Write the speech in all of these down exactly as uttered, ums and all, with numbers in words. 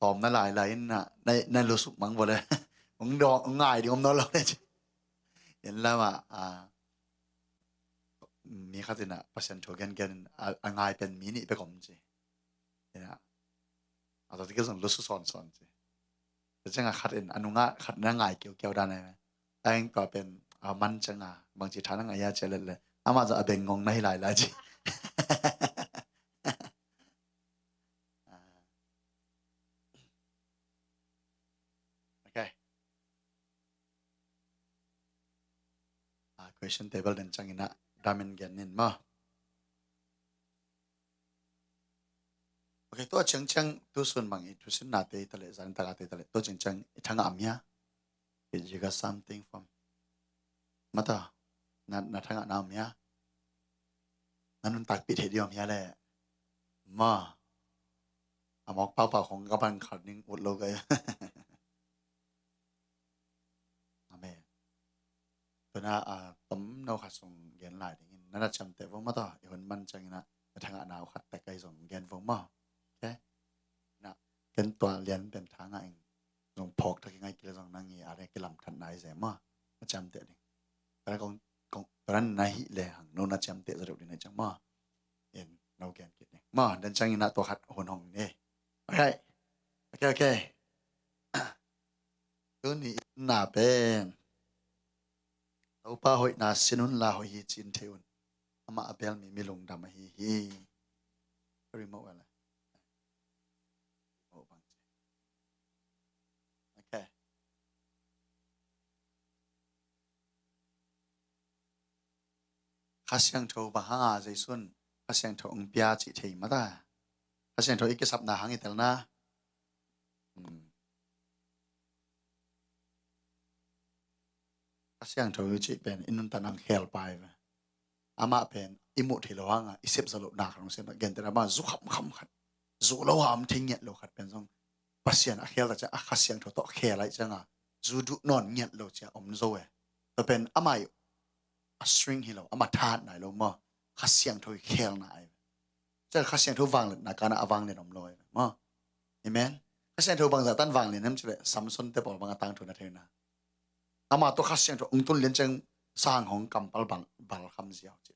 tawm na lai lai in na, na, na lusuk mang vua le. Ong dawng, ong ngai ding om nawn lo le ci. En lam ah, a, mi khat in a Pasian thu gen gen in a, a ngai pen mi nih bek om ci. En a, a tawh tikil zong lusu sawn sawn ci. Tua ciang a khat in a nungah khat na ngai kiukiau dan ai. Aeng tua pen a man ciang a bangci tha na ngai a ci a let le. Amah zong a beng ngong na hi lai lai ci. Okay. A, question table den ciangin a damin gen nin maw. Okay, tua ciangciang tusun bang i thusinnate i taleh, zan taka te i taleh, tua ciangciang i thangah am hia? You got something from mata, na, na thangah na am hia? Na nuntakpih thei dih om hia le? Ma, a mawk paupau khong ka ban khat ning ut lo ka. Amen. Tuna a tomno khat sung gen lai dingin na na ciamteh vo mata, i hun man ciangin a, na thangah na uh khat tek kai zong gen vo maw. Okay. Na ken tua lian pen thangah ing zong phawk thak i ngai kile zong nang i a rek i lam that nai ze maw. Na ciamteh ding. Tuna kong, kong, tuna na hih le hang no na ciamteh za deuh ding na ciang maw. In no gen kit ding maw. Dan ciangin a tua khat hun hong ni. Okay. Okay, okay. Tuni na pen Topa hoihna sin un la hoih hi cin thei un. Amah a bel mi mi lungdam ahi hi. Remote wala. Remote bang ci. Okay. Kha Siangtho bang hanga Jesu'n Kha Siangtho ong pia cih thei mata. Kha Siangtho i kisapna hang i telna. Hmm. Kha Siangtho i cih pen i nuntak nang khel pai ve. Amah pen i muh thei lo hanga i sep zo lo nak nong sep na gen te amah zu kham kham khat, zu lo ham thei ngiat lo khat pen zong Pasian a khel ta ciang a Kha Siangtho tawh khel ai cianga zu duh nawn ngiat lo cia om zo e. Tua pen amah i a string hi lo, amah thahat nai lo maw. Kha Siangtho i khelna ai ve. Cia Kha Siangtho vangliatna kana a vangliat om lo ai ve maw. Amen. Kha Siangtho bangzah tan vangliat nem cileh Samson te pawl bang a tangthu na theina. Amah tawh Kha Siangtho ong tun lian ciang sang hong kampal bal, bal kham ziau ci.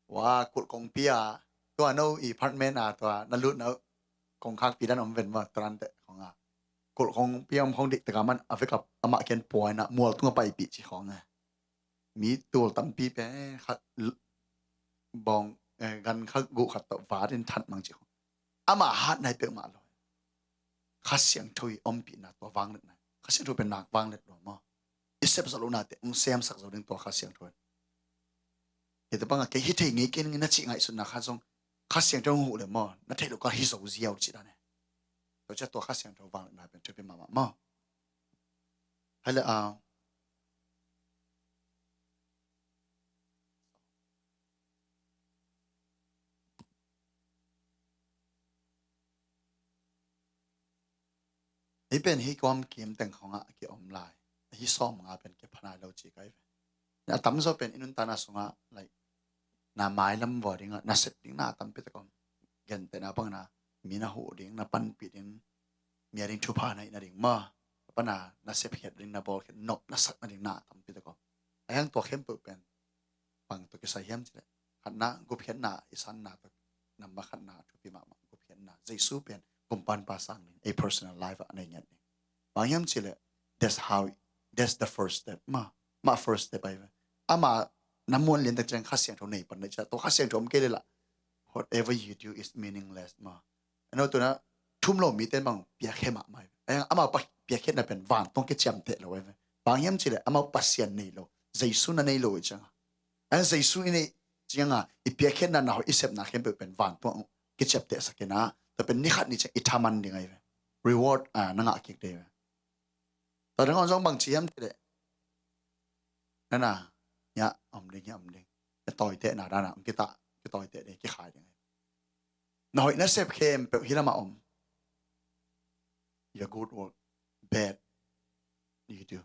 Wa kulh kongpi a tua no i apartment a tua na lut na kongkhakpi dan om ven maw turan te khong a. Kulh kongpi om khong dik teka man a vekap amah ken puai na mual tunga paipih ci khong a. Mi tul tampi pen khat bawng, eh, gan khat guh khat tawh vat in that mang ci khong. Amah hat nai peuhmah lo. Kha Siangtho i ompihna tua vangliat nai. Kha Siangtho pen nak vangliat lo maw. I sep zo lo nate ong semsak zo ding tua Kha Siangtho. Kei te banga kei hi thei ngei kei ning na cih ngaihsutna kha zong Kha Siangtho ong huh le maw. Na theih lo ka hi zo ziau cih dan e. Tua cia tua Kha Siangtho vangliatna pen thupi mahmah maw. Hai le a. Hi pen hi kuam kim teng khongah ki om lai. Hi sawm nga pen ki phanai lo ci kai ve. A tamzaw pen i nuntakna sungah, like, na mailam vua dingah na sep ding na tampi tak om. Gentehna bang na mi na huh ding, na panpih ding, mi a ding thupha na ih na ding maw. Pana na sepkhiat ding, na bawlkhiat, nop na sak na ding na tampi tak om. A hiang tua khempeuh pen bang tawh kisai hiam cileh, khatna gupkhiatna i sanna tawh, namba khatna thupi mahmah gupkhiatna. Jesu pen kumpan pa sang ding, ei personal life ah nei ngiat ding. Bang hiam cileh, that's how, that's the first step. Ma, ma first step ai ve. Ama na muan lian tak ciang Kha Siangtho nei pan nei cia, tua Kha Siangtho om kei le lah, whatever you do is meaningless ma. Ano tuna thum lo mi ten bang piakhe mahmah ai ve. Amau pa piakhe na pen vantong ke ciamteh lo ai ve. Bang hiam cileh amau Pasian nei lo, Jesu na nei lo i cianga. An Jesu i nei cianga i piakhe na na hoih i sepna khempeuh pen vantong ke ciamteh sakena. Tua pen ni khat ni ciang i thaman ding ai ve. Reward a na ngah kik dei ve. Tua dang on zong bang ci hiam cileh, nana, ya om ding, ya om ding. Na tawiteh na dana om kita, kitawiteh ding, kikhai ding. Na hoih na sep khempeuh hi lama om. Your good work, bad, you do.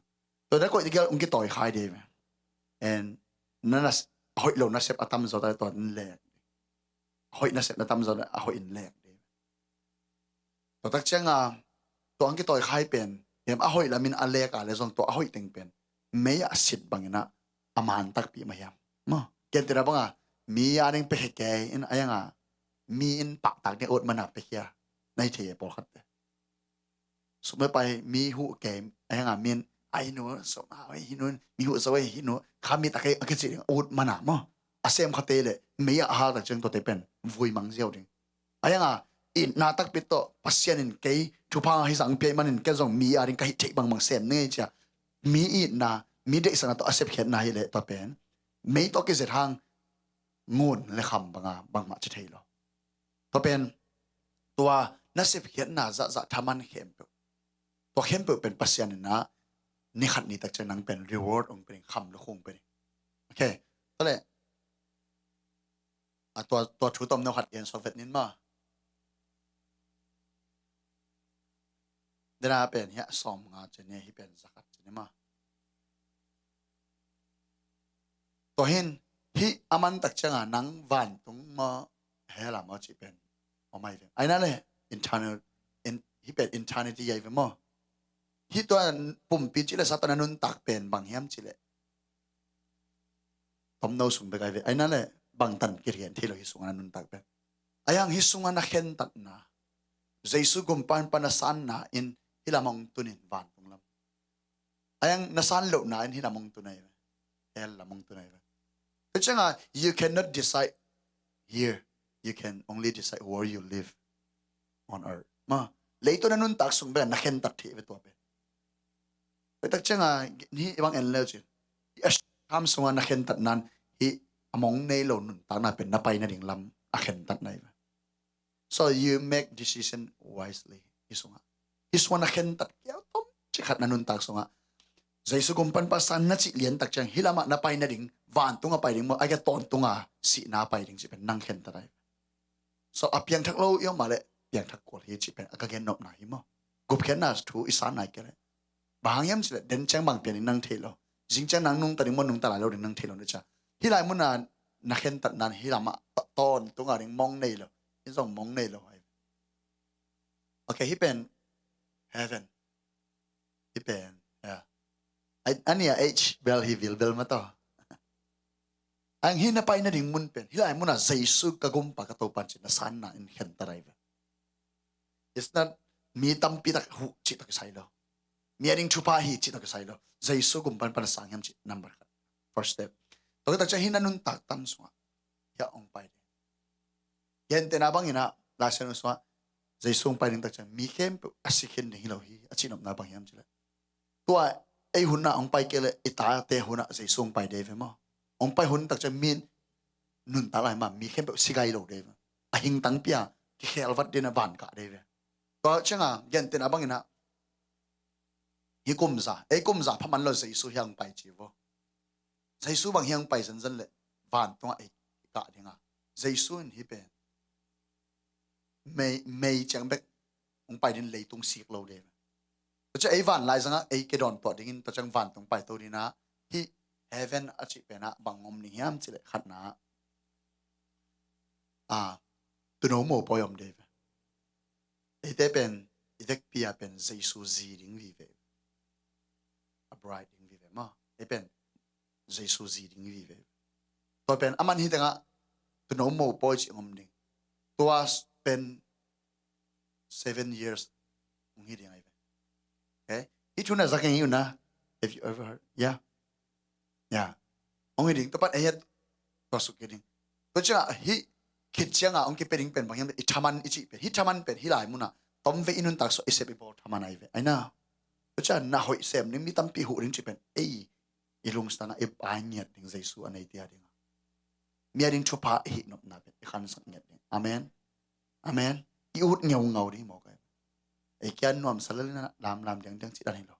Tua na koih tigel ong kitawi khai ding. And na, na hoih lo na sep a tamzaw ta tua in lek. Hoih na sep na tamzaw a hoih in lek ding. Tua tak cianga tua ang kitawi khai pen, hiam a hoih lamin a lek a le zong tua a hoih teng pen mei ah a sit bangin ah a man takpi mah hiam? Maw, kentena banga mi a ding pekhia kei in a yanga mi in pahtak ding a ut mana pekhia na hi thei e pawlkhatte. Sum le pai mi huh kei a yanga min a hi nu, sum a hi nu, mi huh zo a hi nu, kha mi tak a kicih ding a ut mana maw, a sem khate le mei ah a hal tak ciang tuate pen vui mang ziau ding. A yanga itna takpi tawh Pasian in kei thupha hi zang piai manin ken zong mi a ding ka hih theih bangbang sem ning ei cia mi itna, mi deihsakna tawh a sepkhiatna hi leh tua pen mei tawh kizet hang ngun le kham banga bangmah ci thei lo. Tua pen tua na sepkhiatna zahzah thaman khempeuh, tua khempeuh pen Pasian in ah ni khat ni tak ciang nang pen reward ong pe ding, kham lukhu ong pe ding. Ok. Tua le a tua, tua thu tomno khat gen sawvet nin maw. Dena pen hiah sawm nga cene hi pen zakhat cene maw. Tua hin hih a man tak cianga nang vantung maw hell ah maw cih pen om ai ve. Aina le internal, in, hih pen eternity ai ve maw. Hih tua pumpi cih le sa tua na nuntak pen bang hiam cih le tomno sung bek ai ve. Aina le bangtan kirian thei lo hih sunga na nuntak pen. Ai hang hih sunga na khentatna Jesu gumpa pan na sanna in hih lam hong tunin vantung lam. Ai hang na san lohna in hih lam hong tun ai ve. Hell lam hong tun ai ve. Tua cianga you cannot decide here. You can only decide where you live on earth. Maw, leitung na nuntak sung bek na khentat thei ve tua pen. Tua tak cianga hih bang en leu cin. Hih a sam sunga na khentatna in hih a mong nei lo nuntakna pen na pai nading lam a khentatna ai ve. So you make decision wisely. Hih sungah, hih sungah na khentat kiau tom cik khat na nuntak sungah Jesu gumpa pan san na cih lian tak ciang hih lamah na pai nading, vantung a pai ding maw, a kia tawntung a sihna a pai ding cih pen nang khentat ai. So a piangthak lo i om mah leh piangthak kual hi cih pen a ka gen nopna hi maw. Gupkhiatna thu i san nai kei leh bang hang hiam cih leh den ciang bang pian ding nang thei lo. Zing ciang nang nungta ding maw, nungta lai lo ding nang thei lo na cia. Hih lai muna na khentatna in hih lamah tawntung a ding mong nei lo. Hih zong mong nei lo ai. Ok, hih pen heaven. Hih pen, yeah. Ai, a nih a H bel hi vilvel mah tawh. Ang hih na pai nading mun pen hih lai muna Jesu ka gumpa ka Topa cih na sanna in khentat ai ve. It's not mi tampi tak huh cih tawh kisai lo. Mi a ding thupha hi cih tawh kisai lo. Jesu gumpa pan na sang hiam cih number khat. First step. Tua khit tak ciang hih na nuntak tan sungah hiah hong pai ding. Gentehna bangin ah Laisiangtho sungah Jesu hong pai ding tak ciang mi khempeuh a si khin ding hi lo hi a cihnopna bang hiam cih leh, tua ei hun ah hong pai kei leh i tate hun ah Jesu hong pai dei ve maw. Hong pai hun tak ciang mi nuntak lai mah mi khempeuh si gai lo dei ve. A hing tangpi a kikhelvat ding a van kah dei ve. Tua cianga gentehna bangin ah hih kumza, ei kumza pha man lo Jesu hiah hong pai ci vo. Jesu bang hiah hong pai zenzen leh vantungah ei kah dinga. Jesu in hih pen mei, mei ciang bek hong pai ding, leitung sik lo dei ve. Tua ciang ei van lai zangah ei kidawn tuah dingin tua ciang vantung paito dingin ah hih heaven a cih penah bang om ding hiam cih leh khatna ah, a, tuuno mopawi om dei ve. Eite pen i vekpi a pen Jesu zi ding vive. A bride ding vive maw. Ei pen Jesu zi ding vive. Tua pen aman hih tengah tuuno mopawi cih om ding. Tua pen seven years hong hi ding ai ve. Ok? Hih thu na zak ing hi uh na. Have you ever heard? Yeah. Yeah. Hong hi ding, tua pan ei hiah tua suk hi ding. Tua ciangah hih khit ciangah hong kipia ding pen bang hiam, i thaman i cih pen, hih thaman pen hih lai munah tomvei i nuntak sungah i sep i bawl thaman ai ve. Aina. Tua ciangah na hoih sem ding, mi tampi huh ding cih pen ei i lungsim tangah i pai ngiat ding, Jesu a neite a dingah. Mi a ding thupha i hih nopna pen i khansak ngiat ding. Amen. Amen. I ut ngeungau ding hi mawk ai. Ei kia nuamsa lel inah lamlam diangdiang cih dan hi lo.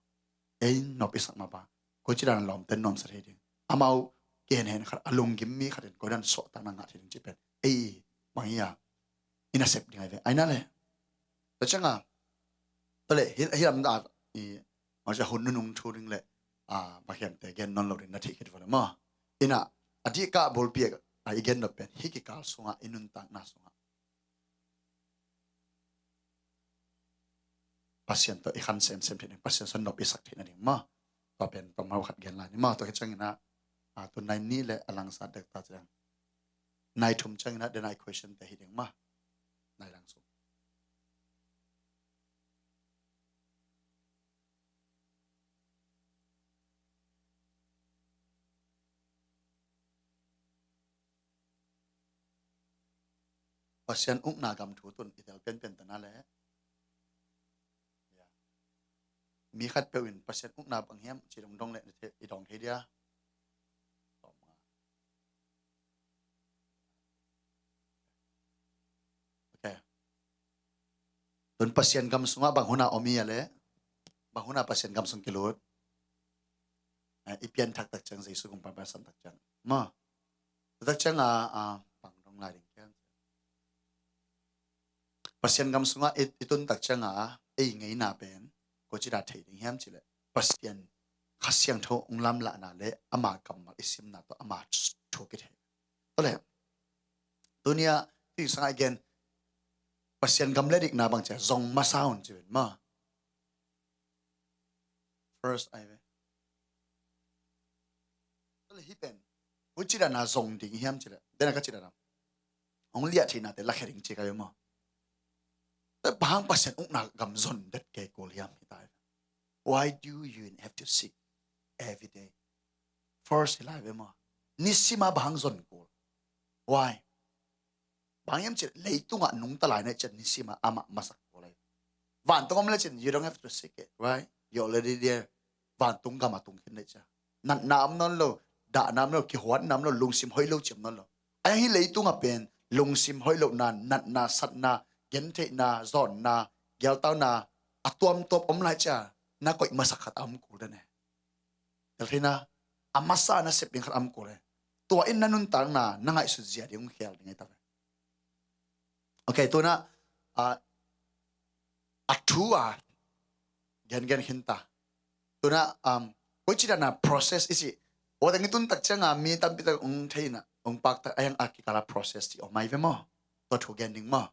Ei nop i sak mah bang koici dan a lawmte nuamsa thei ding, amau kihenhen khat, a lunggim mi khat in koi dan suahtakna ngah thei ding cih pen ei bang hi a i nasep ding ai ve. Aina le tua ciangah tua le hih lam dah i mawsia hun nunung thu ding le a bakhiamte gen nawn lo ding na theih khit vua le maw. Inah a dihkah bulpi a i gen nop pen hih kikal sungah i nuntakna sungah Pasian tawh i khan semsem theih ding, Pasian sung nop i sak theih nading maw. Tua pen tawm hau khat gen lai ni maw. Tua khit ciangin ah, a, tu nai nih le a langsat dek ta ciang, nai thum ciangin ah den a i question te hi ding maw. Nai lang sung. Pasian ukna gam thu tun i tel penpen ta na le. Mi khat peuh in Pasian ukna bang hiam ci dongdong le i dong thei dia. Ok. Tun Pasian gam sungah bang hun a om hi a le, bang hun a Pasian gam sung kilut. Eh, i pianthak tak ciang, Jesu gumpa bangsan tak ciang maw. Tak ciang a, a, bang dong lai ding kian. Pasian gam sungah i, i tun tak ciang a, ei ngeina pen koici dan thei ding hiam ci le, Pasian Kha Siangtho ung lamlahna le ama kammal i simna tawh ama thu kithei. Tua le, tuni a, tuni sangah i gen, Pasian gam le dikna bang ci a zong masa un ci ven maw. First ai ve. Tua le hih pen koici dan a zong ding hiam ci le, den a ka ci dan a hong liah theihna te lakhia ding ci ka ve maw. Tua bang Pasian ukna gam zon det kei kul hiam hi ta ve. Why do you have to seek every day? First hi lai ve maw. Nisim a bang zon kul? Why? Bang hiam ci le, leitungah nungta lai na i cian nisim a amah masak kul lai. Vantung om le cin, you don't have to seek it, right? You're already there. Vantung gam a tung khin le cian. Natna om nawn lo, dahna om lo, kihuatna om lo, lungsim hoih lo ciam nawn lo. A hi leitungah pen lungsim hoih lohna, natna, satna, gentheihna, zawnna, gialtauna a tuamtuam om lai cian, na koih masak khat a om kul den e. Tel theihna, a masa na sep ding khat a om kul e. Tua in na nuntakna, na ngaihsut zia ding hong khial ding e ta ve. Ok, tuna, ah, a thu a gengen khin ta. Tuna, um, koici dan a process i ci. Ua teng i tun tak ciang a mi tampi tak ung thei na, ung pak tak a hiang a kikal a process ci om ai ve maw. Tua thu gen ding maw.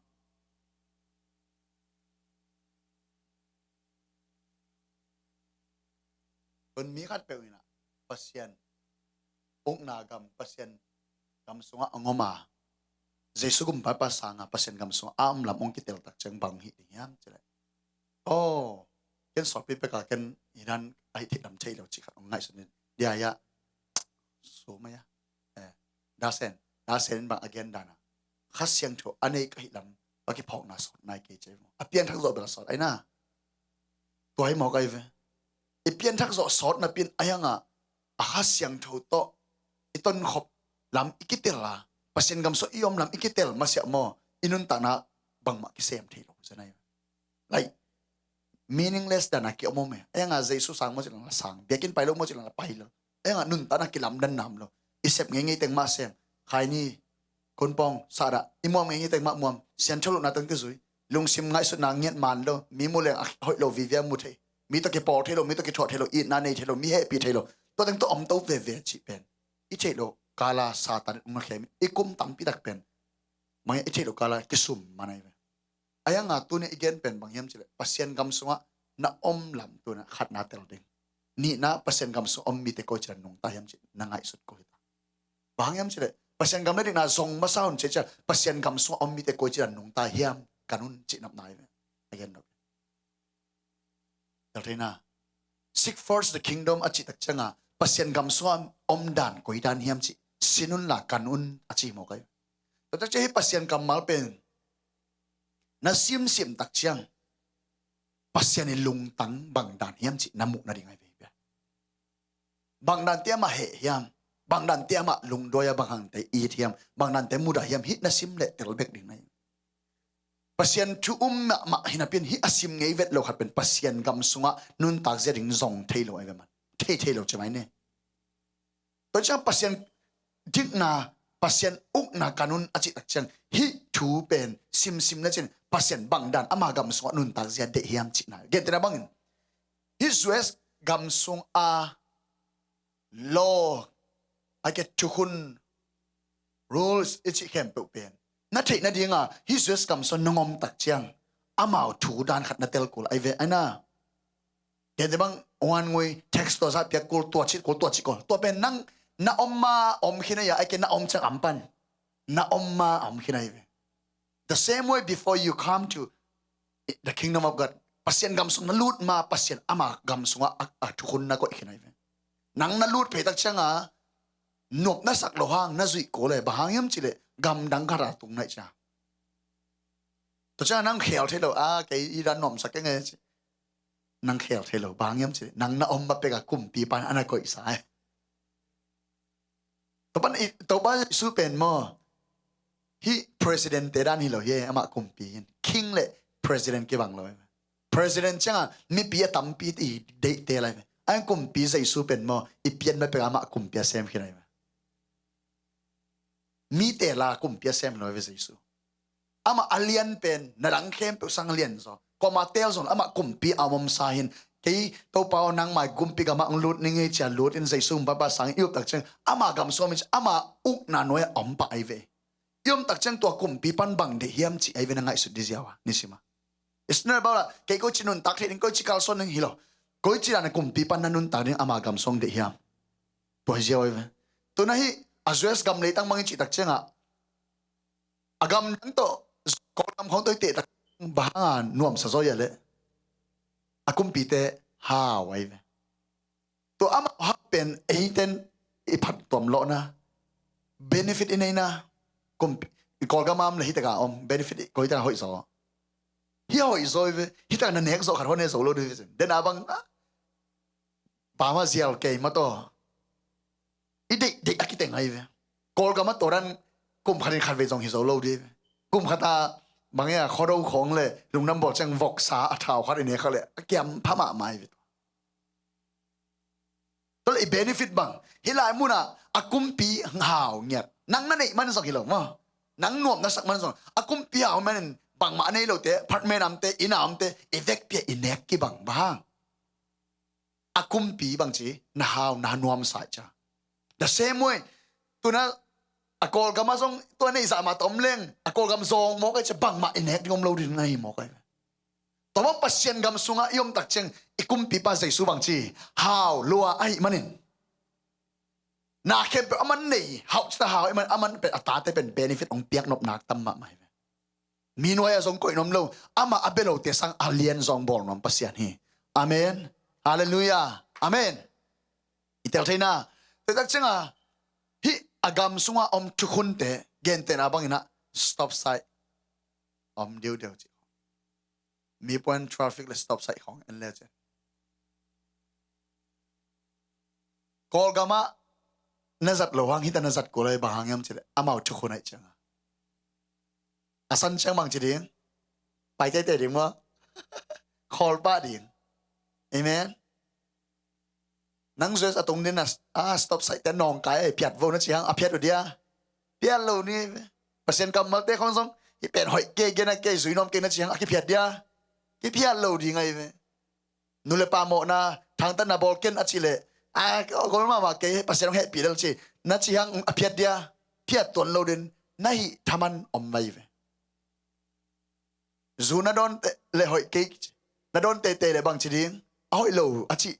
Tun mi khat peuh in ah Pasian ukna gam, Pasian gam sungah a ngom a, Jesu gumpa pa sanga Pasian gam sungah a om lam ong kitel tak ciang bang hih ding hiam ci le. Oh, ken sawtpi peka ken hi dan a hih theih lam thei lo ci khat ong ngaihsun in. Dia ya, sum a ya. Eh, dasen, dasen in bang a gen dan a, Kha Siangtho a nei ka hih lam a kiphawkna sawt nai kei ci. A pianthak zawh bel a sawt ai na. Tua hi mawk ai ve. I pianthak zawh sawt napi in a hiang a, a Kha Siangtho tawh i tonkhop lam i kitel a, Pasian gam sungah i om lam i kitel masiah maw, i nuntakna bangmah kisem thei lo zen ai ve. Like, meaningless dan a ki om om e. A hiang a Jesu sang maw ci lang la sang, biakinn pai lo maw ci lang la pai lo. A hiang a nuntakna kilamdan nam lo. I sep ngeingei teng mah sem. Khaini, kunpawng, sahdah, i muam ngeingei teng mah muam. Siantho lohna teng kizui. Lungsim ngaihsutna ngiat man lo. Mi mu leng a hoih lo vive a mu thei. Mi tawh kipawl thei lo, mi tawh kithuah thei lo, itna nei thei lo, mi hehpih thei lo. Tua teng tawh om to veve cih pen i theih loh kal a Satan in ung na khem in i kum tampi tak pen mah i theih loh kal a kisum man ai ve. A hiang a tuni i gen pen bang hiam ci le, Pasian gam sungah na om lam tuna khatna tel ding. Nihna, Pasian gam sungah om mite koici dan nungta hiam ci na ngaihsut ko hi ta. Bang hiam ci le, Pasian gam le dikna zong masa un ci ciang, Pasian gam sungah om mite koici dan nungta hiam kan un ci napna ai ve. A gen nop. Tel theihna. Seek first the kingdom a cih tak ciang a, Pasian gam sungah om dan koi dan hiam ci sin un la kan un a ci mawk ai. Tua tak ciang hi Pasian kammal pen na simsim tak ciang Pasian i lungtang bang dan hiam ci na muh nading ai ve hi bia. Bang dan te amah heh hiam, bang dan te amah lungduai a bang hangte it hiam, bang dan te mudah hiam, hih na sim le tel bek ding na hi. Pasian thu um mahmah hi napi in hih a sim ngei vet lo khat pen Pasian gam sungah nuntak zia ding zong thei lo ai ve man. Thei thei lo ci mai ne. Tua ciang Pasian dikna, Pasian ukna kan un a cih tak ciang hih thu pen simsim le cin Pasian bang dan ama gam sungah nuntak zia deih hiam cihna. Gentehna bangin hih U S gam sung a law, a ke thukhun, rules i cih khempeuh pen na theih nadinga hih U S gam sung nong om tak ciang amau thu dan khat na tel kul ai ve, ai na. Kei te bang wan ngui text tua sa piak kul, tua cit kul, tua cit kul. Tua pen nang na om ma om khin ai a, ai ke na om ciang am pan. Na om ma om khin ai ve. The same way before you come to the kingdom of God. Pasian gam sung na lut ma Pasian ama gam sungah a, a thukhun na koih khin ai ve. Nang na lut phei tak ciang a nuam na sak lo hang na zuih kul le, bang hang hiam cih leh gam dang khat a tung nai cia. Tua ciang nang khel thei lo, a kei i dan nuam sak keng e ci. Nang khel thei lo, bang hang hiam cih leh nang na om ma pek a kumpi pan a na koih sa e. Topa i, Topa Jesu pen maw, hih president te dan hi lo hi, amah kumpi in. King le president kibang lo hi. President ciangah mipi a tampi i deihte lai. Ai kumpi Jesu pen maw, i pian ma pek amah kumpi a sem hi lai. Mite la kumpi a sem lo hi Jesu. Amah a lian pen na dang khempeuh sang lian zaw. Kuama tel zong amah kumpi a om sa hin. Kei Topa aw nangmai kumpi gamah hong lut ning ei cia lut in Jesu hong papa sang i up tak ciang ama gam suam in ama ukna nuai a om pah ai ve. I om tak ciang tua kumpi pan bang deih hiam ci ai ve na ngaihsut di ziau a nisima. Isnel bau la kei koici nuntak thei ding koici kalsuan ding hi lo. Koici dan a kumpi pan na nuntak ding ama gam suang deih hiam. Tua hi ziau ai ve. Tuna hi a U S gam leitang bang i cih tak ciangah a gam dang tawh Kawlgam khawng tawh i teh tak bang hanga nuamsa zaw ia leh a kumpite hau ai ve. Tua amah hau pen eiten i phat tuam lawhna benefit i neina kumpi Kawlgam am le hitaka om benefit i koitaka hoih zaw. Hi a hoih zaw ai ve. Hitaka na nek zawh khat hua ne zo lo ding hi ve. Den a bang Bama zial kei mataw. I deih deih a kiteng ai ve. Kawlgam a tawran kum khatin khat vei zong hi zo lo di ve. Kum khata bang ia khuado khawng le lungdam bawl ciang voksa a thau khat i nek khat le a kiam pha mahmah ai ve. Tua le i benefit bang hi lai munah a kumpi hau ngiat nang na neih man zong hi lo maw. Nang nuam na sak man zong a kumpi hau manin bangmah a nei lote apartment amte inn a omte i vekpi a i nek kibang bang a kumpi bangci na hau na nuamsa ai cia. The same way tuna a Kawlgam a zong tua nei zah mah ta om leng a Kawlgam zawng mawk ai cia bangmah i nek ding om lo ding na hi mawk ai ve. Tua bang Pasian gam sungah i om tak ciang i kumpipa Jesu bangci hau lua ahih manin na khempeuh aman nei hauh cita hau ahih manin aman pen a tate pen benefit hong piak nop nak tam mahmah hi ve. Mi nuai a zong koih nuam lo amah a bia lote sang a lian zong bawl nuam Pasian hi. Amen. Halleluiah. Amen. I tel theina tua tak cianga hih a gam sunga om thukhunte gentehna banginah stop sign om diudeu ci. Mi puan traffic le stop sign khawng en le ci. Kawlgamah na zat lo hang hita na zat kul ai bang hang hiam cileh amau thukhun aih cianga a san ciang bang ci ding? Pai teitei ding maw? Khawl pah ding. Amen. Nang zues a tung din a stop sign te nawngkai ai phiat vo na ci hang a phiat uh dia? Phiat lo ni. Pasian kammalte khawng zong hi pen hoih kei gen a kei zui nawm kei na ci hang a kiphiat dia? Kiphiat lo ding ai ve. Nu le pa mawhna thangtatna bawl ken a cih leh a gol mahmah kei Pasian hong hehpih lel ci na ci hang a phiat dia? Phiat tuan lo din na hih thaman om vai ve. Zu na dawn le hoih kei na dawn teitei le bang ci ding? A hoih lo a cih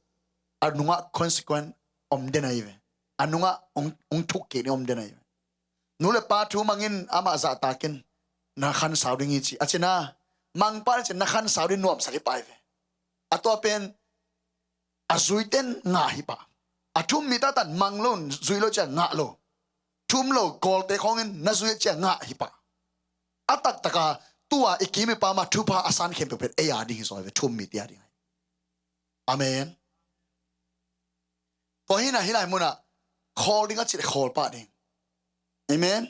a nungah consequence om den ai ve. A nungah hong thuk kik ding om den ai ve. Nu le pa thu mangin amah zahtakin na khansau ding hi ci a cina mangpa na cin na khansau ding nuamsak hi pai ve. A tua pen a zuiten ngah hi pah. A thum mi tatan mang lo zui lo cia ngah lo. Thum lo kawlte khawngin na zui cia ngah hi pah. A taktaka tua i kim i pama thupha a san khempeuh pen ei a ding hi zaw ve thum mi tia ding. Amen. Tua hina hi lai munah khawl ding a cih le khawl pah ding. Amen.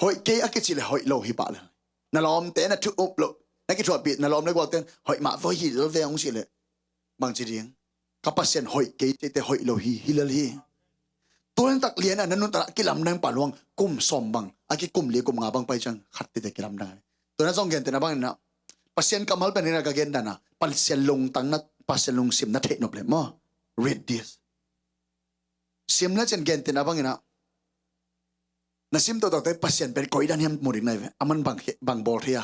Hoih kei a kicih le hoih lo hi pah le. Na lawmte na thu up lo na kithuahpih na lawm le gualten hoih mah voi hi lel ve hong cih le bang ci ding? Ka Pasian hoih kei teite hoih lo hi hi lel hi. Tuantak lian a na nuntak a kilamdang pa luang kum sawm bang a kikum li kum nga bang pai ciang khat teite kilamdang. Tuana zong gentehna bangin na Pasian kammal pen ina ka gen dana Pasian lungtang na Pasian lungsim na theih nop le maw? Read this. Sim le cen gentehna bangina na sim tohtohte Pasian pen koidan hiam mu ding nai ve aman bang bawl thei a.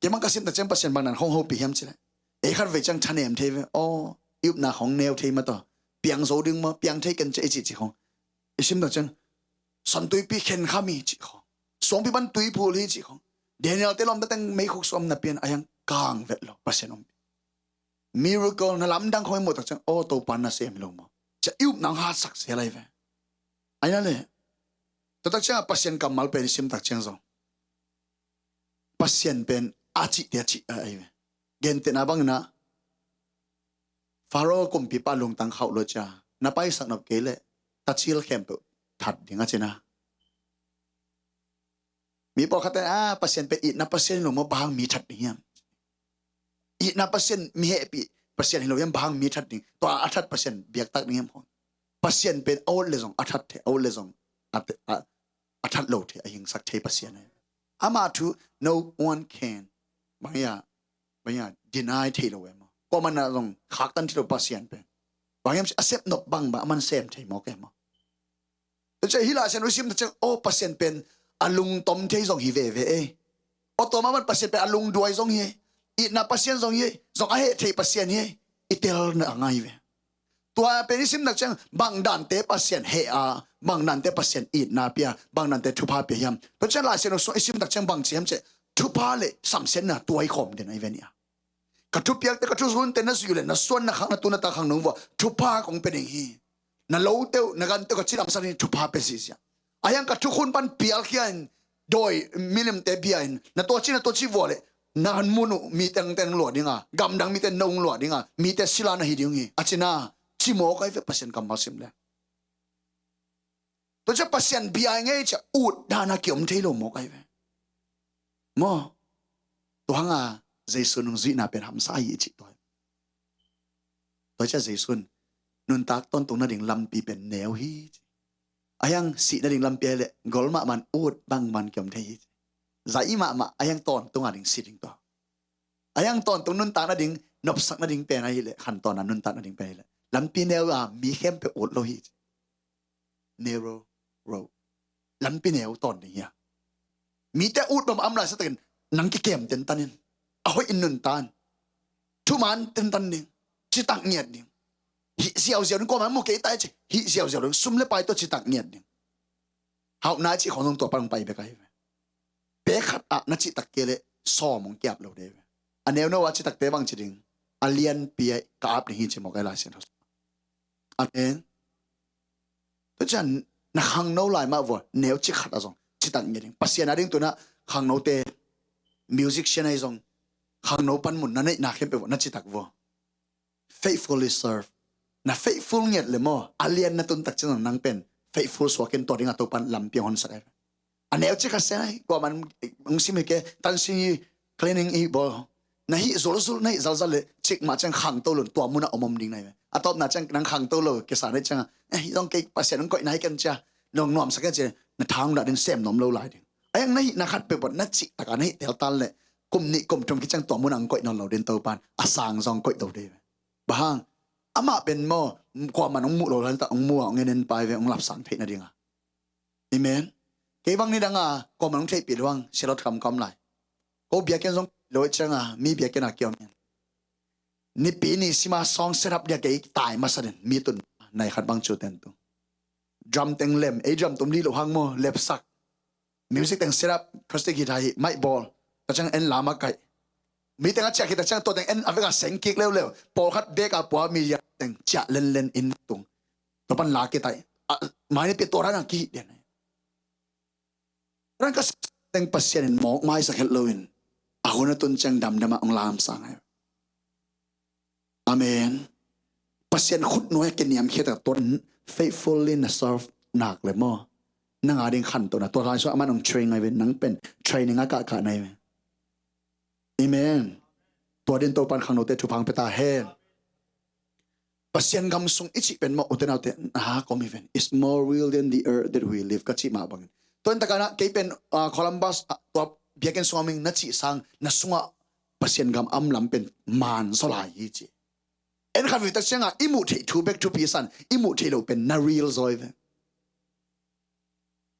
Keimah ka sim tak ciang Pasian bang dan khong hopih hiam cileh, ei khat vei ciang thanem thei ve. Aw, i upna khong neu thei mah tawh, piang zo ding maw, piang thei ken cia i cih cih khong. I sim tak ciang Santuipi khen kham hi cih khong, suangpi pan tui phul hi cih khong, Daniel te lawm tateng meikhuk suam na pian a hiang kang vet lo Pasian om. Miracle na lamdang khong i muh tak ciang, aw, Topa na sem hi lo maw, cia i upna hong hatsak zel lai ve. Aina le, tua tak ciang a Pasian kammal pen i sim tak ciang zong, Pasian pen a cihte a cih a ei ve. Gentehna bangin ah Faro kumpipa lungtang khauh lo cia, na paisak nop kei leh tacil khempeuh that ding a cina. Mi pawlkhatte ah, Pasian pen itna Pasian hi lo maw, bang hang mi that ding hiam? Itna Pasian, mi hehpih Pasian hi lo hiam, bang hang mi that ding? Tua a that Pasian biaktak ding hiam khong? Pasian pen a ut le zong a that thei, a ut le zong a, a, a that lo thei, a hingsak thei Pasian hi. Amah thu no one can, bang ia, bang ia deny thei lo em maw? Kuaman ah zong khaktan thei lo Pasian pen. Bang hiam a sep nop bang bang a man sem thei maw ke maw? Tua cia hi Lai Siangtho i sim tak ciang, aw, Pasian pen a lungtom thei zong hi veve ei. Aw, tua mah man Pasian pen a lungduai zong hi ei. Itna Pasian zong hi ei. Zong a heh thei Pasian hi ei. I telna a ngai ve. Tua pen i sim tak ciang bang dante Pasian heh a, bang dante Pasian itna pia, bang dante thupha pia hiam? Tua ciang Lai Siangtho sung i sim tak ciang bang ci hiam cih, thupha le samsiatna tuai khawm den a i ve nia. Ka thupiakte, ka thusunte na zuih uh leh na suan na khak, na tu na ta khangno vua thupha kong pia ding hi. Na lote uh, na gante uh ka cidamsak ding hi, thupha pia ziahziah. A hiang ka thukhun pan pialkhia in, dawi milimte bia in, na tua ci, na tua ci vua leh na mun uh mi tengteng luah ding a, gamdang mite nong luah ding a, mite sila na hi ding hi a cina, ci mawk ai ve Pasian kammal sim leh. Tua cia Pasian bia ngei cia ut dana kiom thei lo mawk ai ve. Maw? Tua hanga Jesu nung zuihna pen hamsa hi i cih tua. Tua cia Jesu nuntak tawntung nading lampi pen neu hi ci. A hiang sih nading lampi ai leh gol mahmah in ut bangmah in kiom thei hi ci. Za i mahmah a hiang tawntung a ding si ding tua. A hiang tawntung nuntak nading, nopsak nading pen ahi leh, khantawn a nuntak nading pen ahi leh, lampi neu a mi khempeuh ut lo hi ci. Narrow road. Lampi neu tawn ding hi a. Mite ut bang am lai sa takin nang kikem tentan in. A hoih in nuntan. Thuman tentan ding. Citak ngiat ding. Hih ziauziau ding, kuaman mu kei tai ci. Hih ziauziau ding. Sum le pai tawh citak ngiat ding. Hauhna i cih khong zong tua pan hong pai bek ahi ve. Pek khat ah na cihtak kei leh sawm hong kiap lo ding hi ve. A neuno a cihtakte bang ci ding, a lianpi ah ka ap ding hi ci mawk ai Lai Siangtho. Amen. Tua ciang na khangno lai mah vua neu cik khat ah zong citak ngiat ding. Pasian a ding tunah khangnote, musician ahi zong, khangno panmun na neihna khempeuh vua na citak vua. Faithfully serve. Na faithful ngiat le maw, a lian na tuntak ciang nang pen faithful suak in tua dingah Topan lampi hong honsak ai. A neu cik khat sen ai, kuaman hong sim hi ke, tansin i cleaning i bawl. Na hih zulzul, na hih zalzal le cik mah ciang khangto lo in tua munah om om ding na hi ve. A tawpna ciang nang khangto lo kisa na hih ciangah, eh, hih zong kei Pasian hong koihna hi ken cia, nong nuamsak ken cia, na tha hong dah ding sem nuam lo lai ding. A hiang na hih na khat peuh bawt na cih takah na hih teltal le kum nih kum thum khit ciang tua munah hong koih nawn lo ding Topan, a sang zong koih to ding hi ve. Bang hang, amah pen maw, kuaman hong muh lo lai tak hong mu a hong en en pai ve, hong lapsang theih nadingah. Amen. Kei bang nidanga kuaman hong theihpih lo hang, sia lo tham ka om lai. Ko biakinn zong lo cianga mi biakinn a kiom in, nipi ni sima song set up dia kei tai masa den, mi tun nai khat bang cu ten tu. Drum teng lem, ei drum tum li lo hang maw, lepsak. Music teng set up, acoustic guitar hi, mic bawl. Ka ciang en lam a kaih. Mi teng a ciah khit a ciang tua teng en a vek a seng kik leuleu. Pawlkhat bek a pua mi ya teng ciah lenlen in tung. Tua pan la kitai. A, mai ni pia tua rana kihih den. Ran ka teng Pasian in mawk maisak het loin a hun a tun ciang damdam ah hong lamsang ai. Amen. Pasian khutnuai a kiniamkhiat a tuan faithfully na serve nak le maw, nang a ding khantohna tua lai sua aman hong train ngai ve, nang pen training a kahkah nai ve. Amen. Tua din Topan khangnote thupha hong pia ta hen. Pasian gam sung i cih pen maw, ute naute, na ha kawm hi ven. It's more real than the earth that we live, ka cih mah bangin. Tua in takana kei pen, ah, Columbus, ah, tua biakinn sungah ming na cih sang, na sungah Pasian gam am lam pen man zaw lai hi ci. En khat vei tak ciangah i muh theih thu bek thupi san, i muh theih lo pen na real zaw hi ve.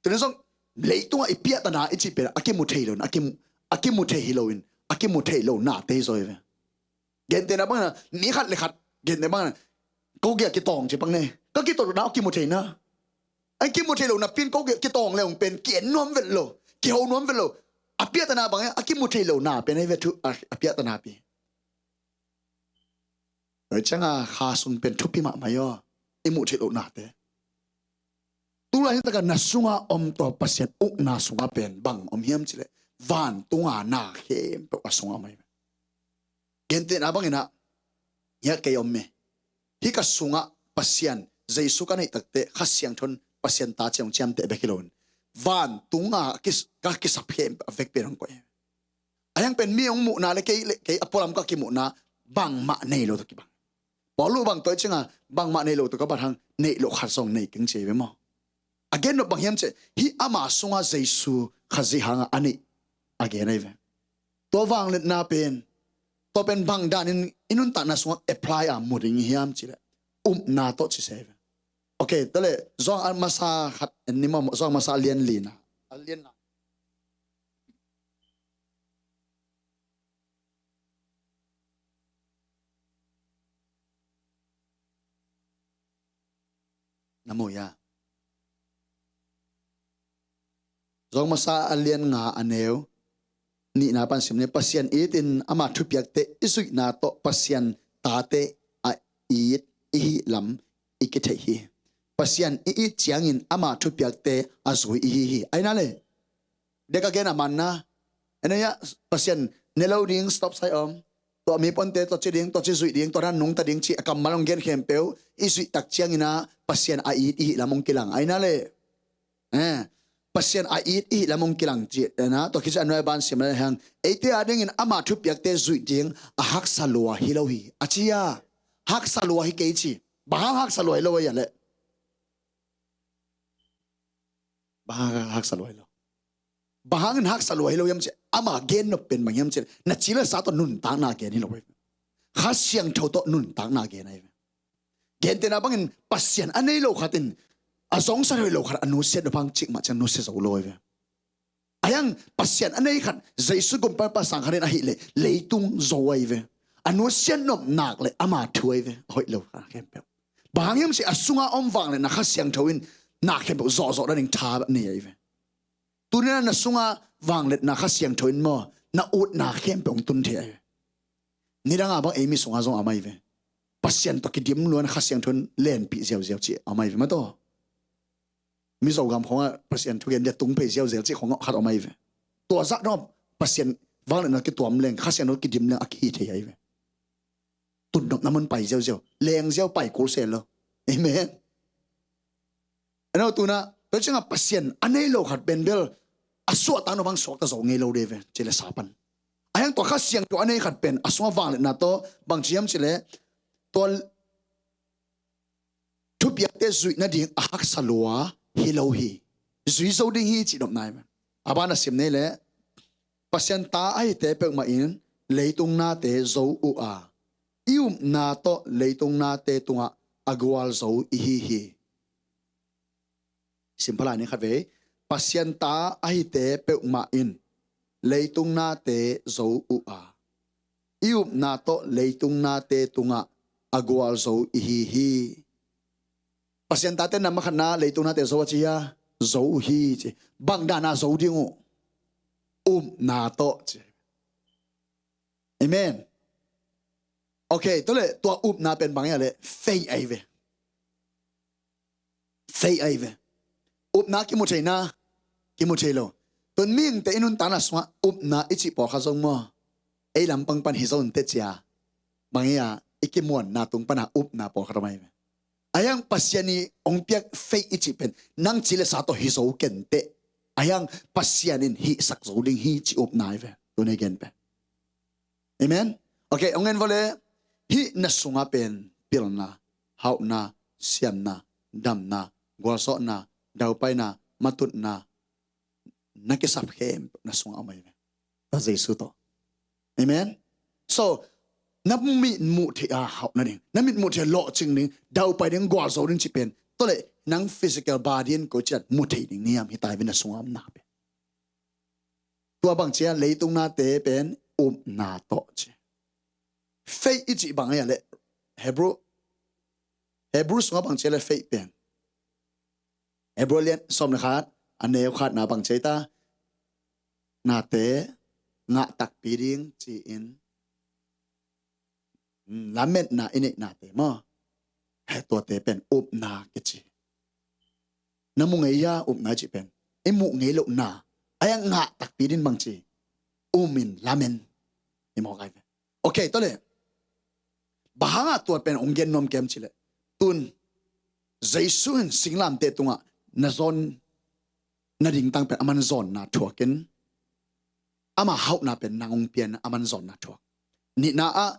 Tuni zong leitungah i piahtana i cih pen a kimu thei lo in, a kimu, a kimu thei hi lo in, A kimu thei lo nate hi zaw hi ve. Gentehna bangin ah, mi khat le khat, gentehna bangin ah, ko gei a kitawng ci bang nei. Ka kitawng na a kimu thei na. A kimu thei lo napi in ko gei a kitawng le hong pen, kien nuam vet lo, kiho nuam vet lo. A piahtana bang e, a kimu thei lo na pen ahi ve thu, a, a piahtana pi. Tua ciang a kha sung pen thupi mahmah hi aw, i muh theih loh nate. Tulai hi tak a na sungah om tua Pasian ukna sungah pen bang om hiam cih leh, vantung a na khempeuh a sungah om ahi ve. Gentehna bangin ah, hiah kei om hi. Hih ka sungah Pasian, Jesu ka neih takteh, Kha Siangtho in Pasian ta ciang ciamteh bek hi loin, vantung a kis-, ka kisap khempeuh a vekpi in hong koih hi. A hiang pen mi hong muhna le kei le kei a pualam ka kimuhna bangmah nei lo tawh kibang. Paul uh bang tua i ciangah bangmah nei lo tawh ka bat hang, neih loh khat zong nei keng ci hi ve maw. A gen nop bang hiam cih leh, hih ama sungah Jesu Khazih hangah a neih a gen ahi ve. Tua vangliatna pen, tua pen bang danin i nuntakna sungah apply a mu ding hiam cih leh, upna tawh ci se hi ve. Ok, tua leh Johan masa khat en ni maw, Johan masa a lian lina. A lian nga. Na mu hia? Johan masa a lian nga a neu nihna pan sim ni. Pasian itin ama thupiakte i zuihna tawh Pasian tate a it i hih lam i kitheih hi. Pasian i it ciangin ama thupiakte a zui i hi hi. Ahi na le, dek a gen a manna. Ena ya, Pasian ne lo ding, stop sign om. Tua mi ponte tua ci ding, tua ci zuih ding, tua dan nungta ding ci a kammal hong gen khempeuh i zuih tak ciangin ah Pasian a it i hih lam hong kilang. Ahi na le, eh, Pasian a it i hih lam hong kilang ci, ena, tua khit ciang a nuai a ban sim le hang, eite adingin ama thupiakte zuih ding a haksa lua hi lo hi. A ci a, haksa lua hi kei ci. Bang hang haksa lua hi lo a hia le? Bang hang haksa lua hi lo? Bang hangin haksa lua hi lo hiam cih leh, ama gen nop pen bang hiam cih leh, na ci le sa tawh nuntakna gen hi lo hi. Kha Siangtho tawh nuntakna gen ahi ve. Gentehna bangin Pasian a nei lo khat in a zongsa hoih lo khat a nusiat nop hang cih mah ciang nusia zo lo hi ve. A hiang Pasian a nei khat, Jesu gumpa pa sang khat in ahih leh leitung zo ahi ve. A nusiat nop nak le ama thu ahi ve. A hoih lo khat khempeuh. Bang hang hiam cih leh a sungah om vangliatna Kha Siangtho in na khempeuh zawhzawh nading tha nei ahi ve. Tuni-in na sungah vangliatna Kha Siangtho in maw, na utna khempeuh hong tun thei ahi ve. Nidang a bang ei mi sungah zong a om ahi ve. Pasian tawh kidim luan Kha Siangtho in lenpih ziauziau cih a om ahi ve maw taw. Mizo gam khawngah Pasian thugen dia tung phei ziauziau cih khawngah khat a om ahi ve. Tua zah dong Pasian vangliatna kituam leng, Kha Siangtho kidim leng a kihi thei ahi ve. Tun nopna mun pai ziauziau, leng ziau pai kul se lo. Amen. Eno tuna, tua ciangah Pasian a nei lo khat pen bel a suahtak nop hang suakta zo ngei lo ding ve, ci le sa pan. A hiang tua Kha Siangtho a nei khat pen a sungah vangliatna tawh bang ci hiam cih leh, tua thupiakte zuih nading a haksa lua hi lo hi. Zui zo ding hi cih nopna hi. A ban a sim ni leh, Pasian ta ahite peuhmah in leitung nate zo uh a, i upna tawh leitung nate tungah a gualzo i hi hi. Sim pha lai ni khat vei. Pasian ta ahite peuhmah in leitung nate zo uh a, i upna tawh leitung nate tungah a gualzo i hi hi. Pasian tate na makhatna leitung nate zo a ci a, zo uh hi ci. Bang dana zo ding uh? Upna tawh ci. Amen. Ok, tua leh tua upna pen bang hia leh, faith ahi ve. Faith ahi ve. Upna kimu thei na, kimu thei lo. Tun mihingte i nuntakna sungah upna i cih pawlkhat zong maw, ei lampang pan hi zo inteh cia, bang hia, i kimuanna tung pana upna pawlkhat om ahi ve. A hiang Pasian i hong piak faith i cih pen nang ci le sa tawh hi zo kenteh. A hiang Pasian in hihsak zo ding hi cih upna ahi ve. Tuni gen pen. Amen. Ok, hong en vawleh, hih na sungah pen pilna, hauhna, siamna, damna, gualzawhna, daupaina, matutna, na kisap khempeuh na sungah om ahi ve. Tua Jesu tawh. Amen. So, na mit muh theih a hauh nading, na mit muh theih a lawhcing ding, daupai ding, gualzo ding cih pen, tua leh nang physical body in koi ciat mu thei ding niam hi ta hi ve, na sungah omna pen. Tua bang cia leitung nate pen upna tawh ci. Faith i cih bang a leh Hebrew, Hebrew sungah bang ci a leh faith pen, Hebrew lian sawm le khat, a neu khatna bang ci a ta, nate ngah takpi ding ci-in, mm, lametna i neihnate maw, he tuate pen upna kici. Na mu ngei a upna i cih pen, i muh ngei lohna a, a ngah takpi ding bang ci, um in lamen. I mawk ai ve. Ok, tua leh bang hangah tua pen hong gen nuam kem ci leh, tun Jesu in singlamteh tungah na zawn nading tang pen aman zawnna thuakin, ama hauhna pen nang hong pian, aman zawnna thuak. Nihna ah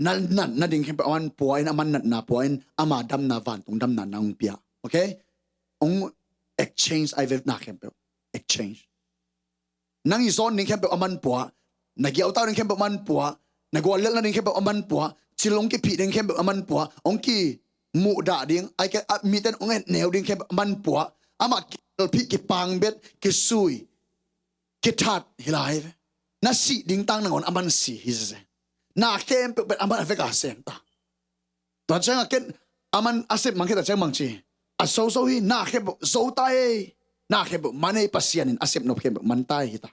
na natna ding khempeuh aman pua in, aman natna pua in, ama damna, vantung damna nang hong pia. Ok? Hong exchange ai ve na khempeuh. Exchange. Nang i zawn ding khempeuh aman pua, na giautau ding khempeuh aman pua, na guallelhna ding khempeuh aman pua, cil hong kiphih ding khempeuh aman pua, hong kimuhdah ding, ai ke, a, miten hong etneu ding khempeuh aman pua, amah kihelphih, kipangbet, kisui, kithat hi lai ve. Na sih ding tang nangawn aman si hi ze. Na khempeuh pen aman a vek a sem ta. Tua ciangah ken aman a sep mang khit a ciang bang ci, a zozo hi, na khempeuh zo ta ei, na khempeuh man ei, Pasian in a sep nop khempeuh man ta ei hi ta.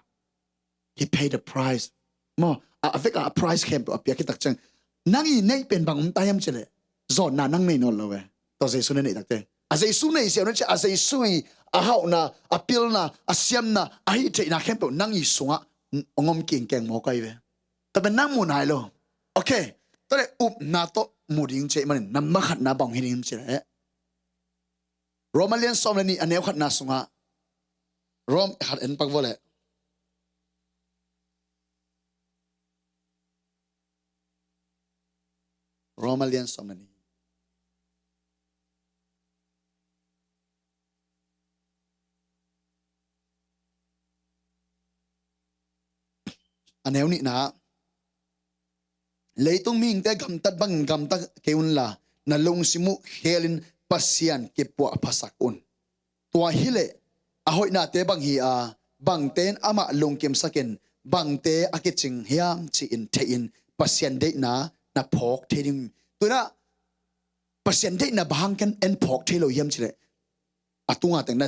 He paid the price. Maw, a, a vek a price khempeuh a piak khit tak ciang, nang i neih pen bang om ta hiam ci leh, zawnna nang nei nawn lo e. Tua Jesu na neih tak ciang, a Jesu nei siau na ci, a Jesu i a hauhna, a pilna, a siamna, a hih theihna khempeuh nang i sungah hong om kingkeng mawk ai ve. Tua pen nang mu nai lo. Ok. Tua leh upna tawh mu ding ci ahih manin, nambat khatna bang hi ding hiam ci leh, Roma lian sawm le nih, a neu khatna sungah, Rom khat en pak vua leh. Roma lian sawm le nih, a neu nihna ah, leitung mihingte gamtat bangin gamta kei unla, na lungsim uh khelin Pasian kipuahphasak un. Tua hileh a hoihnate bang hi a, bangte in amah lungkimsakin, bangte a kicing hiam ci-in theihin, Pasian deihna na phawk thei ding. Tua inah Pasian deihna bang hang ken en phawk thei lo hiam ci leh, a tunga teng na,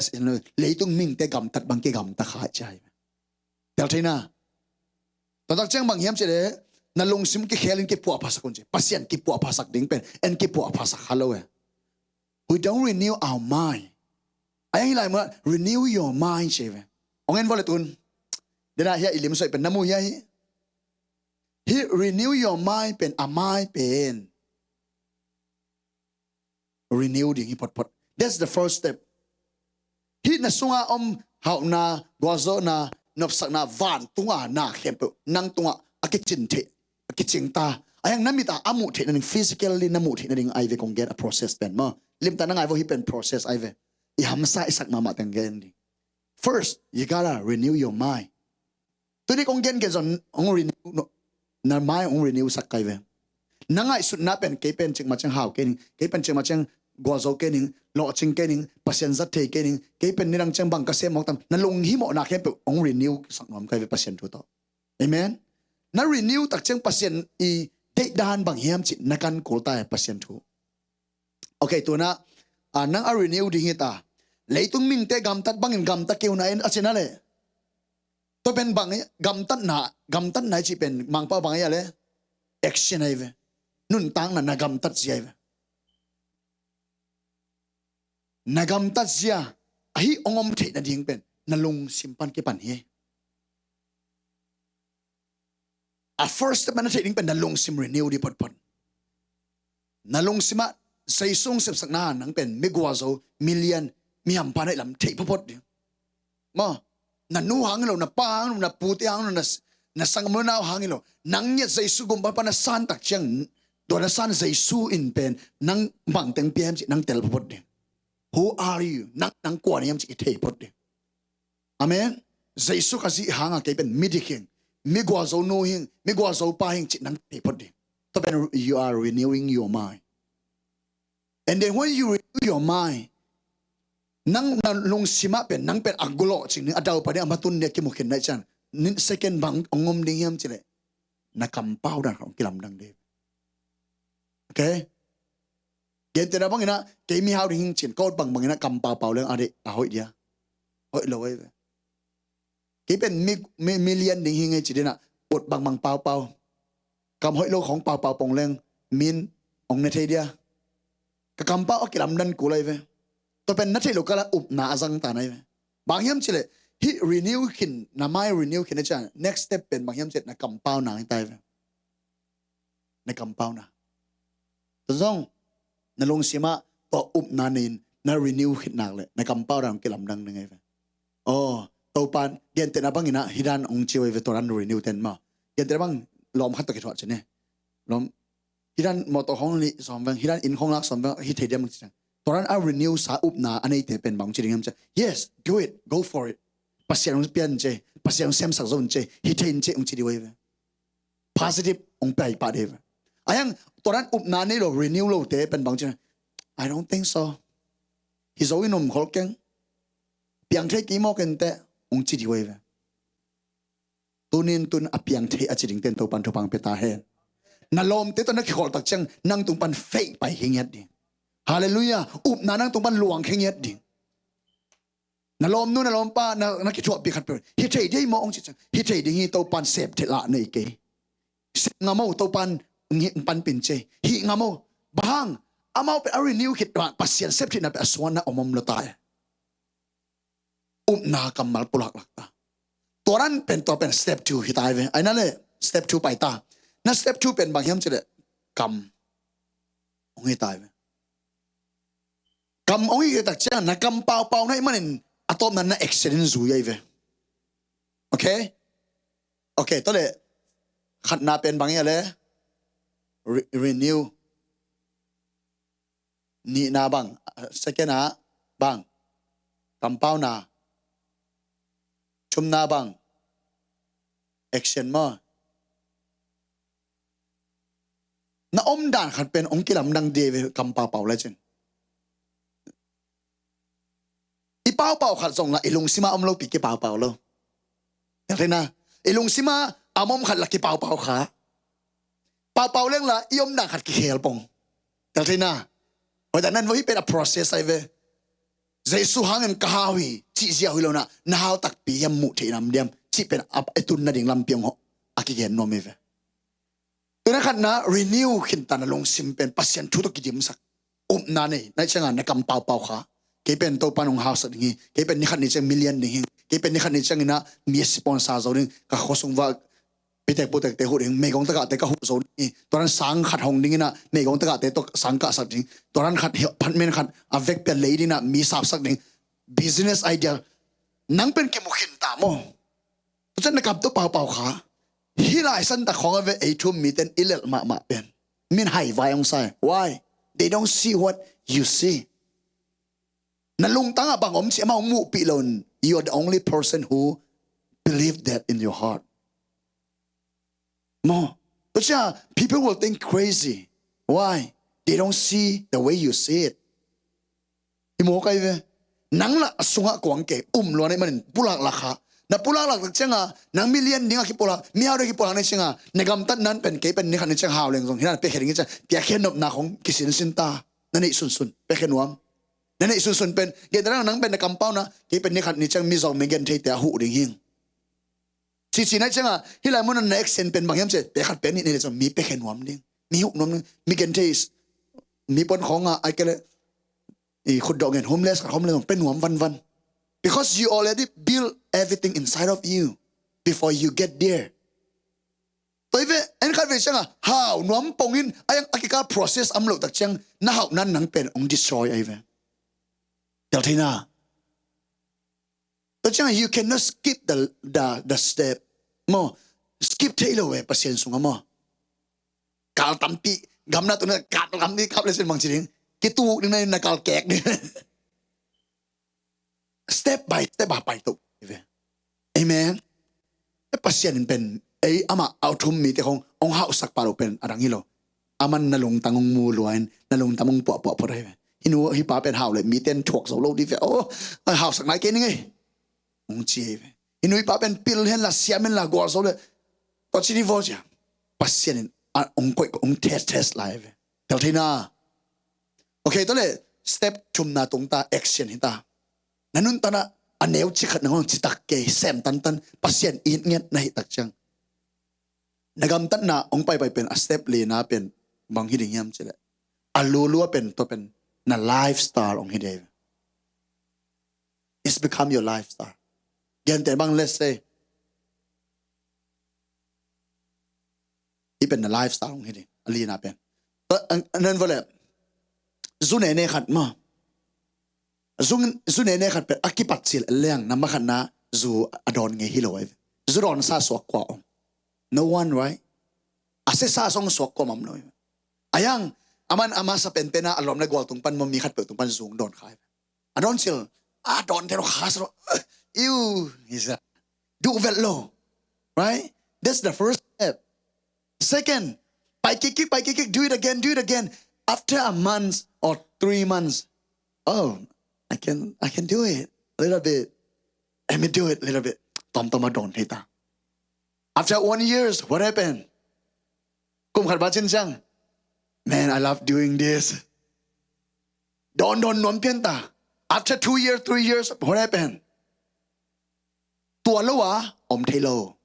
leitung mihingte gamtat bang kigamta kha ci hi. Tel thei na. Tua tak ciang bang hiam ci leh, na lungsim kikhelin kipuahphasak un ci. Pasian kipuahphasak ding pen en kipuahphasak kha lo e. We don't renew our mind. A hi lai mun ah, renew your mind ci ve. Hong en vua leh tun, dena hiah i limsuai pen na mu hiah hi. Hih renew your mind pen, a mind pen renew ding hi photphot. That's the first step. Hih na sunga om hauhna, gualzawhna, nopsakna, vantunga na khempeuh nang tungah a kicing theih, a kicing ta. A hiang na mit ah a muh theih nading, physically na muh theih nading ai ve kong gen a process pen maw. Limtak na ngai vua, hih pen process ai ve. I hamsa i sak mahmah teng gen ding. First, you gotta renew your mind. Tuni kong gengen zong hong renew, na mai hong renew sak kai ve. Na ngaihsutna pen kei pen cikmah ciang hau kei ning, kei pen cikmah ciang gualzo kei ning, lawhcing kei ning, Pasian zat thei kei ning, kei pen nidang ciang bang ka sem mawk tam, na lunghimawhna khempeuh hong renew sak nuam kai ve Pasian thu tawh. Amen. Na renew tak ciang Pasian i deihdan bang hiam cih na kan kul ta e, Pasian thu. Ok, tuna, ah, nang a renew ding hi ta. Leitung mihingte gamtat bangin gamta kei un a, en a cina le. Tua pen bang hi, gamtatna, gamtatna i cih pen Mangpau bang hi a le. Action ahi ve. Nuntakna, na gamtat zia ahi ve. Na gamtat zia, ahi hong om theih nading pen na lungsim pan kipan hi. A first step na theih ding pen na lungsim renew ding photphot. Na lungsim ah Jesu hong sepsakna nang pen mi gualzo, mi lian, mi hampha na hih lam theih photphot ding. Maw, na nu hang hi lo, na pa hang hi lo, na pute hang hi lo, na, na sanggam nau hang hi lo. Nang ngiat Jesu gumpa pan na san tak ciang, tua na san Jesu in pen nang bangteng pia hiam cih nang tel photphot ding. Who are you? Nang, nang kua na hiam cih i thei phot ding. Amen. Jesu Khazih hanga kei pen midik hing, mi gualzo nu hing, mi gualzo pa hing cih nang thei phot ding. Tua pen you are renewing your mind. And then when you renew your mind, nang na lungsim ah pen, nang pen a gulawh cing ding, a daupa ding, a matun ding a kimukhin nai cian, nin second bang hong om ding hiam cih leh, na kampau dan khat hong kilamdang ding. Okay? Gentehna bangin ah, kei mihau ding hing cin, ka ut bangbangin ah kampaupau leng a deih, a hoih dia. Hoih lo ei ve. Kei pen mi, mi, mi lian ding hing ei ci ding ah, ut bangbang paupau. Kam hoih lo khong paupau pong leng, min hong ne thei dia. Ka kampau a kilamdan kul ei ve. Tua pen na theih lo kala upna a zang ta na ei ve. Bang hiam cileh, hih renew khin, na mai renew khin a cian, next step pen bang hiam cileh, na kampau na hing ta ei ve. Na kampau na. Tua zong, na lungsim ah, tua upna nei in, na renew khit nak leh, na kampau dan kilamdang na ngei ve. Oh, Topan, gentehna bangin ah, hih dan hong ci uh ei ve, tua dan renew ten maw. Gentehna bang, lawm khat tawh kithuah ci ni. Lawm, hih dan mawtaw hong lih sawm veng, hih dan inn hong lak sawm veng, hih thei diam hong ci ciang. Tua dan a renew sa upna, a neite pen bang hong ci ding hiam ci. Yes, do it, go for it. Pasian hong pian ci, Pasian hong semsak zo ci, hih thei ci hong ci ding uh ei ve. Positive hong pai pah ding ve. A hiang, tua dan upna nei lo, renew lo te pen bang ci. I don't think so. Hi zo in um khol keng. Piang thei kei maw keng te, hong ci ding uh ei ve. Tunin tun a piang thei a ci ding ten Topan thupha hong pia ta hen. Na lawmte tawh na kikholh tak ciang, nang tung pan feih pai hi ngiat ding. Hallelujah. Upna nang tung pan luang hi ngiat ding. Na lawmnu, na lawmpa, na, na kithuahpih khat peuh. Hi thei ding maw hong ci ciang. Hi thei ding hi, Topan sep thei lah nei kei. Sep ngam o, Topan ngi panpin ci. Hih ngam o. Bang hang, amau pen a renew khit mah, Pasian sep theihna pen a sungah na om om lo ta e. Upna kammal pulak lak ta. Tua dan pen, tua pen step two hi ta ei ve. Ai na le, step two pai ta. Na step two pen bang hiam cileh, kam hong hi ta ei ve. Kam hong hi tak ciang, na kampaupau na hih manin, a tawpna na action in zui ei ve. Okay? Okay, tua leh, khatna pen bang hia leh, re-, renew. Nihna bang, second ah, bang, kampauna. Thumna bang, action maw. Na omdan khat pen hong kilamdang ding ve, kampaupau le cin. I paupau khat zong la, i lungsima om lopi kipaupau lo. Tel thei na, i lungsima a om khat la kipaupau kha. Paupau leng la, i omdan khat kikhel pong. Tel thei na, hoih ta nan vo hi pen a process ai ve. Jesu hangin ka hau hi, cih zia hi lo na, na hau takpi hiam, muh theih nam diam, cih pen a, a tun nading lampi hong hawh, a kigen nuam hi ve. Tuna khatna, renew khinta na lungsim pen, Pasian thu tawh kidimsak. Upna nei, na cianga na kampaupau kha. Kei pen Topan hong hausak ding hi, kei pen ni khat ni ciang million ding hi, kei pen ni khat ni ciangin a mi sponsor zo ding, ka khuasung va pitek putekte huh ding, meigong tagahte ka huh zo ding hi, tuaran sang khat hong dingin a, meigong tagahte tawh sang kahsak ding, tuaran khat hi, apartment khat, a vek pia lei dingin a, mi sapsak ding, business idea, nang pen kimu khinta maw. Tua ciang na kam tawh paupau kha. Hih lai santa khawng a ve ei thu um miten i lelh mahmah pen. Min hai vai hong sai. Why? They don't see what you see. Na lungtang ah bang om cih amau hong muhpih lo in. You are the only person who believe that in your heart. Maw. Tua ciang people will think crazy. Why? They don't see the way you see it. I mawk ai ve. Nang la a sungah kuang kei, um luan ai manin pulak lak kha. Na pulak lak tak cianga, nang million ding a kipulak, mihau ding a kipulak na cianga, na gamtat nan pen kei pen ni khat ni ciang hau leng zong, hi nan pekhe ding ciang, piakhe nopna khong kisinsin ta. Na neih sunsun, pekhe nuam. Na neih sunsun pen, gen ta nang pen na kampau na, kei pen ni khat ni ciang mi zong mi gen thei te a huh ding hing. Cici na cianga, hih lai mun na action pen bang hiam ci, pekhat pen ni nei le ciang, mi pekhe nuam ding. Mi huh nuam ding, mi gen thei, mi pon khong a, ai kei le, i khut dawh ngen homeless khat homeless pen nuam vanvan. Because you already build everything inside of you before you get there. Tua hi ve, en khat ve cianga, hau nuam pongin, a yang a kikal process am lo tak ciang, na hau nan nang pen hong destroy ai ve. Tel thei na. Tua cianga, you cannot skip the, the, the step. Maw, skip thei lo ve, Pasian sunga maw. Kal tampi, gamna tuna kal tampi kap le sin bang ci ding. Kituk ding na, na kal kek ding. Step by step a pai to ve. Amen. E Pasian in pen, ei ama a thum mite khong, hong hausak pah lo pen, a dang hi lo. Aman na lungtang hong mu lua in, na lungtang hong puahpuah phot ai ve. Hi nu, hi pa pen hau le, miten thuak zo lo di ve. Oh, hausak nai kei ning ei. Hong ci ai ve. Hi nu hi pa pen pil hen la, siam hen la, gual zo le. Tua ci ni vo cia. Pasian in a, ong koih, ong test, test lai ve. Tel thei na. Okay, tua le step thumna tung ta, action hi ta. Na nuntakna a neu cikhat na ngong citak kei, sem tantan, Pasian it ngiat na hi tak ciang, na gamtatna ong paipai pen a step lina pen bang hi ding hiam cileh, a lulua pen tua pen na lifestyle ong hi ding. It's become your lifestyle. Gente bang, let's say, i pen na lifestyle ong hi ding, a lina pen. Tua, an, an, an vole, zu nene khat maw. Zu, zu nene khat pen a kipat cil leng na makhatna zu a dawn ngei hi lo ai ve. Zu dawn sa suak kua om? No one, right? A se sa song suak kua mam lo ai ve. Ayang, aman ama sa penpena a lom le gual tung pan maw, mi khat peuh tung pan zu ong dawn kha ai ve. A dawn cil, a dawn te lo khas lo. Ew, is that? Do well lo. Right? That's the first step. Second, pai kik kik, pai kik kik, do it again, do it again. After a month or three months, oh, I can, I can do it a little bit. Let me do it a little bit. Tom tom a dawn thei ta. After one years, what happened? Kum khat ba cin ciang, man, I love doing this. Dawn dawn nuam pian ta. After two years, three years, what happened? Tua lo a om thei lo.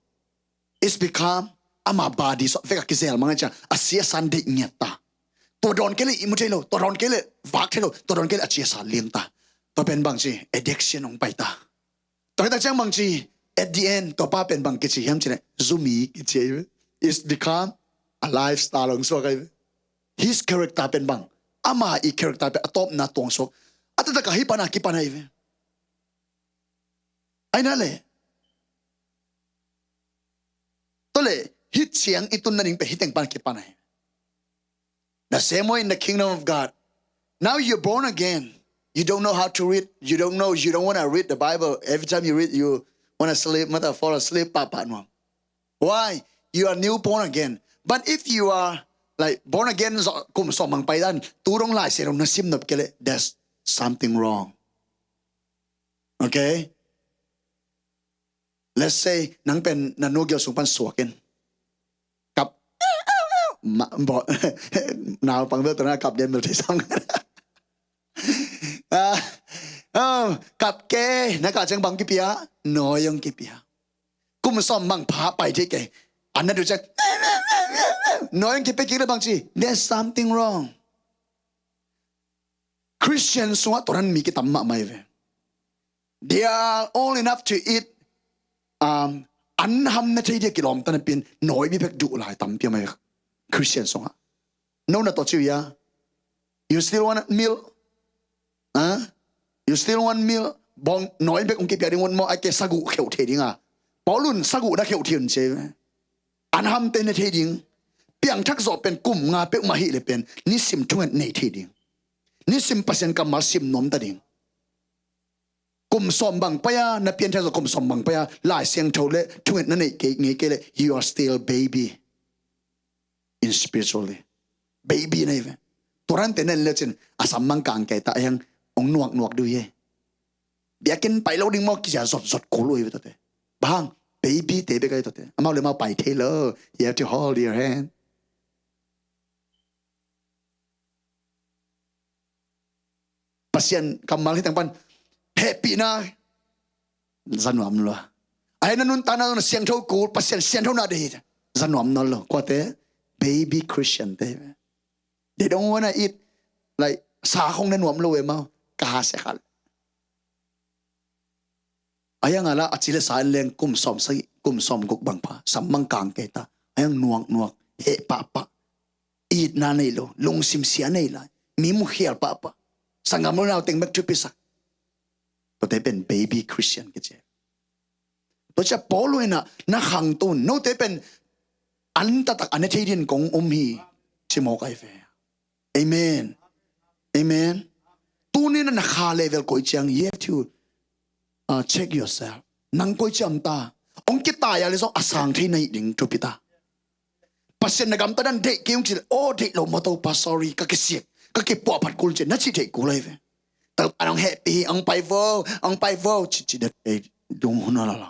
It's become ama body so vek a kizel mang ciang a sia san deih ngiat ta. Tua dawn kei le i mu thei lo, tua dawn kei le vak thei lo, tua dawn kei le a cia sa liang ta. Tua pen bang ci, addiction ong pai ta. Tua hi tak ciang bang ci, at the end, tua pa pen bang kici hiam cileh, zumi kici ai ve. It's become a lifestyle ong suak ai ve. His character pen bang, ama i character pen a tawpna tuang suak. A taktak a hi pan a kipan ai ve. Ai na le. Tua le, hi ciang i tun na ding pen hi teng pan a kipan ai. The same way in the kingdom of God. Now you're born again. You don't know how to read. You don't know. You don't want to read the Bible. Every time you read, you want to sleep, mata fall asleep, papa nuam. Why? You are new born again. But if you are like born again, so, kum som mang pai dan, tu dong lai se dong na sim nop kei le, there's something wrong. Okay? Let's say, nang pen na nu gel sung pan suak in. Kap. Ma, bo, nau pang bel tana kap den bel thei sam. Ah, oh, kap ke, na ka ciang bang kipia, noi ong kipia. Kum som mang pha pai thei ke. An na du ciang, noi ong kipia kik le bang ci. There's something wrong. Christian sungah tua dan mi kitam mahmah ai ve. They are old enough to eat. Um, an ham na thei dia kilawm ta na pin, noi bi bek duh lai tampi a mai Christian sungah. No na tawh ci uh ia. You still want milk? Huh? You still want milk? Bawng noi bek ong kipia ding un maw, ai ke saguh kheuh thei ding a. Paul un saguh na kheuh thei un ci. An hamte ne thei ding. Piangthak zawh pen kum nga peuhmah hi le pen nisim thunget nei thei ding. Nisim Pasian kammal sim nuam ta ding. Kum sawm bang pai a, na pianthak zawh kum sawm bang pai a, Lai Siangtho le thunget na neih kei ngei kei le, you are still baby in spiritually. Baby na hi ve. Tua dante na en le cin, a sam mang kang kei ta, a hiang ong nuak nuak du hi. Biakinn pai lo ding maw, kizia zot zot kul uh hi ve tuate. Bang, baby te bek a hi tuate. Amau le mau pai thei lo. You have to hold your hand. Pasian kammal hi teng pan hehpihna za nuam lua. Ai na nuntakna na siangtho kul, Pasian siangtho na deih hi. Za nuam nawn lo. Kuate, baby Christian te hi ve. They don't wanna eat, like, sa khong na nuam lo e mau. Ka ha sia kha le. A hiang a la a ci le sa en leng kum sawm sagih, kum sawm guk bang pha. Sam mang kang kei ta. A hiang nuak nuak, heh pahpah. Itna nei lo, lungsim sia nei lai. Mi mukhial pahpah. Sanggam lo nau teng bek thupi sak. Tuate pen baby Christian kici. Tua cia Paul in a na khangto un. Note pen an taktak a ne thei din kong um hi. Ci mawk ai ve. Amen. Amen. Tuni na na kha level koi ciang, you have to, uh, check yourself. Nang koi ciam ta. Ong kitai a le zong a sang thei na hi ding thupi ta. Pasian na gamta dan deih kei ung ci le, oh, deih lo maw Topa, sorry, ka kisiak, ka kipuahphat kul ci, na cih theih kul ai ve. Topa nong hehpih hi, ong pai vo, ong pai vo, ci ci det ei dung hun a la la.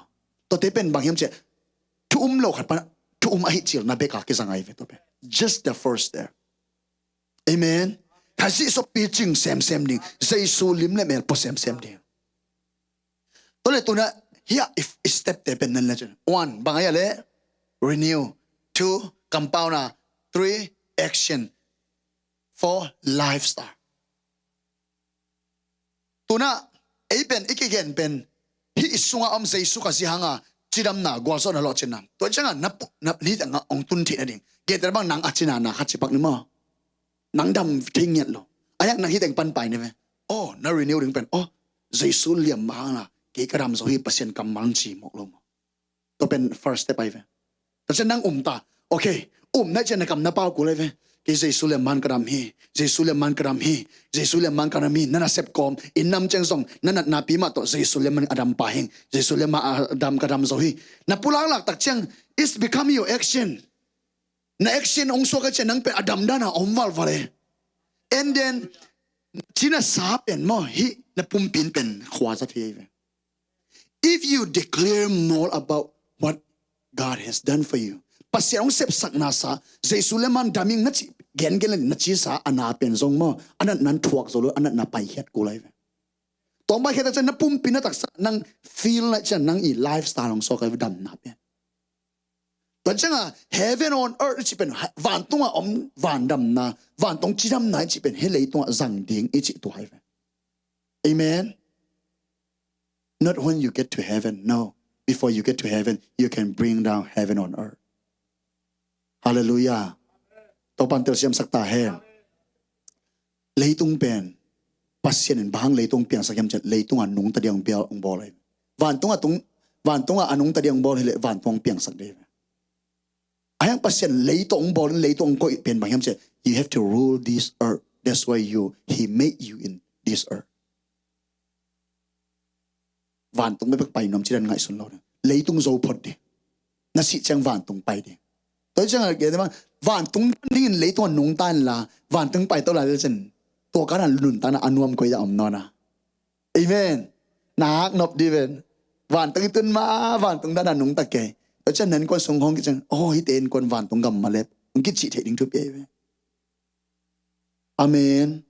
Tuate pen bang hiam ci, thu um lo khat pan, tum ahi cil na bek a kizang ahi ve tua pen. Just the first step. Amen. Khazih soppi cing semsem ding. Jesu lim le mel pua semsem ding. Tua le tuna hia if step te pen nan le cin. One, bang ahi le renew. Two, compound a. Three, action. Four, lifestyle. Tuna ei pen i kigen pen hih i sunga om Jesu Khazih hanga cidamna gualzawhna lawhcinna. Tua cianga na pu- na ni tanga ong tun theih nading. Gentena bang nang a cina na khat cipak ni maw. Nang dam thei ngiat lo. Ayak nang hiteng pan pai ni ve. Oh, na renew ding pen. Oh, Jesu liam mahang la kei ka dam zo hi, Pasian kammal ci mawk lo maw. Tua pen first step ahi ve. Tua cian nang um ta. Okay, um na cian na kam na pau kul ahi ve. Kei Jesu liam man ka dam hi. Jesu liam man ka dam hi. Jesu liam man ka dam hi. Na nasep kawm in nam ciang zong na natna pi mah tawh Jesu liam man a dam pa hing. Jesu liam man a dam ka dam zo hi. Na pulaklak tak ciang it's become your action. Na action ong suak a cian nang pen a dam dana om valval e. And then cina sa pen maw hih na pumpin pen khua za thei ahi ve. If you declare more about what God has done for you, Pasian ong sepsakna sa, Jesu le man daming na ci gengen le na ci sa a na pen zong maw a natna thuak zo lo, a natna paikhiat kul ahi ve. Tawng paikhiat a cian na pumpi na taksa nang feel na cian nang i lifestyle ong suak ahi ve damna pen. Tua cianga heaven on earth i ci pen vantunga om vandamna, vantung cidamna i ci pen he leitunga zang ding i ci tua ahi ve. Amen. Not when you get to heaven, no. Before you get to heaven, you can bring down heaven on earth. Hallelujah. Topan telsiam sak ta hen. Leitung pen Pasian in bang leitung piangsak hiam cian leitunga nungta diang bial ong bawl ahi. Vantunga tung vantunga a nungta diang bawl hileh vantung piangsak dei. Ayang Pasian leitung bawl in leitung koih pen bang hiam cian you have to rule this earth. That's why you he made you in this earth. Vantung bek pai nuam cidan ngaihsun lo ding. Leitung zo phot ding. Na sih ciang vantung pai ding. Tua ciang a gede ma vantung dingin leitung a nungta in la vantung pai to la le cin. Tua kana nunta na a nuam koi da om nona. Amen. Nak nop di ven. Vantung i tun ma vantung dana nungta kei. Tua ciang nan kuan sung hong ki ciang oh hite in kuan vantung gam ma lep. Hong ki cih thei ding thupi ahi ve. Amen.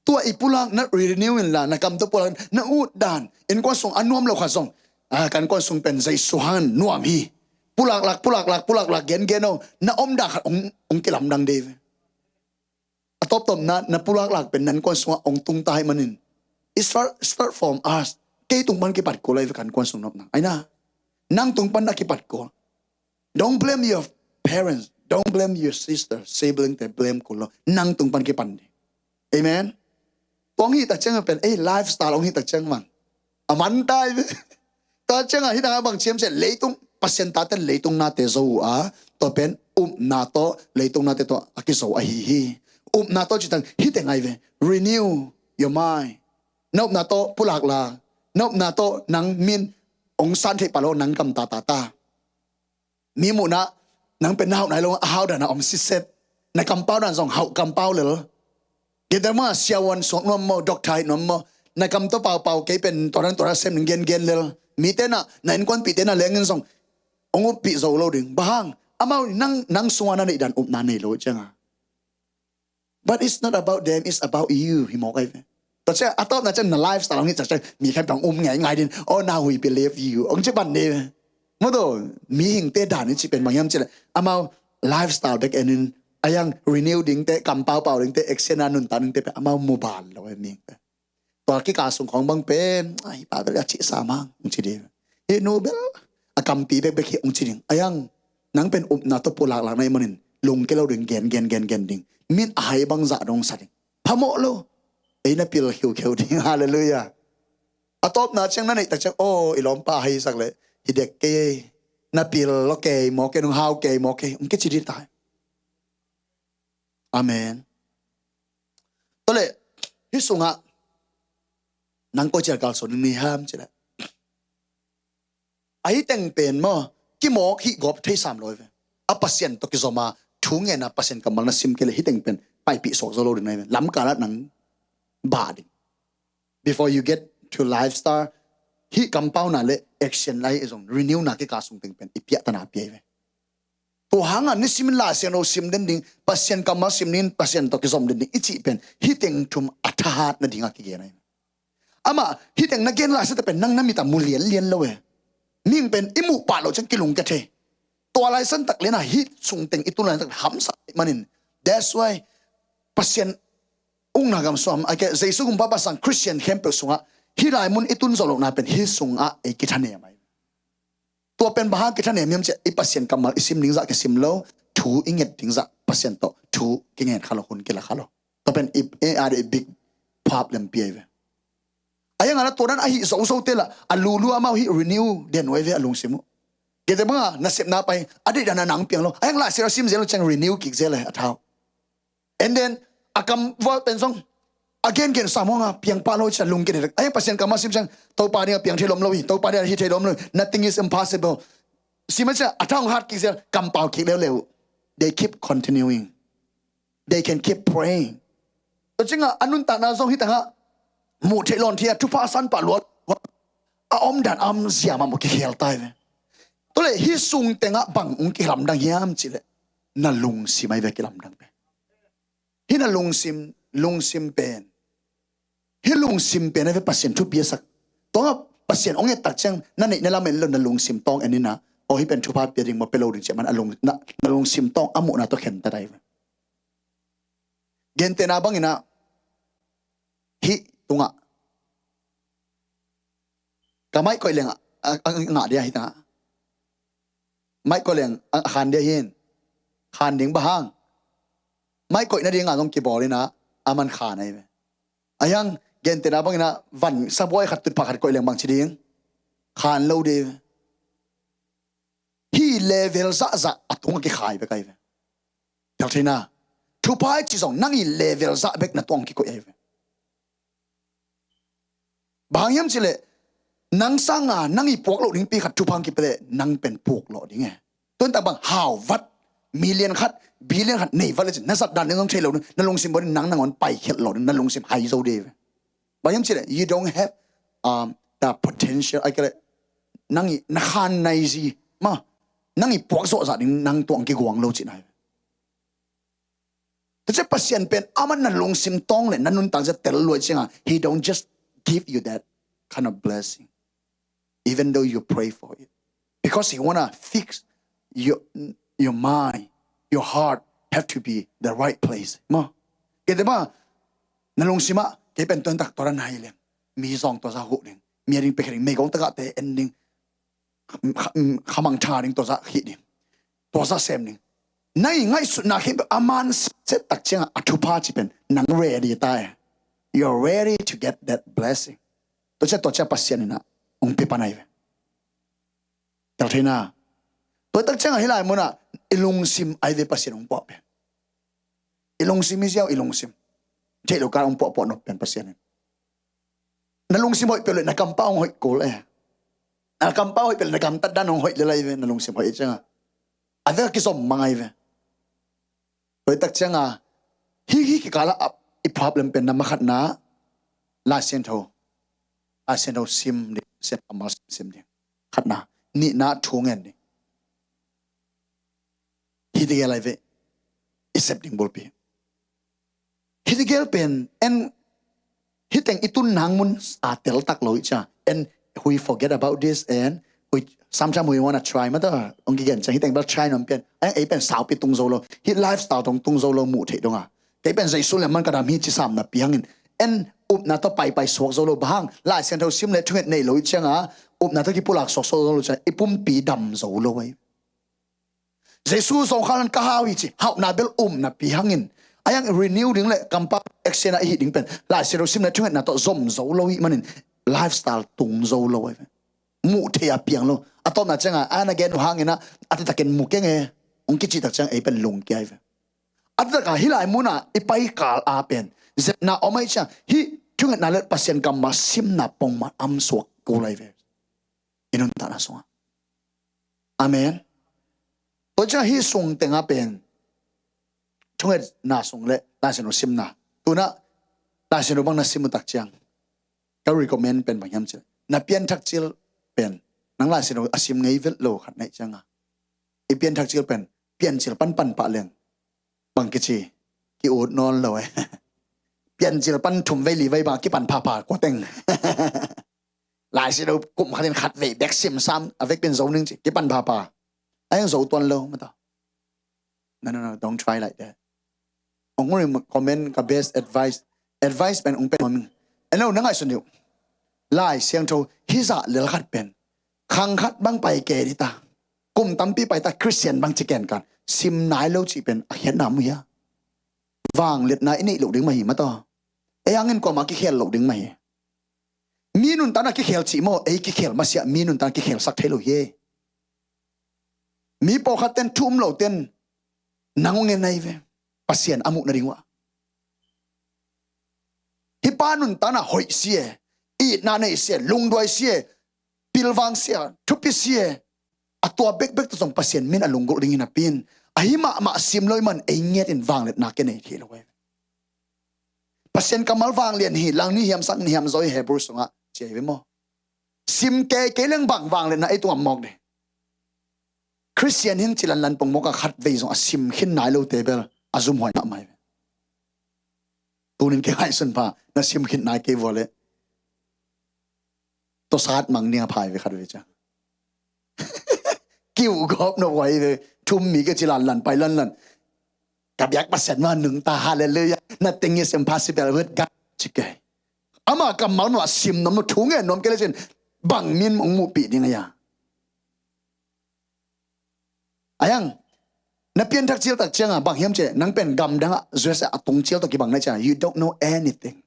Tua i pulak na renew in la na kam tua pulak na ut dan in kuan sung a nuam lo kha zong. A kan kuan sung pen Jesu han nuam hi. Pulak lak pulak lak pulak lak gen gen o na om dan khat ong kilamdang dei ve. A tawptawp na na pulak lak pen nan kuan sungah ong tung ta hi manin. It start, start from us. Kei tung pan kipat kul ahi ve kan kuan sung nopna aina. Nang tung pan na kipat kul. Don't blame your parents. Don't blame your sister, sibling te blame kul lo. Nang tung pan kipan ding. Amen. Tua ong hih tak ciang pen ei lifestyle ong hih tak ciang man a man tai ve. Tua ciang a hih tak a bang ciam cian leitung Pasian tate leitung nate zo uh a tua pen upna tawh leitung nate tawh a kizo ahi hi. Upna tawh citang hih teng ahi ve. Renew your mind. Na upna tawh pulak la. Na upna tawh nang min ong san theih palo nang kam ta ta ta. Mi muhna nang pen na hauh nai lo a hau dan a om siset. Na kampau dan zong hauh kampau lel. Gentema siawan suak nuam maw doctor hi nuam maw. Na kam tawh paupau kei pen tua dan tua dan sem ning gengen lel. Mite na na innkuanpihte na lengin zong ong uppih zo lo ding bang hang amau nang nang sunga na neih dan upna nei lo cianga. But it's not about them, it's about you. Hi mawk ahi ve. Tua ciang a tawpna ciang na lifestyle hong hih ciang mi khen pang um ngei ngai din. Oh, now we believe you. Ong ci pan ni ve. Mudo, mihingte dan i ci pen bang hiam ci le amau lifestyle bek enin ayang renew dingte kampaupau dingte action a nunta dingte pen amau mobile lo e mihingte. Tua kika sung khawng bang pen ahi pa bel a cih sa mang ong ci ding. Hi nu bel a kampi bekbek hi ong ci ding ayang. Nang pen upna tawh pulaklak na i manin lungke lo ding gen gen gen gen ding. Min a hai bang zah dong sa ding. Phamawh lo. Ei na pil khiukheu ding. Halleluiah. A tawpna ciang na neih tak ciang oh i lawmpa a haisak le hi dek kei. Na pil lo kei maw kei nung hau kei maw kei ong kici ding tai. Amen. Tole hih sungah nang koi cial kalsuan ni ham cile. Ahi teng pen maw kimawk hih gawp thei sam lo ve. A Pasian tawh kizoma thu ngena Pasian kammal na sim kei le hih teng pen paipih suak zo lo ding nai ve. Lamkalah nang bah ding. Before you get to lifestyle hih kampauna le action lai i zong renew na kika sung teng pen i piahtana piai ve. Tua hangah nisimin Lai Siangtho sim den ding, Pasian kammal sim ding, Pasian tawh kizom den ding i cih pen hih teng thum a thahat nadingah kigen ahi. Amah hih teng na gen Lai Siangtho pen nang na mit ah mu lianlian lo e. Mihing pen i muh pah loh ciang kilungkia thei. Tua Lai Siangtho tak lianah hih sung teng i tun Lai Siangtho tak hamsa ahih manin. That's why Pasian ukna gam sung, a ke Jesu gumpa pasang Christian khempeuh sungah hih lai mun i tun zawh lohna pen hih sungah ei kithanem ahi. Tua pen bang hang kithanem hiam ciah, i Pasian kammal i sim ding zah kisim lo, thu i nget ding zah Pasian tawh thu kingen kha lo, hun kila kha lo. Tua pen i, i, a, i big problem pi ahi ve. A hiang a la tua dan ahi zozo te la, a lulu amau hi renew den uh ahi ve a lungsim uh. Kei te banga nasepna pai a deih dan a nang piang lo. A hiang Lai Siangtho sim zel lo ciang renew kik zel e a thau. And then a kam vual pen zong a gengen sam hong a piang pah lo cia lungkia dek. A hiang Pasian kammal sim ciang Topa ding a piang thei lom lo hi, Topa ding a hi thei lom lo hi. Nothing is impossible. Sim a cia a thau hong hat kik zel, kampau kik leuleu. They keep continuing. They can keep praying. Tua ciangah a nuntakna zong hi tangah muh theih lawn thia thupha san pah luat a om dan am ziam a maw kikhel tai ve. Tua le hih sung tengah bang ung kilamdang hiam cileh na lungsim ai ve kilamdang ve. Hih na lungsim, lungsim pen. Hih lungsim pen ai ve Pasian thupi a sak. Tuangah Pasian ong et tak ciang na neih na lam en lo na lungsim tawng en inah. Aw hih pen thupha pia ding maw pia lo ding ciah man a lung, na, na lungsim tawng a muhna tawh khen ta dai ve. Gentehna banginah hih tungah ka maih koih leng a, a, a ngah dia hi tangah. Maih koih leng a khan dia hin. Khan ding bang hang. Maih koih nadingah zong kibawl inah a man khan ahi ve. A hiang gentehna banginah van sabuai khat tutphah khat koih leng bang ci ding. Khan lo ding. Hih level zahzah a tung a kikhai bek ahi ve. Tel theina. Thupha i ci zong nang i level zah bek na tuang kikoih ahi ve. Bang hang hiam cileh nang sanga nang i puak loh ding pi khat thupha hong kipia leh nang pen puk lawh ding e. Tuan tak bang hau vat million khat billion khat nei vat le cin na zat dan ding zong thei lo ding na lungsim baw ding nang nangawn paikhiat lawh ding na lungsim hai zo ding ve. Bang hiam cileh you don't have um, the potential ai kele nang i na khan nai zi ma nang i puak zawh zah ding nang tuang kiguang lo cin ai ve. Tua ciah Pasian pen aman na lungsim tawng le na nuntak zia tel luai cianga he don't just give you that kind of blessing even though you pray for it because he wanna fix your, your mind, your heart have to be the right place. Ma kei te ba na lungsimah kei pen tuan tak tua ra nai leng mi zawng tua za huh ding mi a ding pekhe ding meigong tagah te en ding khamang tha ding tua za hih ding tua za sem ding. Nai ngaihsutna khempeuh a man set tak ciangah a thupha ci pen nang ready ta e. You're ready to get that blessing. Tua ciah tua ciah Pasian inah hong pia pan ai ve. Tel theina. Tua tak ciangah hih lai munah i lungsim ai ve Pasian hong puah pen. I lungsim hi ziau i lungsim. Theih lo kal hong puahpuah nop pen Pasian in. Na lungsim hoih peuh le na kampau hong hoih kul e. Na kampau hoih peuh le na gamtat dan hong hoih le lai ve na lungsim hoih cianga. A vek kizom mang ai ve. Hoih tak cianga. Hi hi kikala ap i problem pen na makhatna. Lai Siangtho. Lai Siangtho sim ding. Sian amal sim ding. Khatna. Nihna thu ngen ding. Hih tegel ai ve. I sep ding bulpi. Hih tegel pen en hih teng i tun nang mun a tel tak lo i cia. And we forget about this and we sometimes we wanna try mata ong kigen ciang hih teng bel try nom pian. Ai ei pen saupi tung zo lo. Hih lifestyle tong tung zo lo muh theih donga. Kei pen Jesu le man ka dam hi ci sam na piangin. En upna tawh paipai suak zo lo bang. Lai Siangtho sim le thunget nei lo i cianga. Upna tawh kipulak suak zo lo ciang i pumpi dam zo lo ai. Jesu zong khalan ka hau hi ci hauhna bel um napi hangin a yang renew ding le kampa action a ihi ding pen Lai Siangtho sim le thungetna tawh zom zo lo hi manin lifestyle tung zo lo ai ve. Muh thei a piang lo a tawpna cianga a na gen uh hangin a a titakin mu keng e ong kici tak ciang ei pen lung kia ai ve. A titaka hih lai muna i pai kal a pen zetna om ai ciang hih thungetna le Pasian kamma simna pongman am suak kul ai ve. I nuntakna sungah. Amen. Tua ciang hih sung tengah pen thungetna sung le Lai Siangtho simna. Tunah Lai Siangtho bang na sim uh tak ciang ka recommend pen bang hiam cih na pianthak cil pen nang Lai Siangtho a sim ngei vet lo khat naih cianga i pianthak cil pen Piancil pan pan pah leng bang kici, ki-ut nawn lo e. Piancil pan thum vei li vei bang a kipan phapha kua teng. Lai Siangtho kum khatin khat vei bek sim sam a vekpi in zo ning ci, kipan phapha. A hiang zo tuan lo mata. No, no, no, don't try like that. Ong ring comment ka best advice. Advice pen ong pen ming. Eno, na ngaihsun dih uh. Lai Siangtho hizah lel khat pen khang khat bang pai ke dih ta, kum tampi pai ta, Christian bang ci ken kan sim nai lo cih pen a khiatna mu hia? Vangliatna i neih loh ding mah hi mata. Ei hangin kuamah kikhel loh ding mah hi. Mi nuntakna kikhel cih maw, ei kikhel masiah mi nuntakna kikhelsak thei lo hi. Mi pawlkhat ten, thu um lo ten nang ong en ahi ve, Pasian a muh nading uh ah. Hih pa nuntakna hoih si e, itna nei si e, lungduai si e, pilvang si e, thupi si e. A tua bekbek tawh zong Pasian min a lunggulh ding hi napi in, ahi mahmah sim lo ahih man ei nget in vangliatna kinei thei lo ahi ve. Pasian kammal vanglian hi, lang ni hiam, sang ni hiam zaw hi, Hebrew sungah ci ahi ve maw. Sim kei kei leng bang vangliatna ei tungah mawk dih. Christian hi ing ci lanlan pongmawk a, khat vei zong a sim khin nai lote bel a zumhuai mahmah hi ve. Tunin kei ngaihsun pha, na sim khin nai kei vua leh tua sat mang ning a phai ve khat vei ciang. Kiu gawp nop huai ve, thum mi ke ci lanlan, pai lanlan. Ka biak Pasian mah nungta, hallelujah. Nothing is impossible with God. Ci kei. Ama kammal mah sim nuam, thu ngen nuam kei le cin bang min ong muhpih ding a hia? A hiang, na pianthak cial tak ciangah bang hiam cih leh, nang pen gamdang ah, U S A a tung cial tawh kibang na ciangah, you don't know anything.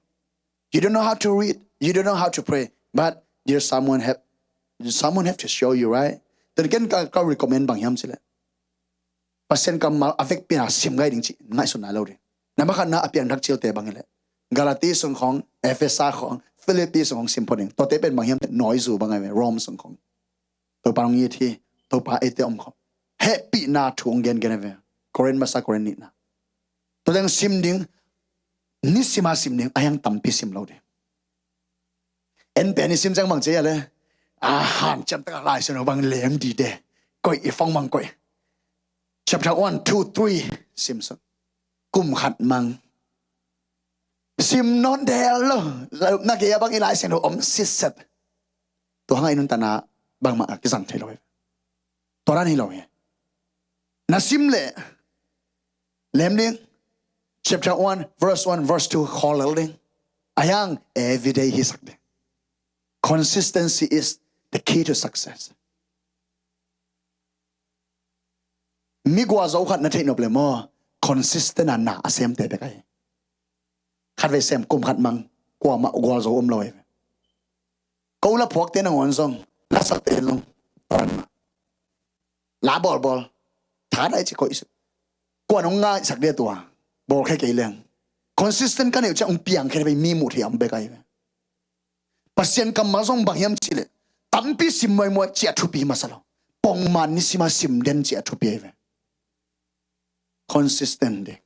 You don't know how to read. You don't know how to pray. But there's someone have, someone have to show you, right? Then ken ka, ka recommend bang hiam cih leh, Pasian kammal a vekpi in a sim ngai ding cih ngaihsun nai lo ding. Nambat khatna a pianthak cialte bang hi leh, Galati sung khawng, Efesa khawng, Filipi sung khawng sim phot ding. Tuate pen bang hiam cih leh, nawizu bang ahi ve, Rome sung khawng. Topa hong it hi, Topa eite om khawm. Hehpihna thu hong gengen ahi ve. Korin masa, Korin nihna. Tua teng sim ding, nisima sim ding, a hiang tampi sim lo ding. En pen i sim ciang bang ci a le, a hanciam takah Lai Siangtho bang lem dide. Koih i phone bang koih. Chapter one, two, three sim suk. Kum khat mang. Sim nawn del lo. Na gei a bang i Lai Siangtho om sitset. Tua hang a i nuntakna bangmah a kizang thei lo hi. Tua dan hi lo hi. Na sim leh lem ding. Chapter one, verse one, verse two, khawl lel ding. A hiang everyday hisak ding. Consistency is the key to success. Mi gualzo khat na theih nop le maw, consistent a na a semte bek ahi. Khat vei sem, kum khat mang, kuamah gualzo om lo hi. Ko la phuakte nangawn zong, la sakte zong, tua dan mah. La bawlbawl, tha dai ci koih suk. Kuan hong ngaisak dia tua, bawlkhia kei leng. Consistent ka neih uh ciang hong piangkhia thei, mi muh theih a om bek ahi ve. Pasian kammal zong bang hiam cih leh, tampi sim muaimuai cih a thupi masa lo. Pongman nisima sim den cih a thupi ahi ve. Consistent ding.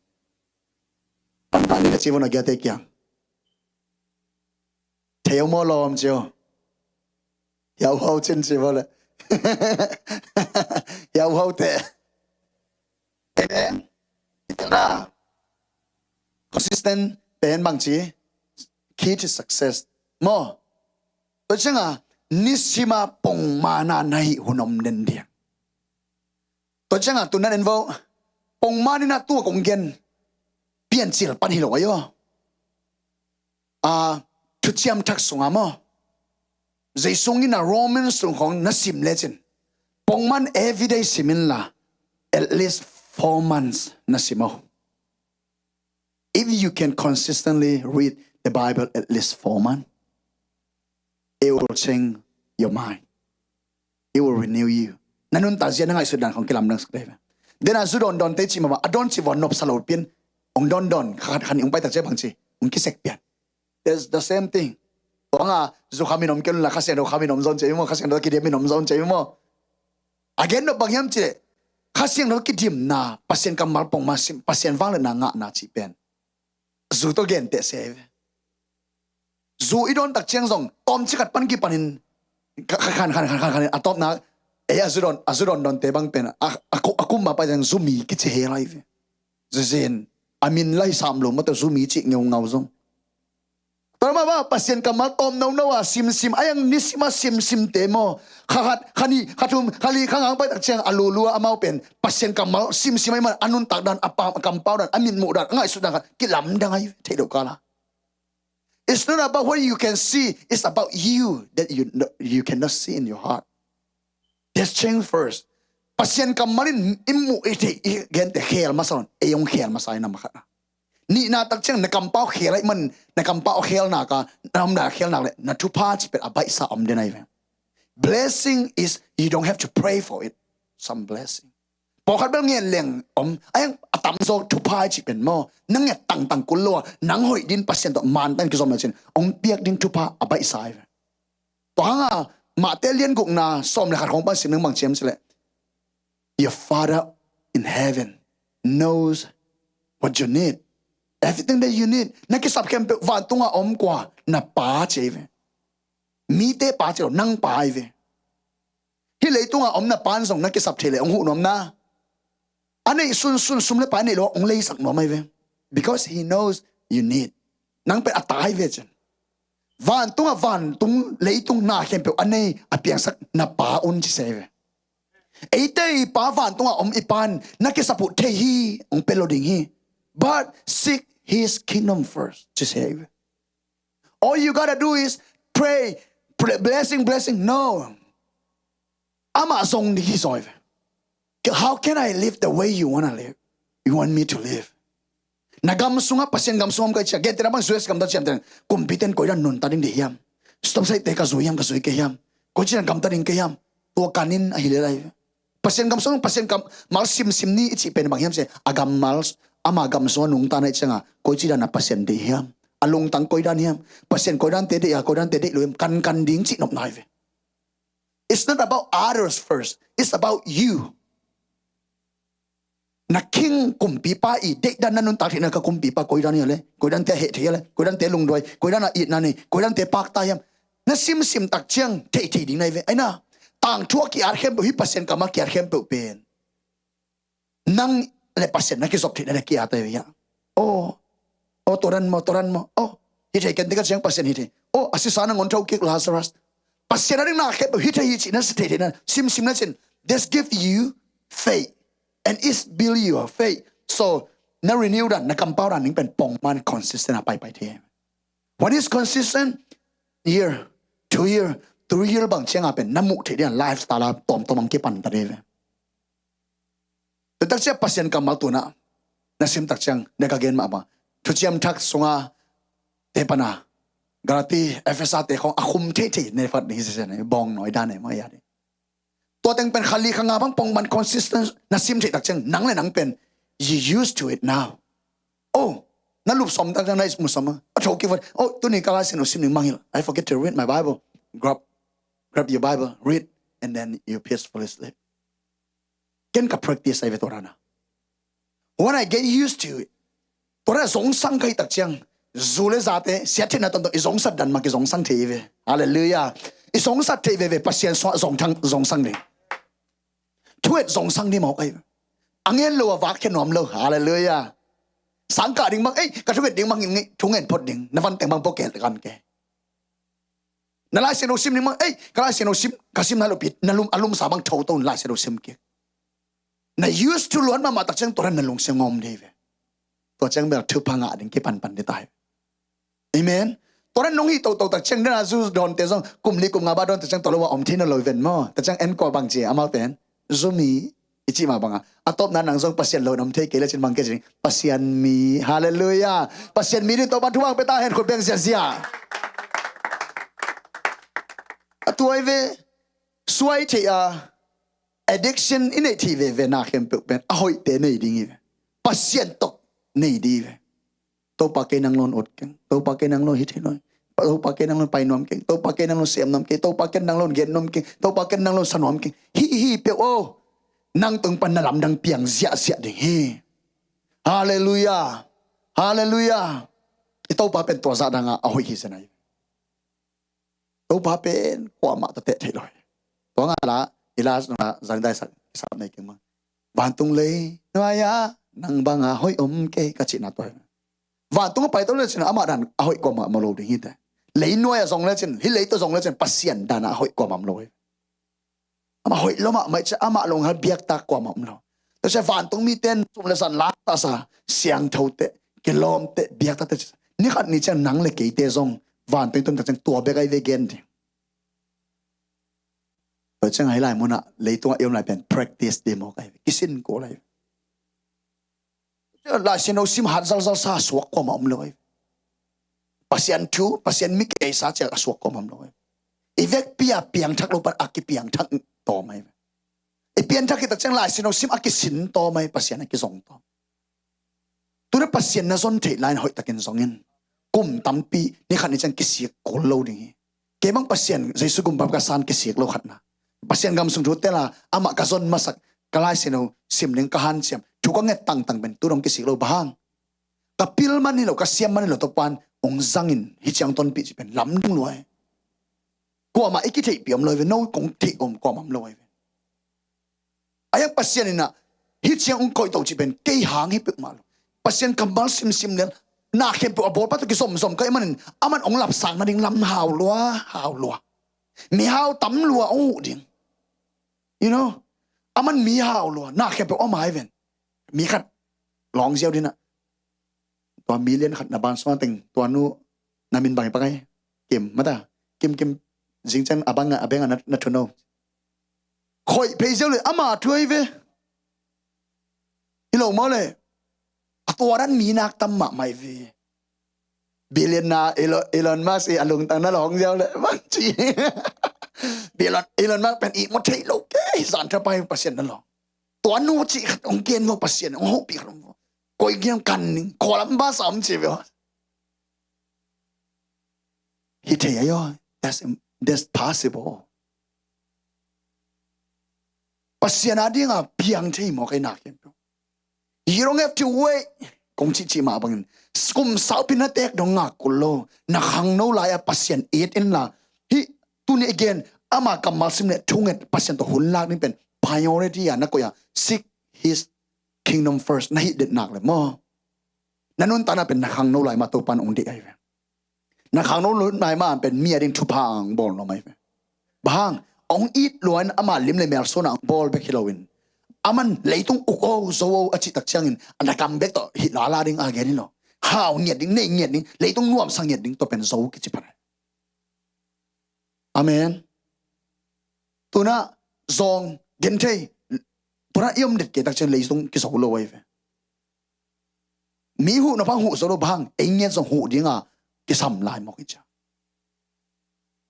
Pantah ni le ci vua na giate kiang. Thei o maw lawm ci o. Hiau hau cin ci vua le. Hiau hau te. Amen. Consistent pen bang ci. Key to success. Maw. Tua ciangah nisima pongmana na hih hun om den dia. Tua ciangah tu nan en vo. Pongman in a tua kong gen Piancil pan hi lo ahi aw. A, Thuciam Thak sungah maw, Jesu in a Romans sung khawng na sim lecin, pongman everyday sim inla, at least four months na sim aw. If you can consistently read the Bible at least four months, it will change your mind. It will renew you. Na nuntak zia, na ngaihsut dan khawng kilamdangsak dei ve. Dena zu dawndawnte cih mah bang a dawn cih vua nopsa lo pian. Hong dawndawn khat khat nih hong paitak ciah bang ci, hong kisek pian. That's the same thing. Tua nga zu khamin om kei unla, Kha Siangtho khamin om zawn ci maw, Kha Siangtho kidiamin om zawn ci maw. A gen nop bang hiam cih leh, Kha Siangtho kidimna, Pasian kammal pongman sim, Pasian vangliatna ngahna cih pen zu tawh genteh se ve. Zu i dawn tak ciang zong tawmcik khat pan kipanin khan khan khan khan khan a tawpna Ei a zu dawn, a zu dawn dawnte bang pen a, a, a kum a pai ciang zumi kici hel ahi ve. Zizin a min lai sam lo mate zumi cih ngeungau zong. Tua mah bang Pasian kammal tawm nono a simsim a, ei ang nisim a simsimte maw, kha khat, kha nih, kha thum, kha li, kha nga pai tak ciang a lulua amau pen Pasian kammal simsim a, ei man a nuntak dan, a pam, a kampau dan, a mitmuh dan, a ngaihsut dan khat kilamdang ahi ve, theih loh kala. It's not about what you can see, it's about you that you, you cannot see in your heart. Let's change first. Pasian kammal in i muh i theih i gente khel masa lo, ei hong khel masa hi na, mah khat na. Nihna tak ciang na kampau khel ahih man, na kampau a khel nak a, na omna a khel nak leh na thupha cih pen a baihsa om den ahi ve. Blessing is you don't have to pray for it. Some blessing. Pawlkhat bel ngen leng om, a, a tamzaw thupha cih pen maw, na nget tangtang kul lo a, nang hoih ding Pasian tawh mantan kizom le cin hong piak ding thupha a baihsa ahi ve. Tua hanga Matthai lian gukna sawm le khat khong pan sim nang bang ci hiam cih leh, your Father in heaven knows what you need. Everything that you need. Na kisap khempeuh vantunga om kua, na Pa ci ahi ve. Mite pa ci lo, nang Pa ahi ve. Hih leitunga om na pa'n zong na kisap thei leh hong huh nuam na. A neih sunsun sum le pai a neih lo hong leisak nuam ahi ve. Because he knows you need. Nang pen a ta ahi ve cin. Vantunga vantung leitung na khempeuh a nei a piangsak na Pa un ci se ahi ve. Eite i Pa vantunga om i Pa'n na kisap uh thei hi, hong pia lo ding hi. But seek his kingdom first ci se ahi ve. All you gotta do is pray, pray, blessing, blessing. No. Amah zong ding hi zaw ve. How can I live the way you wanna live? You want me to live? Na gam sungah, Pasian gam sungah om ka hih ciang, gentehna bang U S gam ta ciamteh, kumpite'n koidan nunta ding deih hiam? Stop sign-te ka zui hiam, ka zui kei hiam? Koici dan gamta ding kei hiam? Tua kanin ahi lel ahi ve. Pasian gam sung, Pasian kammal simsim ni i cih pen bang hiam cih leh, a kammal, ama gam sungah nungta na hih ciangah koici dan a Pasian deih hiam? A lungtang koidan hiam? Pasian koidante deih a, koidante deih lo hiam? Kankan ding cih nopna ahi ve. It's not about others first. It's about you. Na king, kumpipa i deihdan, na nuntak theihna, ka kumpipa koidan hi a le, koidante a heh thei a le, koidante lungduai, koidan a itna nei, koidante pakta hiam? Na simsim tak ciang theih thei ding na hi ve. Ahi na, tangthu a ki-at khempeuh, hih Pasian kammal ki-at khempeuh pen nang le Pasian na kizop theihna na ki-at ahi ve hiah. Aw, aw, tua dan maw, tua dan maw, aw, hi thei ken tek a ciang Pasian hi thei. Aw, a sisa nangawn tho kik Lazarus. Pasian a ding na khempeuh hi thei hi cih na sa thei thei na simsim na cin. This give you faith and it's build your faith. So na renew dan, na kampau dan ning pen pongman consistent a paipai thei. What is consistent? Year, two year, three year bang ciang a pen na muh theih ding a lifestyle a tawmtawm ang kipan ta ding ve. Tua tak ciang Pasian kammal tuna na sim tak ciang na ka gen mah bang, Thuciam Thak sunga te pana Galati, Efesa te khong a khum theithei ne fat ni hi se ne, bawng nawi dan ne mai a ding. Tua teng pen kha li kha nga bang pongman consistent na sim theih tak ciang nang le nang pen you used to it now. Oh, na lup som tak ciang na is mu som a, a tho ki fat. Oh, tuni ka Lai Siangtho sim ning mangil. I forget to read my Bible. Grab, grab your Bible, read, and then you peacefully sleep. Ken ka practice ahi ve tua rana. When I get used to it, tua rana zongsang ka hih tak ciang, zu le zate siatheihna tawntawng i zongsat dan mah ki zongsang thei ve. Halleluiah. I zongsat thei veve, Pasian suah zongthang, zongsang ding. Thuet zongsang ding mawk ahi ve. A ngen lo a vak khia nuam lo. Halleluiah. Sangkah ding bang, ei, ka thunget ding bang in ngeih, thungen phot ding. Na van teng bang pawh kel kan ke. Na Lai Siangtho sim ding bang, ei, ka Lai Siangtho sim, ka sim na lupit, na lum, a lumsa bang tho to Lai Siangtho sim kik. Na used to luan mahmah tak ciang tua dan na lungsim ngawm ding ve. Tua ciang bel thupha ngah ding kipanpan ding ta hi. Amen. Tua dan nong hi toto tak ciang dan a zu dawnte zong kum li kum nga ba dawn tak ciang tua lo a om thei na lo ven maw. Tak ciang en kua bang ci amau ten. Zumi i cih mah bangah a tawpna nang zong Pasian lo na om thei kei le cin bang kei cin Pasian mi. Halleluiah. Pasian mi ding tawpna thupha pia ta hen, khut beng ziazia. A tuai ve, suai thei a, addiction i neih thei veve na khempeuh pen a hoihte nei ding hi ve. Pasian tawh nei ding hi ve. Topa kei nang lon ut keng. Topa kei nang lon hi thei nuam. Topa kei nang lon pai nuam keng. Topa kei nang lon sem nuam keng. Topa kei nang lon gen nuam keng. Topa kei nang lon sa nuam keng. Hih, hih peuh aw. Nang tung pan na lamdang piang ziahziah ding hi. Halleluiah. Halleluiah. I Topa pen tua zah dangah a hoih hi zen ahi. Topa pen kuamah tawh teh theih lo hi. Tua ngala Ila zani daisak kisap nei keng bang. Vantung lei nuai-ah nang banga hoih om kei ka cihna tua hi. Vantung a paito le cin amah dan a hoih kuamah om lo ding hi te. Lei nuai-ah zong le cin, hih lei tawh zong le cin Pasian dan a hoih kuamah om lo hi. Amah hoih lo mahmah hi ci, amah lunghal biaktak kuamah om lo. Tua cia vantung mite in sum le zan lak tasa, siangthote, kilawmte, biaktakte ci. Ni khat ni ciang nang le keite zong vantung i tun tak ciang tua bek ai ve gen ding. Tua ciang ahi lai munah leitungah i om lai pen practice ding mawk ai ve. Kisin kul ai ve. Lai Siangtho sim hat zalzal sa a suak kuamah om lo ai ve. Pasian thu, Pasian mi kei sa ciang a suak kuamah om lo ai ve. I vekpi a piangthak lo pan a kipiangthak tawm ai ve. I pianthak hi tak ciang Lai Siangtho sim a kisin tawm ai, Pasian a kizong tawm. Tuna Pasian na zon theih lai-in hoihtakin zongin. Kum tampi ni khat ni ciang kisik kul lo ding hi. Kei bang Pasian Jesu gumpa ka san kisik lo khatna. Pasian gam sung thu tela amah ka zon masak, ka Lai Siangtho sim ding ka hanciam, thu ka nget tangtang pen tu dong kisik lo, bang hang? Ka pil man hi lo, ka siam man hi lo, Topa'n hong zangin hih ciang tonpih cih pen lamdang lua hi. Kuamah i kitheihpih om lo hi ve, no kong theih om kuamah om lo hi ve. A hiang Pasian in ah hih ciang hong koih to cih pen kei hang hi peuhmah lo. Pasian kammal simsim lian, na khempeuh a bawlpa tawh kizomzom ka hih manin aman hong lapsak nading lam hau lua, hau lua. Mi hau tam lua hong huh ding. You know, aman mi hau lua, na khempeuh om ai ven. Mi khat lawng ziau ding ah, tua million khat na ban sung a teng, tua nu na min bang hi pakai? Kim, mata. Kim, Kim, zing ciang a bang a, a beng a na, na thu no. Khoih phei ziau le, ama thu ai ve. Hi lo maw le. A tua dan mi nak tam mahmah ai ve. Billionaire Elon, Elon Musk i a lungtang na lawng ziau le. Bang ci. Billionaire Elon Musk pen i maw thei lo kei, zan tha pai Pasian na lawng. Tua nu cih khat hong gen lo Pasian, hong hopih khat hong. Koi gen kan ning, khualam ba sa om ci ve. Hi thei ai aw, that's, that's possible. Pasian a dinga piang thei maw kei na khempeuh. You don't have to wait. Kong cihcih mah bangin kum saupi na teek dong ngak kul lo. Na khangno lai-a Pasian it inla. Hih tuni again, ama kammal sim le thunget Pasian tawh hun lak ding pen priority a na koih a, seek his kingdom first. Na hih det nak le maw. Na nuntakna pen na khangno lai mah Topa'n hong deih ai ve. Na khangno lut nai ma pen mi a ding thupha ang bawl nuam ai ve. Bang hang, hong it lua in ama lim le mel suan ang bawl bek hi loin, aman leitung uk o, zo o a cih tak ciangin a na kam bek tawh hih lala ding a gen hi lo. Hau ngiat ding, nei ngiat ding, leitung nuamsa ngiat ding, tua pen zo kici pan ai. Amen. Tuna zong gen thei, tuna i om det kei tak ciang leitung kizo lo ai ve. Mi huh na pang huh zo lo bang, ei ngiat zong huh dinga kisam lai mawk hi cia.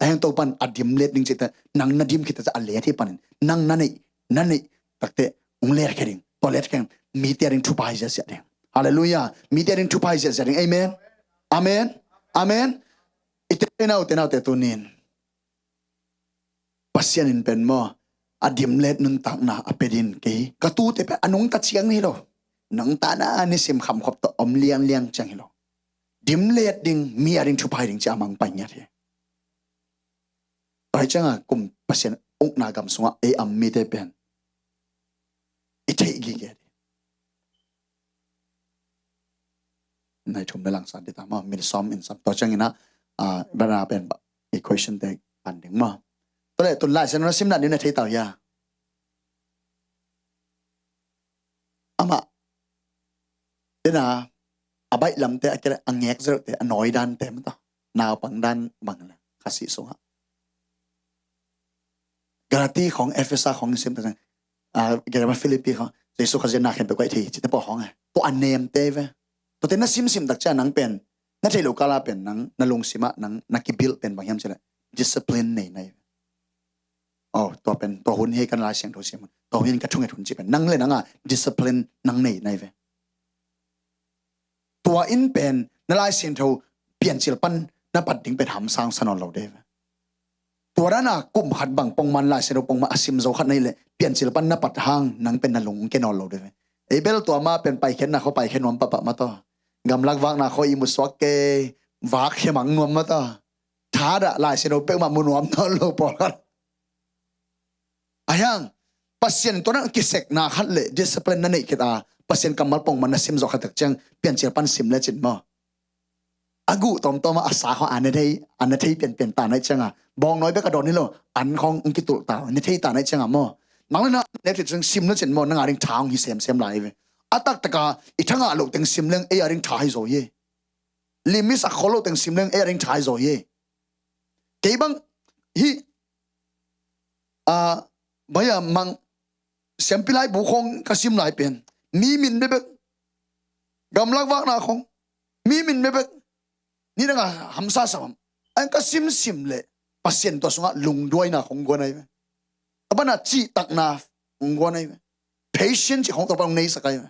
A hiang Topa'n a dim let ding cihte, nang na dim khit ta a let hi panin, nang na neih, na neih takte hong let khe ding, tua let khe ding, mite a ding thupha hi ziahziah ding. Halleluiah. Mite a ding thupha hi ziahziah ding. Amen. Amen. Amen. I te naute, naute tunin Pasian in pen maw, a dim let nuntakna a pia ding kei. Ka tute pen a nungta ciang hi lo. Nungta na nisim khamkhop tawh om liangliang ciang hi lo. Dim let ding, mi a ding thupha hi ding ci a mang pai ngiat hi. Pai cianga kum Pasian ukna gam sungah ei a om mite pen i theih gige ding. Nai thum le langsan dita maw, min sawm in sam. Tua ciangin ah, ah, bana pen ba, equation te an ding maw. Tua le tun Lai Siangtho na simna ding na thei tau hia. Amah tena a baih lamte a kele a ngek zerhte a nawi dante mata. Naupang dan bang le Khasi sungah. Galati khong, Efesa khong sim ta, ah, Galati, Filipi khong, Jesu Khazih na khempeuh koih thei cite pawh khong e. Tua a nemte ve. Tuate na simsim tak cia nang pen, na theih loh kala pen nang na lungsimah nang na kibilh pen bang hiam cih leh discipline nei nai ve. Oh, tua pen tua hun hi kan Lai Siangtho sim hun, tua hun hi ka thunget hun cih pen nang le nanga discipline nang nei nai ve. Tua in pen na Lai Siangtho Piancil pan na pat ding pen hamsang sa nawn lo de ve. Tua dana kum khat bang pongman Lai Siangtho pongman a sim zo khat na hih leh Piancil pan na pat hang nang pen na lung ke nawn lo de ve. Ei bel tua ma pen paikhiatna khaw paikhiat nuam pahpah mataw. Gamlak vakna khaw i mu suak kei, vak khia mang nuam mataw. Thadah Lai Siangtho peuhmah mu nuam nawn lo pawlkhat. Ahiang, Pasian tua na kisekna khat le discipline na neih khit a, Pasian kammal pongman na sim zawh khat tak ciang, Piancil pan sim le cin maw. A guh tawmtawm a, a sa khawng a na thei, a na thei pianpian ta naih cianga, bawngnawi bek a dawn hi lo, an khawng hong kitulh ta, na thei ta naih cianga maw. Nang le na, na thei ciang sim le cin maw, nang a ding tha hong hi semsem lai ve. A taktaka, i tha ngah loh teng sim leng, ei a ding tha hi zaw hi. Lim i sak khol loh teng sim leng, ei a ding tha hi zaw hi. Kei bang, hi, a, baya mang, siampi lai bu khawng ka sim lai pen. Mi min bebek. Gamlak vakna khawng. Mi min bebek. Ni danga hamsa sam. An ka simsim le. Pasian tua sungah lungduaina khawng guan ai ve. A bana cihtakna khawng guan ai ve. Patient cih khawng tua pan hong neisak ai ve.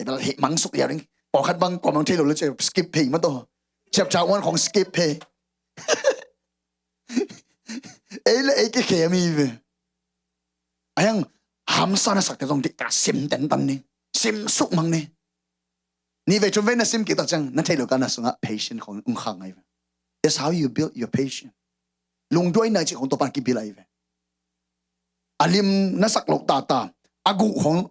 E bel hih mangsuk liau ding. Pawlkhat bang kua mang thei lo le cia skip phei ma tawh. Chapter one khawng skip phei. Ei le ei kikhem hi ve. Ahiang hamsa na sakte zong diktak sim tentan ni. Sim suk mang ni. Ni vei thum vei na sim kik tak ciang na thei lo ka na sungah patient khawng ung khang ai ve. That's how you build your patient. Lungduaina cih khawng tua pan kibil ai ve. A lim na sak lo tata. A guh khawng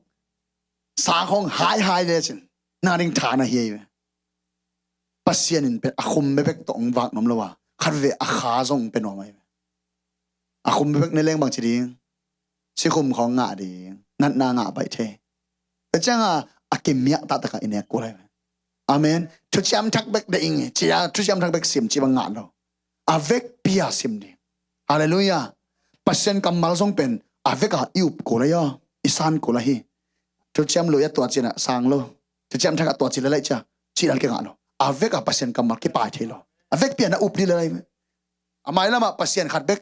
sa khawng hai hai le cin. Na ding tha na hi ai ve. Pasian in pen a khum bebek tawh hong vak nuam lo a. Khat ve a kha zong hong pe nuam ai ve. A khum bebek ne leng bang ci ding. Sikhum khawng ngah ding. Natna ngah baih thei. Tua cianga a kimiah tahtaka i nek kul ai ve. Amen. Thuciam thak bek de ing. Cia thuciam thak bek sim ci bang ngah lo. A vekpi a sim ding. Halleluiah. Pasian kammal zong pen a veka i up kul ai aw. I san kul ahi. Thuciam lui a tua cina sang lo. Thuciam thak a tua cina lai cia. Ci lal kingah lo. A veka Pasian kammal kipai thei lo. A vekpi a na up ding lai. A mai lamah Pasian khat bek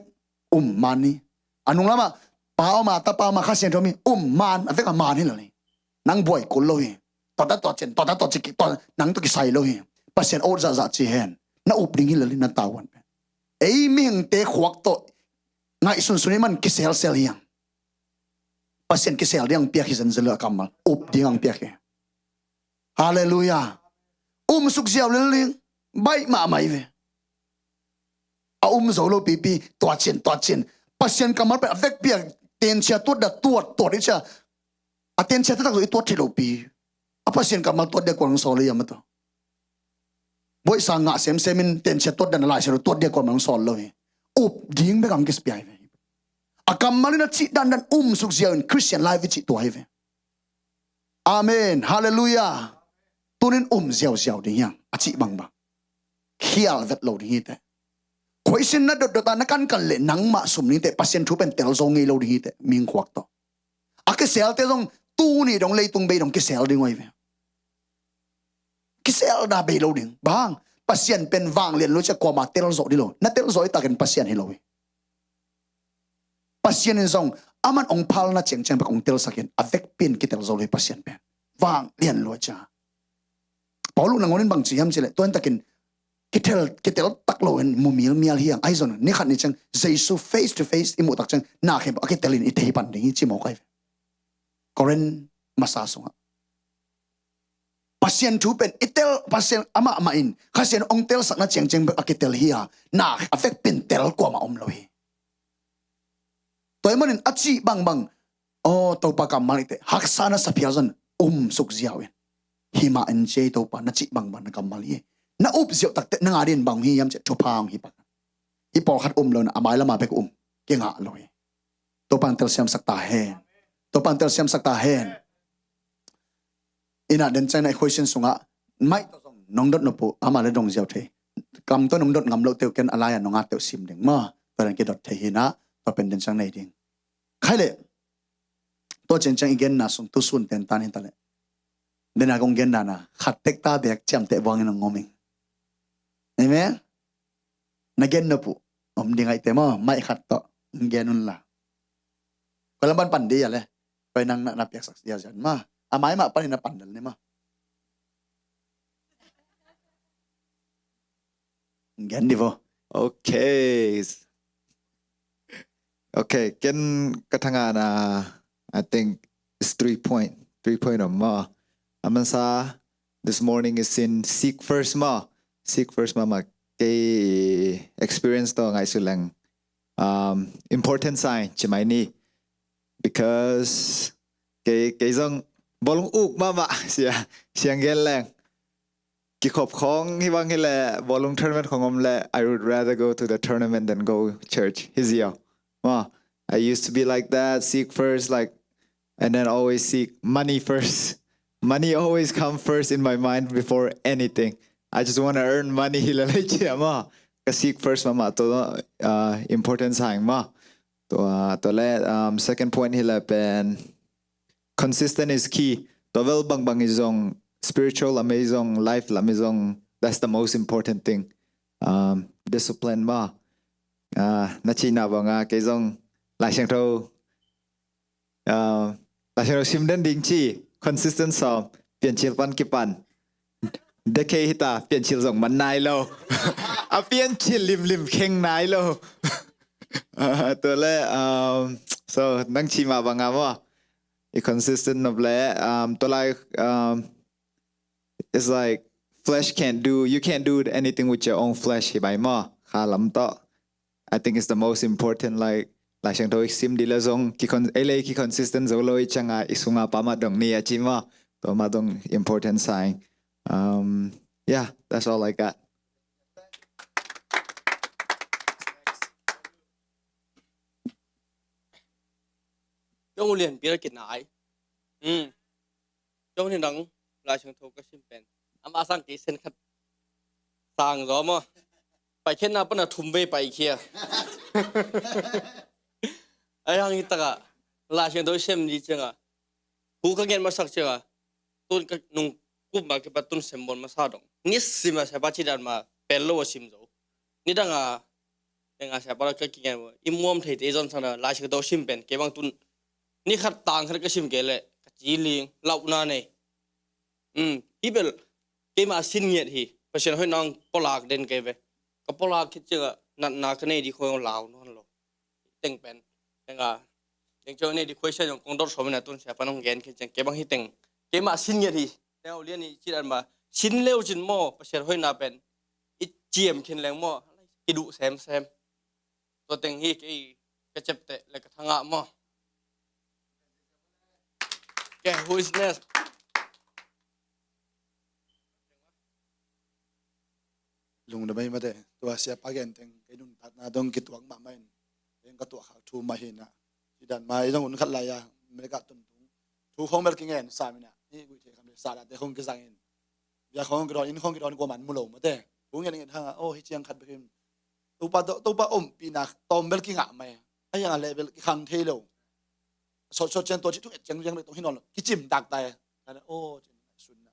um man ni. A nung lamah Pa om a, Tapa om a, Kha Siangtho om hi. Um man, a veka man hi lal hi. Nang buai kul lo hi. Tuata tua cin, tuata tua ci, tua nang tua kisai lo hi. Pasian ot zahzah ci hen. Na up ding hi lal hi, na tavuan pen. Ei mihingte khuak tawh ngaihsunsun i man kiselsel hiang. Pasian kisel ding ang piak hi zenzel a kammal. Up ding ang piak hi. Halleluiah. Um suk ziau lel ding. Baih mahmah hi ve. A um zo lo pipi, tua cin, tua cin. Pasian kammal pen a vekpi a tenchia tuat da tuat, tuat i cia. A tenchia taktak zo i tuat thei lo pi. A Pasian kammal tuat dia kuang sawl lo hi a ma tawh. Buaihsa ngah semsem in tenchia tuat dan a laisia lo tuat dia kuang sawl lo hi. Up ding bek ang kispia hi ve. A kammal in a cih dandan um suk ziau in Christian life i cih tua hi ve. Amen. Halleluiah. Tunin um ziauziau ding hiang. A cih bangbang. Khial vet lo ding hi teh. Khuaisin na dotdot a na kankan leh nangmah sum ding teh. Pasian thu pen tel zo ngei lo ding hi teh. Mingkhuak tawh. A kiselte zong tuni dong leitung bei dong kisel ding uh ahi ve. Kiselna bei lo ding. Bang. Pasian pen vanglian lo cia kuama tel zawh ding lo. Na tel zawh i takin Pasian hi lo hi. Pasian in zong aman ong phalna ciangciang bek ong telsak in a vekpi in kitel zo lo hi Pasian pen. Vanglian lo cia. Paulu nangawn in bang ci hiam cileh tua in takin kitel, kitel tak lo in mumil mial hiang ahi zon ni khat ni ciang Jesu face to face i muh tak ciang na khem a kitel in i thei pan ding hi ci mawk ahi ve. Korin masa sungah Pasian thu pen i tel, Pasian amah mah in Kha Sian ong telsakna ciangciang bek a kitel hi a, na a vekpi in tel kuamah om lo hi. Tua ahih manin a cih bangbang, aw Topa kammal i teh haksa na sa phial zon um suk ziau in. Himah in ci ei Topa na cih bangbang na kammal hi. Na up ziau tak teh nang a dingin bang hi hiam cih thupha hong hi pak. Hih pawlkhat um lo in a mai lama bek um kingah lo hi. Topa in telsiamsak ta hen. Topa in telsiamsak ta hen. Ina den ciang na equation sungah maih tawh zong nong dot nop uh ama le dong ziau thei. Kam tawh nong dot ngam loh teuh ken a lai-a nong at teuh sim ding maw. Tua den kidot thei hi na, tua pen den ciang nei ding. Khai leh tua ciangciang i genna sung tusun tentan hi ta leh. Den a kong genna na khat tek ta beek ciamteh buangin hong om ing. Amen. Na gen nop uh om ding ahih teh maw, maih khat tawh gen un la. Koi lam pan pan dih a le. Koi nang na, na piaksak ziazian maw. A mai mah panin na pan dal ni maw. Gen dih vo. Okay. Okay, ken ka thangahna, I think it's three point, three point om maw. A mansa, this morning is in seek first maw. Seek first maw, maw kei experience tawh ngaihsut leng, um, important sign ci mai ni. Because kei, kei zong bawlung uk mahmah sia, siang gen leng. Kikhop khawng hi bang hi leh, bawlung tournament khawng om leh, I would rather go to the tournament than go church. Hi ziau. Maw, I used to be like that, seek first, like, and then always seek money first. Money always come first in my mind before anything. I just want to earn money hi leh lei cia maw. Ka seek first mahmah tua, uh, important sa ing maw. Tua, tua leh, um, second point hi leh pen consistent is key. Tua bel bangbang hi zong, spiritual lam hi zong, life lam hi zong, that's the most important thing. Um, discipline maw. Uh, na cihna bang a, kei zong Lai Siangtho, uh, Lai Siangtho sim den ding ci, consistent sawm, Piancil pan kipan. Decade hi ta, Piancil zong man nai lo. A Piancil limlim kheng nai lo. Uh, tua leh, um, so, nang cih mah bang a maw. I consistent nop leh, um, tua lai, um, it's like flesh can't do, you can't do anything with your own flesh hi bai maw. Kha lam tawh. I think it's the most important, like, Lai Siangtho i sim dih leh zong, ki con-, ei leh ki consistent zo lo i ciang a, i sung a pa mah dong ni a ci maw. Tua mah dong important sa ing. Um, yeah, that's all I got. Yong lian bial ki nai. Hmm. Yong ni nang Lai Siangtho ka sim pen. Ama sang kei sen khat sang zaw maw. Paikhiatna pan a thum vei paikhia. Ai hang hi tak a Lai Siangtho sem ni ciang a, thu ka ngen masak ciang a, tun ka nung kup ma kipat tun sem bawl masa dong. Ni sim a siapa ci dan ma pel lo a sim zo. Ni dang a, dang a siapa la ka kingen maw. I muam thei te i zon sang na Lai Siangtho sim pen kei bang tun ni khat tang khat ka sim kei leh ka ci ling, lauhna nei. Um, hi bel keima sin ngiat hi. Pasian hoih nang pawlak den kei ve. Ka pawlak khit ciang a natna ka nei ding khawng lau nawn lo. Teng pen, teng a, teng ciang nei ding khawng sia zong kong dot sawm in a tun siapa nong gen khit ciang kei bang hi teng. Keima sin ngiat hi. Teng a ulian i ci dan ma sin leu cin maw, Pasian hoihna pen i ciam khin leng maw, i duh semsem. Tua teng hi kei ka ciapteh le ka thangah maw. Okay, who is next? Lungdam ei mate, tua siapa gen teng kei nuntakna dong kituak mahmah in, kei ka tuak khak thu mah hi na. Ci dan ma i zong hun khat lai a America tun tung thu khong bel kingen sam in a, i guih thei kham thei sa date khong kizang in, bia khong kidawn, inn khong kidawn, kuaman mu lo mate. Thu ngen ngen hang a, oh, hi ciang khat bek in Topa, Topa ompihna tawm bel kingah mai. A hiang a leh bel kikhang thei lo. Sawtsawt ciang tua ci thu et ciang viang bek tong hi nawn lo. Kicim tak tai. Aw, cin sunna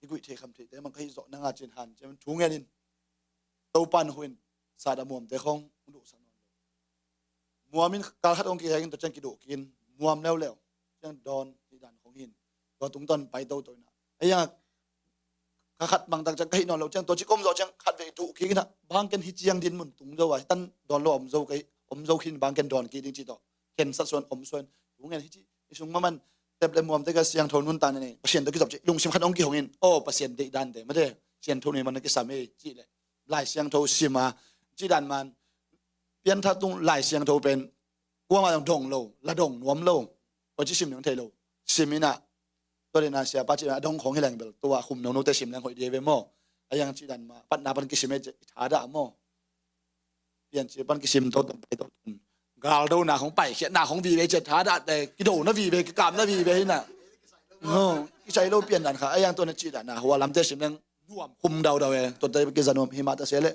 i guih thei kham thei te mang ka hi zawh nanga cin han ciang thu ngen in Topa na huin sada muamte khong hong duhsak nawn lo. Muam in kal khat hong kiheng in tua ciang kiduh kin muam leuleu ciang dawn hi dan khong hin tua tungtawn pai toto ina. A hiang kha khat mang tak ciang ka hih nawn lo ciang tua ci kom zawh ciang khat vei duh kik ina bangken hi ciang din mun tung zo a hi tan dawn lo om zo ka hi, om zo khin bangken dawn kik ding ci tawh khen sat suan om suan. Thu ngen hi ci i sung maman tep le muamte ka siangtho nuntakna nei Pasian tawh kizop ci lungsim khat hong kihong in aw Pasian deih dante mate siangtho nei man na kisam ei ci le Lai Siangtho sim a ci dan man piantha tung Lai Siangtho pen kuama dong dong lo la dong nuam lo. Tua ci sim ding thei lo. Sim ina tua dena siapa ci a dong khong hi leng bel tua khum nono te sim leng hoih dia ve maw. A hiang ci dan ma patna pan kisim e ci tha dah maw. Piancil pan kisim to ton pai to ton galdona khong paikhiatna khong vive ci tha dah te kidona vive kikamna vive hina. No, kisai lo pian dan kha a hiang tua na ci dan na hua lamte sim leng nuam khum daudau e. Tua te kiza nuam hi mah ta se le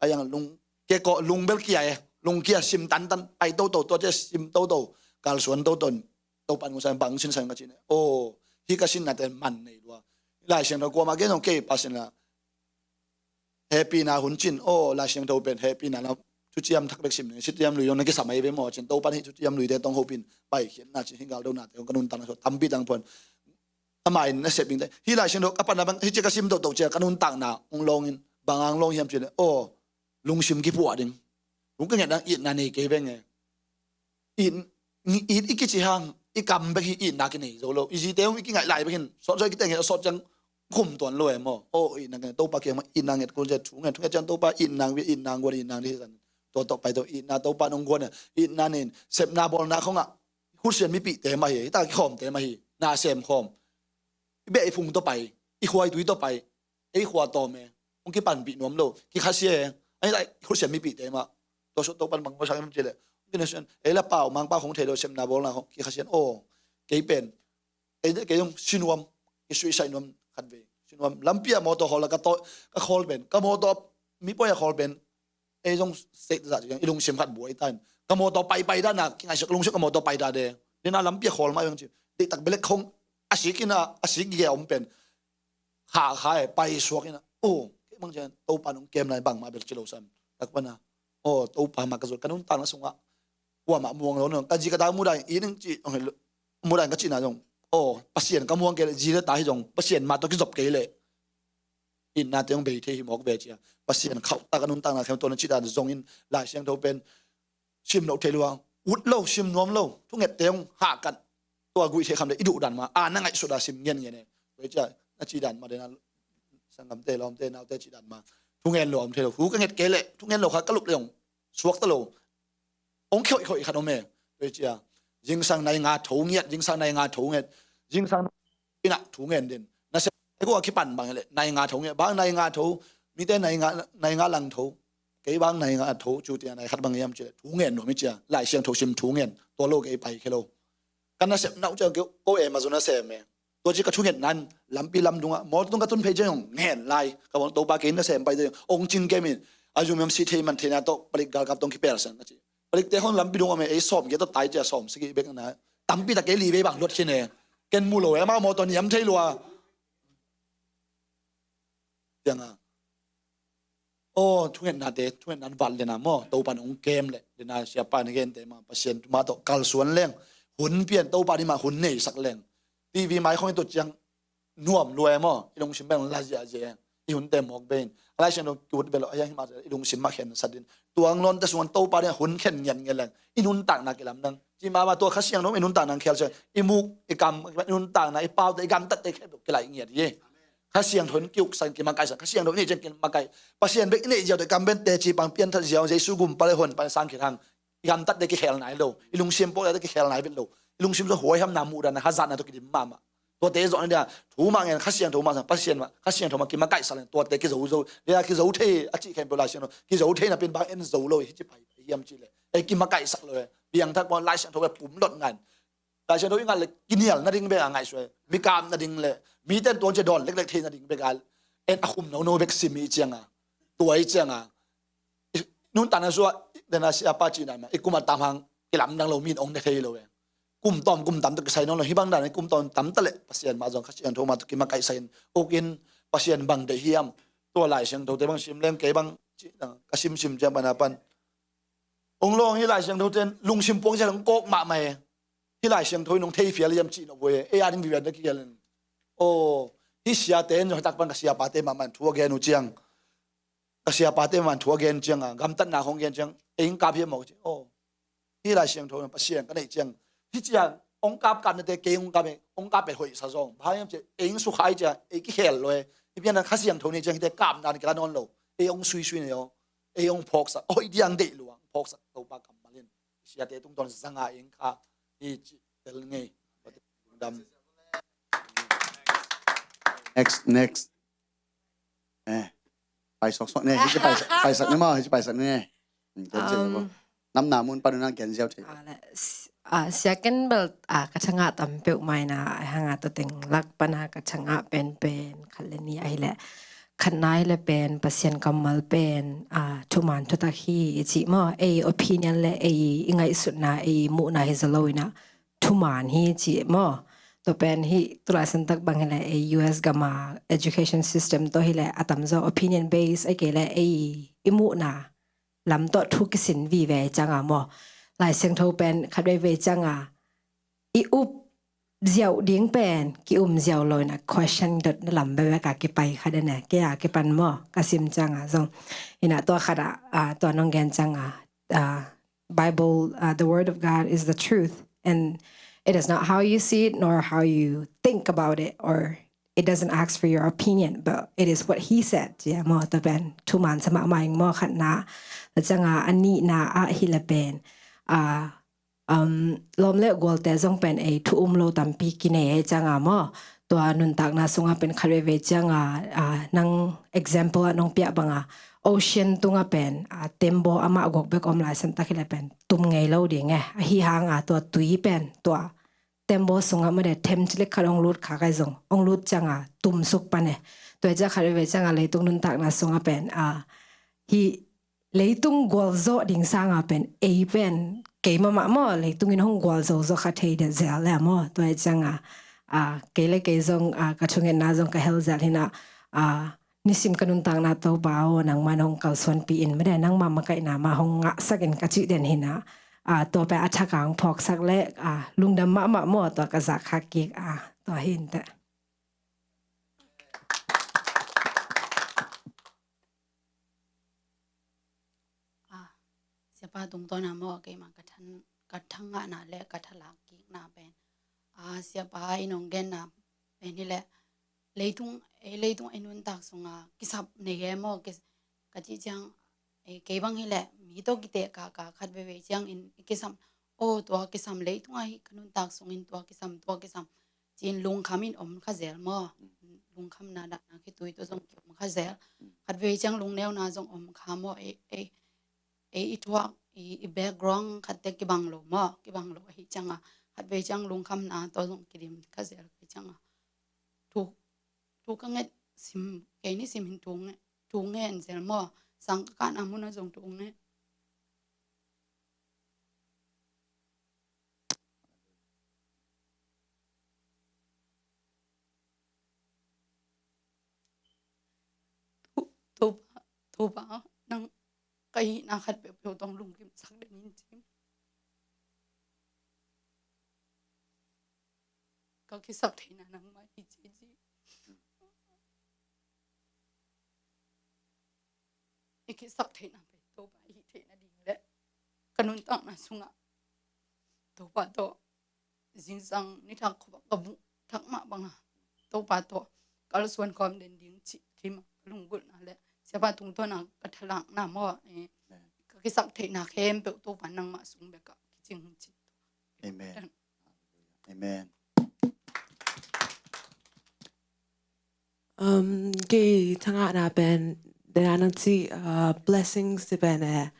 a hiang lung ke ko lung bel kia e. Lung kia sim tantan pai toto tua te sim toto kalsuan toton Topan ngusang bang sin sang ka cine. Aw, hi ka sinnate man nei lua. Lai Siangtho kuama gen zong kei pasin la hehpihna hun cin aw Lai Siangtho pen hehpihna la thuciam thak bek sim ne sitiam lui dong na kisam ai ve maw cin Topan hi thuciam luite tong hopin paikhiatna cin hi galdonate hong ka nuntakna so tampi tang pon. Amah in na sep dingte hi Lai Siangtho ka panna bang hi cia ka sim toto cia ka nuntakna hong lawngin bang ang lawng hiam cin aw lungsim kipuah ding. Lung ka nget dang itna nei kei veng e. It, it i kici hang i kam bek hi itna kinei zo lo. I zite hong i kingaih lai bek hin sawt sawt i kiteng hi a sawt ciang khum tuan lo e maw. Aw itna kinei Topa kiang mah itna nget kul zia thu nget thu nget ciang Topa itna nget itna guan itna dih hi zan. Tua tawh pai tawh itna Topa nong guan e itna nin sepna bawlna khong ah Khutsia mipihte mah hi, hita kikhawmte mah hi, na sem khawm. I beh i phung tawh pai, i khua i tui tawh pai, ei khua tawm e. Hong kipanpih nuam lo, kikhasiat e. Ahi ta i khutsia mipihte mah. Tua sut Topan bang mawsak em ci leh, hong kinasian, ei la pau, mangpau khong thei lo, sepna bawlna khong kikhasiat aw. Kei pen, kei, kei zong si nuam, kisuihsaih nuam khat vei. Si nuam, lampi a mawtaw khawl a ka taw, ka khawl pen, ka mawtaw mi pawi a khawl pen, ei zong state zah ciang i lungsim khat buai ta in. Ka mawtaw paipai ta na, kingaihsuk lungsim ka mawtaw pai ta de. Dena lampi a khawl mah i bang ci. Deihtak belek khong, a sik ina, a sik gige a om pen. Kha kha e, pai suak ina. Oh, kei bang ciang, Topa nong kem lai bangmah bel ci lo sam. Tak pana. Oh, Topa mah ka zut, ka nuntakna sungah. Kuamah muang lo nong. Ka zi ka ta mudain, i ning ci, mudain ka cina zong. Oh, Pasian ka muang kei le, zi le ta hi zong. Pasian mah tawh kizop kei le. Innate hong bei thei hi mawk ve cia. Pasian khauh tak a nuntakna khempeuh tawh na cih dan zongin Lai Siangtho pen sim loh thei lua. Ut lo, sim nuam lo. Thungette hong hahkat. Tua guih thei kham le i duh dan ma. A na ngaihsut a sim ngen ngen e. Tua hi cia, na cih dan ma dena sanggamte, lawmte, naute cih dan ma. Thungen lo om thei lo. Hu ka nget kei leh. Thungen lo kha ka lup le hong suak ta lo. Hong khiawih khiawih khat om e. Tua hi cia. Zingsang nai nga tho ngiat, zingsang nai nga tho ngiat. Zingsang ina thu ngen din. Na se ko a kipan bang le nai nga tho nge bang nai nga tho. Mite nai nga, nai nga lang tho. Kei bang nai nga tho cu tia nai khat bang yam ci le thu ngen nuam hi cia. Lai Siangtho sim thu ngen. Tua lo kei pai khe lo. Ka nasep nau cia ko e ma zu nasem e. Tua ci ka thu ngen nan lampi lam dunga mawl tung ka tun phei cia hong ngen lai. Ka bang Topa kei nasem pai cia hong cing kem in. A zum yam si thei man thei na tawh palik galkap tong kipel sang ka ci. Palikte hon lampi dung om e, ei sawm ge tawh tai cia sawm sigi bek na. Tampi tak kei li vei bang luat khin e. Ken mu lo e, amau mawtaw niam thei lua. Cianga. Aw, thungetnate, thungetna vat lena maw, Topan hong kem le, lena siapa na gente ma, Pasian mah tawh kalsuan leng, hun pian, Topa ni mah hun neisak leng. TV mai khong i tut ciang, nuam lua e maw, i lungsim bel la ziahziah e, i hunte mawk bei in. A Lai Siangtho kiut bel lo, a hiang hi mah i lungsim mah khen sat in. Tua ang lawnte sungah Topa ding a hun khen ngiat ngiat leng, i nuntakna kilamdang. Ci mahmah tua Kha Siangtho i nuntakna ang khial sia, i muk, i kam, i nuntakna, i paute, i gamtatte khempeuh kilaih ngiat hi. Kha Siangtho in kiuksan, kimakaihsan, Kha Siangtho i neih ciang kimakaih. Pasian bek i neih ziau tawh i kam bente ci pang pianthat ziau, Jesu gumpa le hon pa le sang khit hang. I gamtatte kikhel nai lo. I lungsim pawh kikhel nai vet lo. I lungsim tawh huaihamna muhdahna hazatna tawh kidim mahmah. Tuate zawhna dia thu mah ngen Kha Siangtho mah sang Pasian mah Kha Siangtho mah kimakaihsak leng tuate kizo zo. Dia kizo thei a cih khempeuh Lai Siangtho kizo thei napi in bang en zo lo hi ci pai hiam cih leh. Ei kimakaihsak lo e. Piangthak pawh Lai Siangtho e pum lot ngan. Lai Siangtho i ngat le kinial nading bek a ngaihsut e. Mikap nading le mite tuang cia dawn leklek thei nading bek a en a khum nono bek sim i cianga. Tua i cianga. I nuntakna sua, dena siapa cihna ma, i kum a tam hang, kilamdang lo, min ong ne thei lo e. Kum tawm, kum tam tawh kisai nawn lo, hih bang dan i kum tawm tam ta leh, Pasian mah zong Kha Siangtho mah tawh kimakaihsak in, uk in, Pasian bang deih hiam, tua Lai Siangtho te bang sim leng kei bang, cihna, ka simsim ciang pan a pan. Ong lawng hih Lai Siangtho ten, lungsim puang ciang ong kawk mahmah e. Hih Lai Siangtho in ong thei fial hiam cih nop ve, ei a ding vivian na kial in. Aw, hih siate in zong hih tak pan ka siapate mahmah in thu a gen uh ciang. Ka siapate man thu a gen cianga, gamtatna khong gen ciang, ei ong kap hiam maw ka ci. Aw, hih Lai Siangtho na Pasian ka neih ciang. Hih ciang, ong kap kapnate kei ong kap e, ong kap e hoih sa zong. Bang hiam ci, ei ong sukhai cia, ei kikhel lo e. Hih pian Kha Siangtho neih ciang, hihte kapna kilan nawn lo. Ei ong suisui nei aw. Ei ong phawksak. Hoih diang deih luang. Phawksak Topa kammal in. Siate tungtawn zanga ei ong kha. Hi ci, tel ngei. Dam. Next, next. Eh, pai sok sok ne, hici pai, pai sak ne maw, hici pai sak ne. Hmm, gen ziau ziau maw. Um, namna mun pan un a gen ziau thei. Ah, le, s-, ah, sia ken bel, ah, ka thangah tam peuh mai na, ah, hanga to teng lak pan a ka thangah pen pen, khat le ni ahi le, khat nai le pen, Pasian kammal pen, ah, thuman thutak hi i ci maw, ei opinion le ei i ngaihsutna, ei muhna hi zalo ina, thuman hi ci maw. Tua pen hi tulai santak bang hi le ei U S gam a education system tawh hi le a tamzaw opinion base a kei le ei i muhna lam tawh thu kisin vive cianga maw. Lai Siangtho pen khat veivei cianga i up ziau ding pen ki um ziau lo ina question dot na lam bebe ka kipai khat ina kei a kipan maw ka sim cianga zong ina tua khat a, ah, tua nong gen cianga, ah, Bible, uh, the word of God is the truth, and it is not how you see it nor how you think about it, or it doesn't ask for your opinion, but it is what he said. Yeah, maw, tua pen thuman sa mahmah ing maw khatna, la cianga a nihna ah hi la pen, uh, um, lawm le gualte zong pen ei thu um lo tampi kinei ei cianga maw. Tua nuntakna sunga pen khat veivei cianga, ah, nang example ah nong piah banga ocean tunga pen, ah, tembaw amah guak bek om lai santak hileh pen tum ngei lo ding e. Ahi hanga tua tui pen tua tembaw sunga made them cilik khat ong lut kha kai zong ong lut cianga tum suk pan e. Tua ciang khat veivei cianga leitung nuntakna sunga pen, ah, hi leitung gualzawh ding sanga pen ei pen kei mahmah maw leitung in hong gualzo zaw kha thei deuh zel le maw. Tua cianga, ah, kei le kei zong, ah, ka thungetna zong ka hel zel hina, ah, nisim ka nuntakna Topa aw nangman hong kalsuanpi in made nangma makaihna mah hong ngahsak in ka cih den hina, ah, tua pen a thakang phawksak le, ah, lungdam mahmah maw tua ka zak kha kik, ah, tua hi inteh. Ah, siapa tungtawna maw keima ka than ka thangahna le ka thalak kikna pen, ah, siapa i nong genna pen hileh leitung ei leitung ei nuntak sunga kisap nei e maw, kis- ka cih ciang, ei kei bang hileh mi tawh kiteh kaka khat veivei ciangin i kisam, aw tua kisam leitung ahi ka nuntak sungin tua kisam tua kisam. Cin lungkham in om kha zel maw. Lungkhamna dahna khitui tawh zong ki om kha zel. Khat vei ciang lungneuna zong om kha maw. Ei, ei, ei i thuak, i, i background khatte kibang lo maw. Kibang lo ahi cianga khat vei ciang lungkhamna tawh zong kidim kha zel ahi cianga. Thu, thu ka nget sim, kei ni sim hin thu nge, thu ngen zel maw. Sang ka kahna muna zong thu nge. Topa, Topa, nang ka hihna khat peuhpeuh tawh lungkimsak den in cin. Ka kisaktheihna nangmah hi ci ci. I kisaktheihna pen Topa i hih theihna ding le ka nuntakna sungah Topa tawh zingsang nithak khuavak ka vung thak mah banga Topa tawh kalsuan khawm den ding cih kima ka lunggulhna le siapa tungtawna ka thalakna maw, eh, ka kisaktheihna khempeuh Topa nangmah sung bekah kicing cih. Amen. Amen. Um, kei thangahna pen dena nang ci, uh, blessings ci pen e.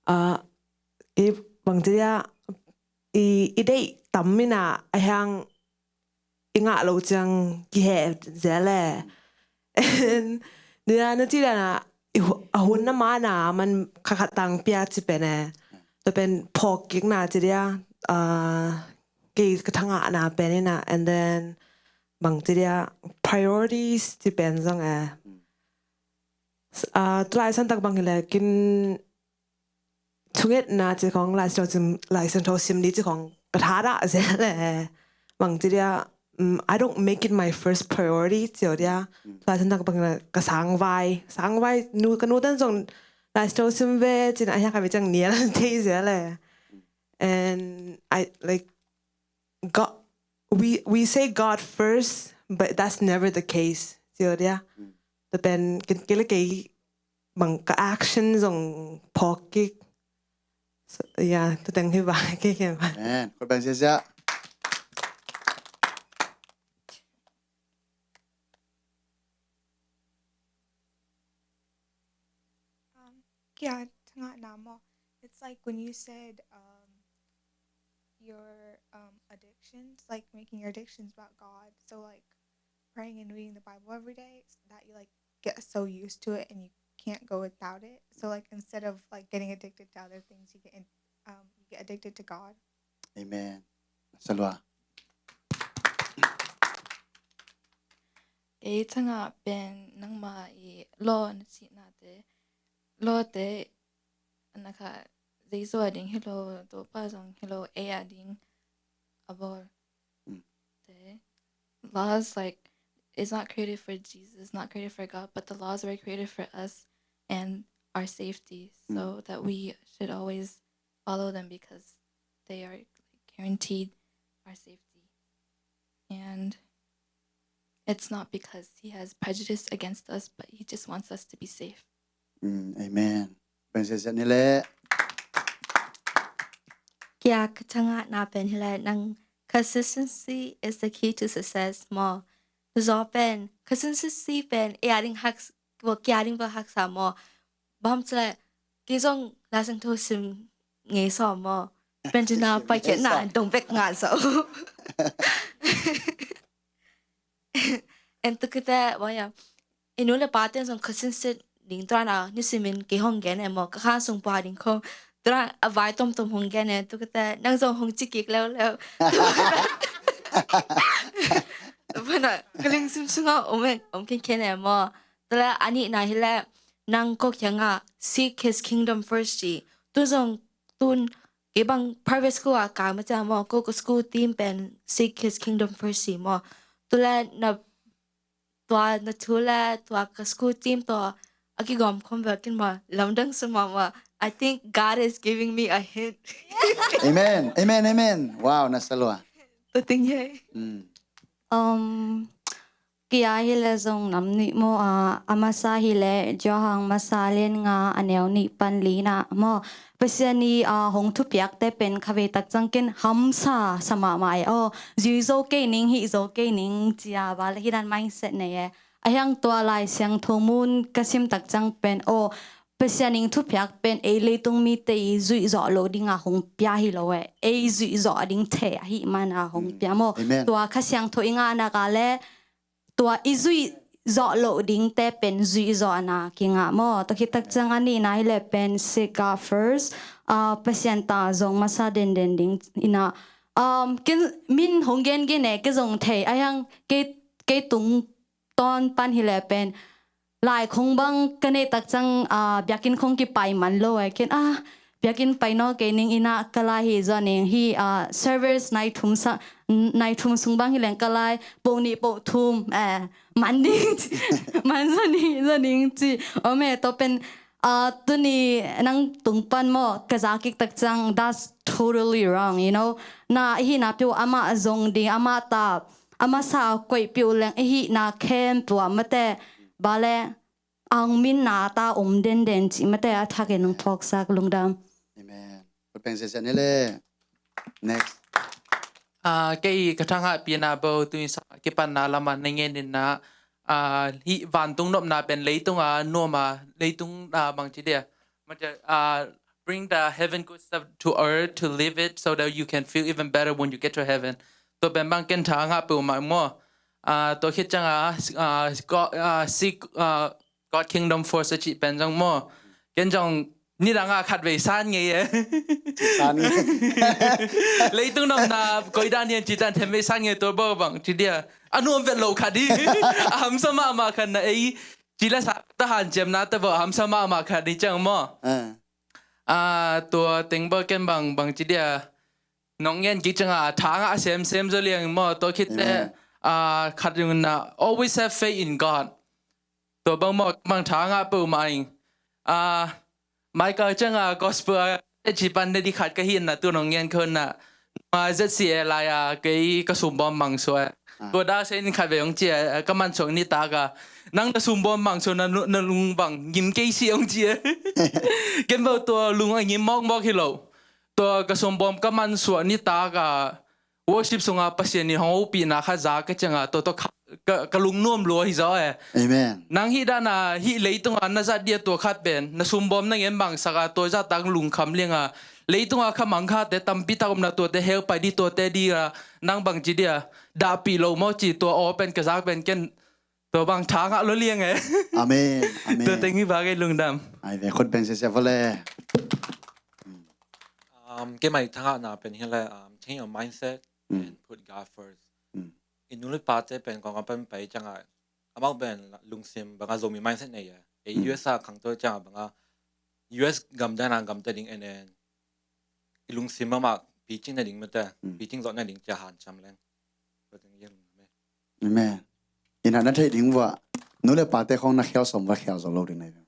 Uh, kei bang ci dia i, i deih tam mina a hiang i ngah lo ciang kiheh zel e. And dena nang ci dana i hu-, a hun na mana man kha khat tang pia ci pen e. Tua pen phawk kikna ci dia, uh, kei ka thangahna pen ina, and then bang ci dia priorities ci pen zong e. S-, ah, tulai santak bang hileh kin thungetna ci khong, Lai Siangtho sim, Lai Siangtho sim ni ci khong ka thadah zel e. Bang ci dia, mm, I don't make it my first priority ci dia. Tulai santak bang hileh ka sangvai, sangvai nu, ka nu tan zong Lai Siangtho sim ve cin a hiak a ve ciang nial thei zel e. And I, like, God, we, we say God first, but that's never the case. Ci dia. Tua pen kei, kei le kei bang ka action zong phawk kik. So, yeah, tua teng hi ba, kei kei ba. Amen. Khuat bang sia sia. Um, yeah, thangahna maw. It's like when you said, um, your, um, addictions, like, making your addictions about God. So, like, praying and reading the Bible every day, s-, that you, like, get so used to it and you can't go without it. So, like, instead of, like, getting addicted to other things, you get in-, um, you get addicted to God. Amen. Salwa. Ei thangah pen nangma i law na cihnate, lawte, na kha Jesu a ding hi lo, Topa zong hi lo, ei a ding a bawl. Mm. Te, laws, like, is not created for Jesus, not created for God, but the laws were created for us and our safety, so that we should always follow them because they are, like, guaranteed our safety. And it's not because he has prejudice against us, but he just wants us to be safe. Mm, amen. Princess Janile. Kei a ka thangahna pen hi lai nang, consistency is the key to success maw. Tuzaw pen consistency pen ei a ding hak, kei a ding bel haksa maw. Bang ci lai, kei zong Lai Siangtho sim ngei sawm maw. Pen ci na paikhiatna dong bek ngah zaw. En tu kite bang ya, i nu le pate zong khasin sit ding tua na, ni simin kei hong gen e maw, ka khan sung pua ding khong tua a vai tomtom hong gen e. Tu kite nang zong hong ci kik leuleu. Bana ka ling sim sunga om e, om khenkhen e maw. Tua le a nihna hi le, nang ko kiangah seek his kingdom first ci. Tu zong tun kei bang private school a kai ma cia maw, ko ka school team pen seek his kingdom first ci maw. Tu le na tua na thu le tua ka school team tawh a kigawm khawm bel ken maw, lamdang sa mahmah. I think God is giving me a hint. Amen. Amen. Amen. Wow, na sa lua. Tua ting hi. Mm. Um, kei a hi le zong nam nih maw, a, a masa hi le Johan masa lian nga a neu nih pan li na maw. Pasian i, a, hong thupiakte pen khavei tak ciang ken hamsa sa mahmah e aw. Zui zo kei ning, hih zo kei ning cia bale hi dan mindset nei e. A hiang tua Lai Siangtho mun ka sim tak ciang pen aw, Pasian in thupiak pen ei leitung mite i zuih zawh loh dinga hong pia hi lo e. Ei zuih zawh ding thei ahih mana hong pia maw. Amen. Tua Kha Siangtho i ngahna ka le tua i zuih zawh loh dingte pen zuih zawhna kingah maw. Tua khit tak ciang a nihna hi le pen seek God first. Ah, Pasian ta zong masa denden ding ina. Um, ken min hong gengen e, ke zong thei a hiang kei, kei tung tawn pan hi le pen lai khong bang ka neih tak ciang, ah, biakinn khong kipai man lo e. Ken, ah, biakinn pai naw kei ning, ina ka lai hi zaw ning hi, ah, service nai thum sa, nai thum sung bang hi leng ka lai poh nih poh thum, eh, man ding ci, man zaw ning, zaw ning ci. Om e, tua pen, ah, tuni nang tung pan maw ka za kik tak ciang, that's totally wrong, you know. Na, i hihna peuh amah zong ding, amah ta a masa a koih peuh leng i hihna khempeuh ah mate bale ang minna ta om denden cih mate a thakin hong phawksak lungdam. Amen. Khut beng siasia ni le. Next. Ah, kei ka thangahpihna bo tuni sa kipanna lama na ngen inna, ah, hih vantung nopna pen leitunga nuama, leitung, ah, bangci dia. Macam, ah, bring the heaven good stuff to earth to live it so that you can feel even better when you get to heaven. Tua pen bang ken thangah peuhmah maw. Ah, tua khit cianga, ah, God, ah, seek, ah, God kingdom first a cih pen zong maw. Ken zong nidanga khatvei san ngei e. San ngei. Leitung nopna koidan hian cih tan themvei san ngei tua bo bang ci dia. A nuam vet lo khat hi. A hamsa mahmah khat na ei. Ci le sa ta hanciamna ta bo a hamsa mahmah khat hi ciang maw. Ah. Ah, tua teng bo ken bang, bang ci dia. Nong ngen kik cianga thangah semsem zaw liang maw, tua khit teh, amen, ah, khat ding na, always have faith in God. Tua bang maw, bang thangah peuhmah ing. Ah, Michael cianga gospel a, eh, ci pan ne di khat ka hi na tu nong ngen ko na. Ma Z C A lai a, kei ka sumbawm mang suai. Ah. Tua da sen khat ve ong ci a, ka man suak ni ta ka. Nang na sumbawm mang suak na, na lung bang, ngim kei si ong ci a. Ken bo tua lung a ngim mawkmawk hi lo. Tua ka sumbawm ka man suah nitak a worship sunga Pasian in hong hopihna kha za ka cianga tua tua kha, ka, ka lungnuam lua hi zaw e. Amen. Nang hih dana hih leitunga na zat dia tua khat pen na sumbawm na ngen bangsak a tua zahtak lungkham lianga leitunga kha mangkhate tampi tak omna tuate hel pai di tuate dia nang bangci dia dahpih lo maw ci tua aw pen ka zak pen ken Tua bang thangah lo liang e. Amen. Amen. Tua teng hi bang e lungdam. Ai ve khut beng sia sia vale. Um, keimah thangahna pen hi le, um, change your mindset and put God first. Mm. I nu le pate pen kong a pan pai cianga amau pen lungsim banga Zomi mindset nei e. E U S a khangto cianga banga U S gam dana gamta ding en en. I lungsim mama picing na ding mate, picing zawh na ding cia hanciam leng. Tua teng hi lungdam e. Amen. Ina na theih ding vua nu le pate khong na khel sawm va khel zo lo ding na hi.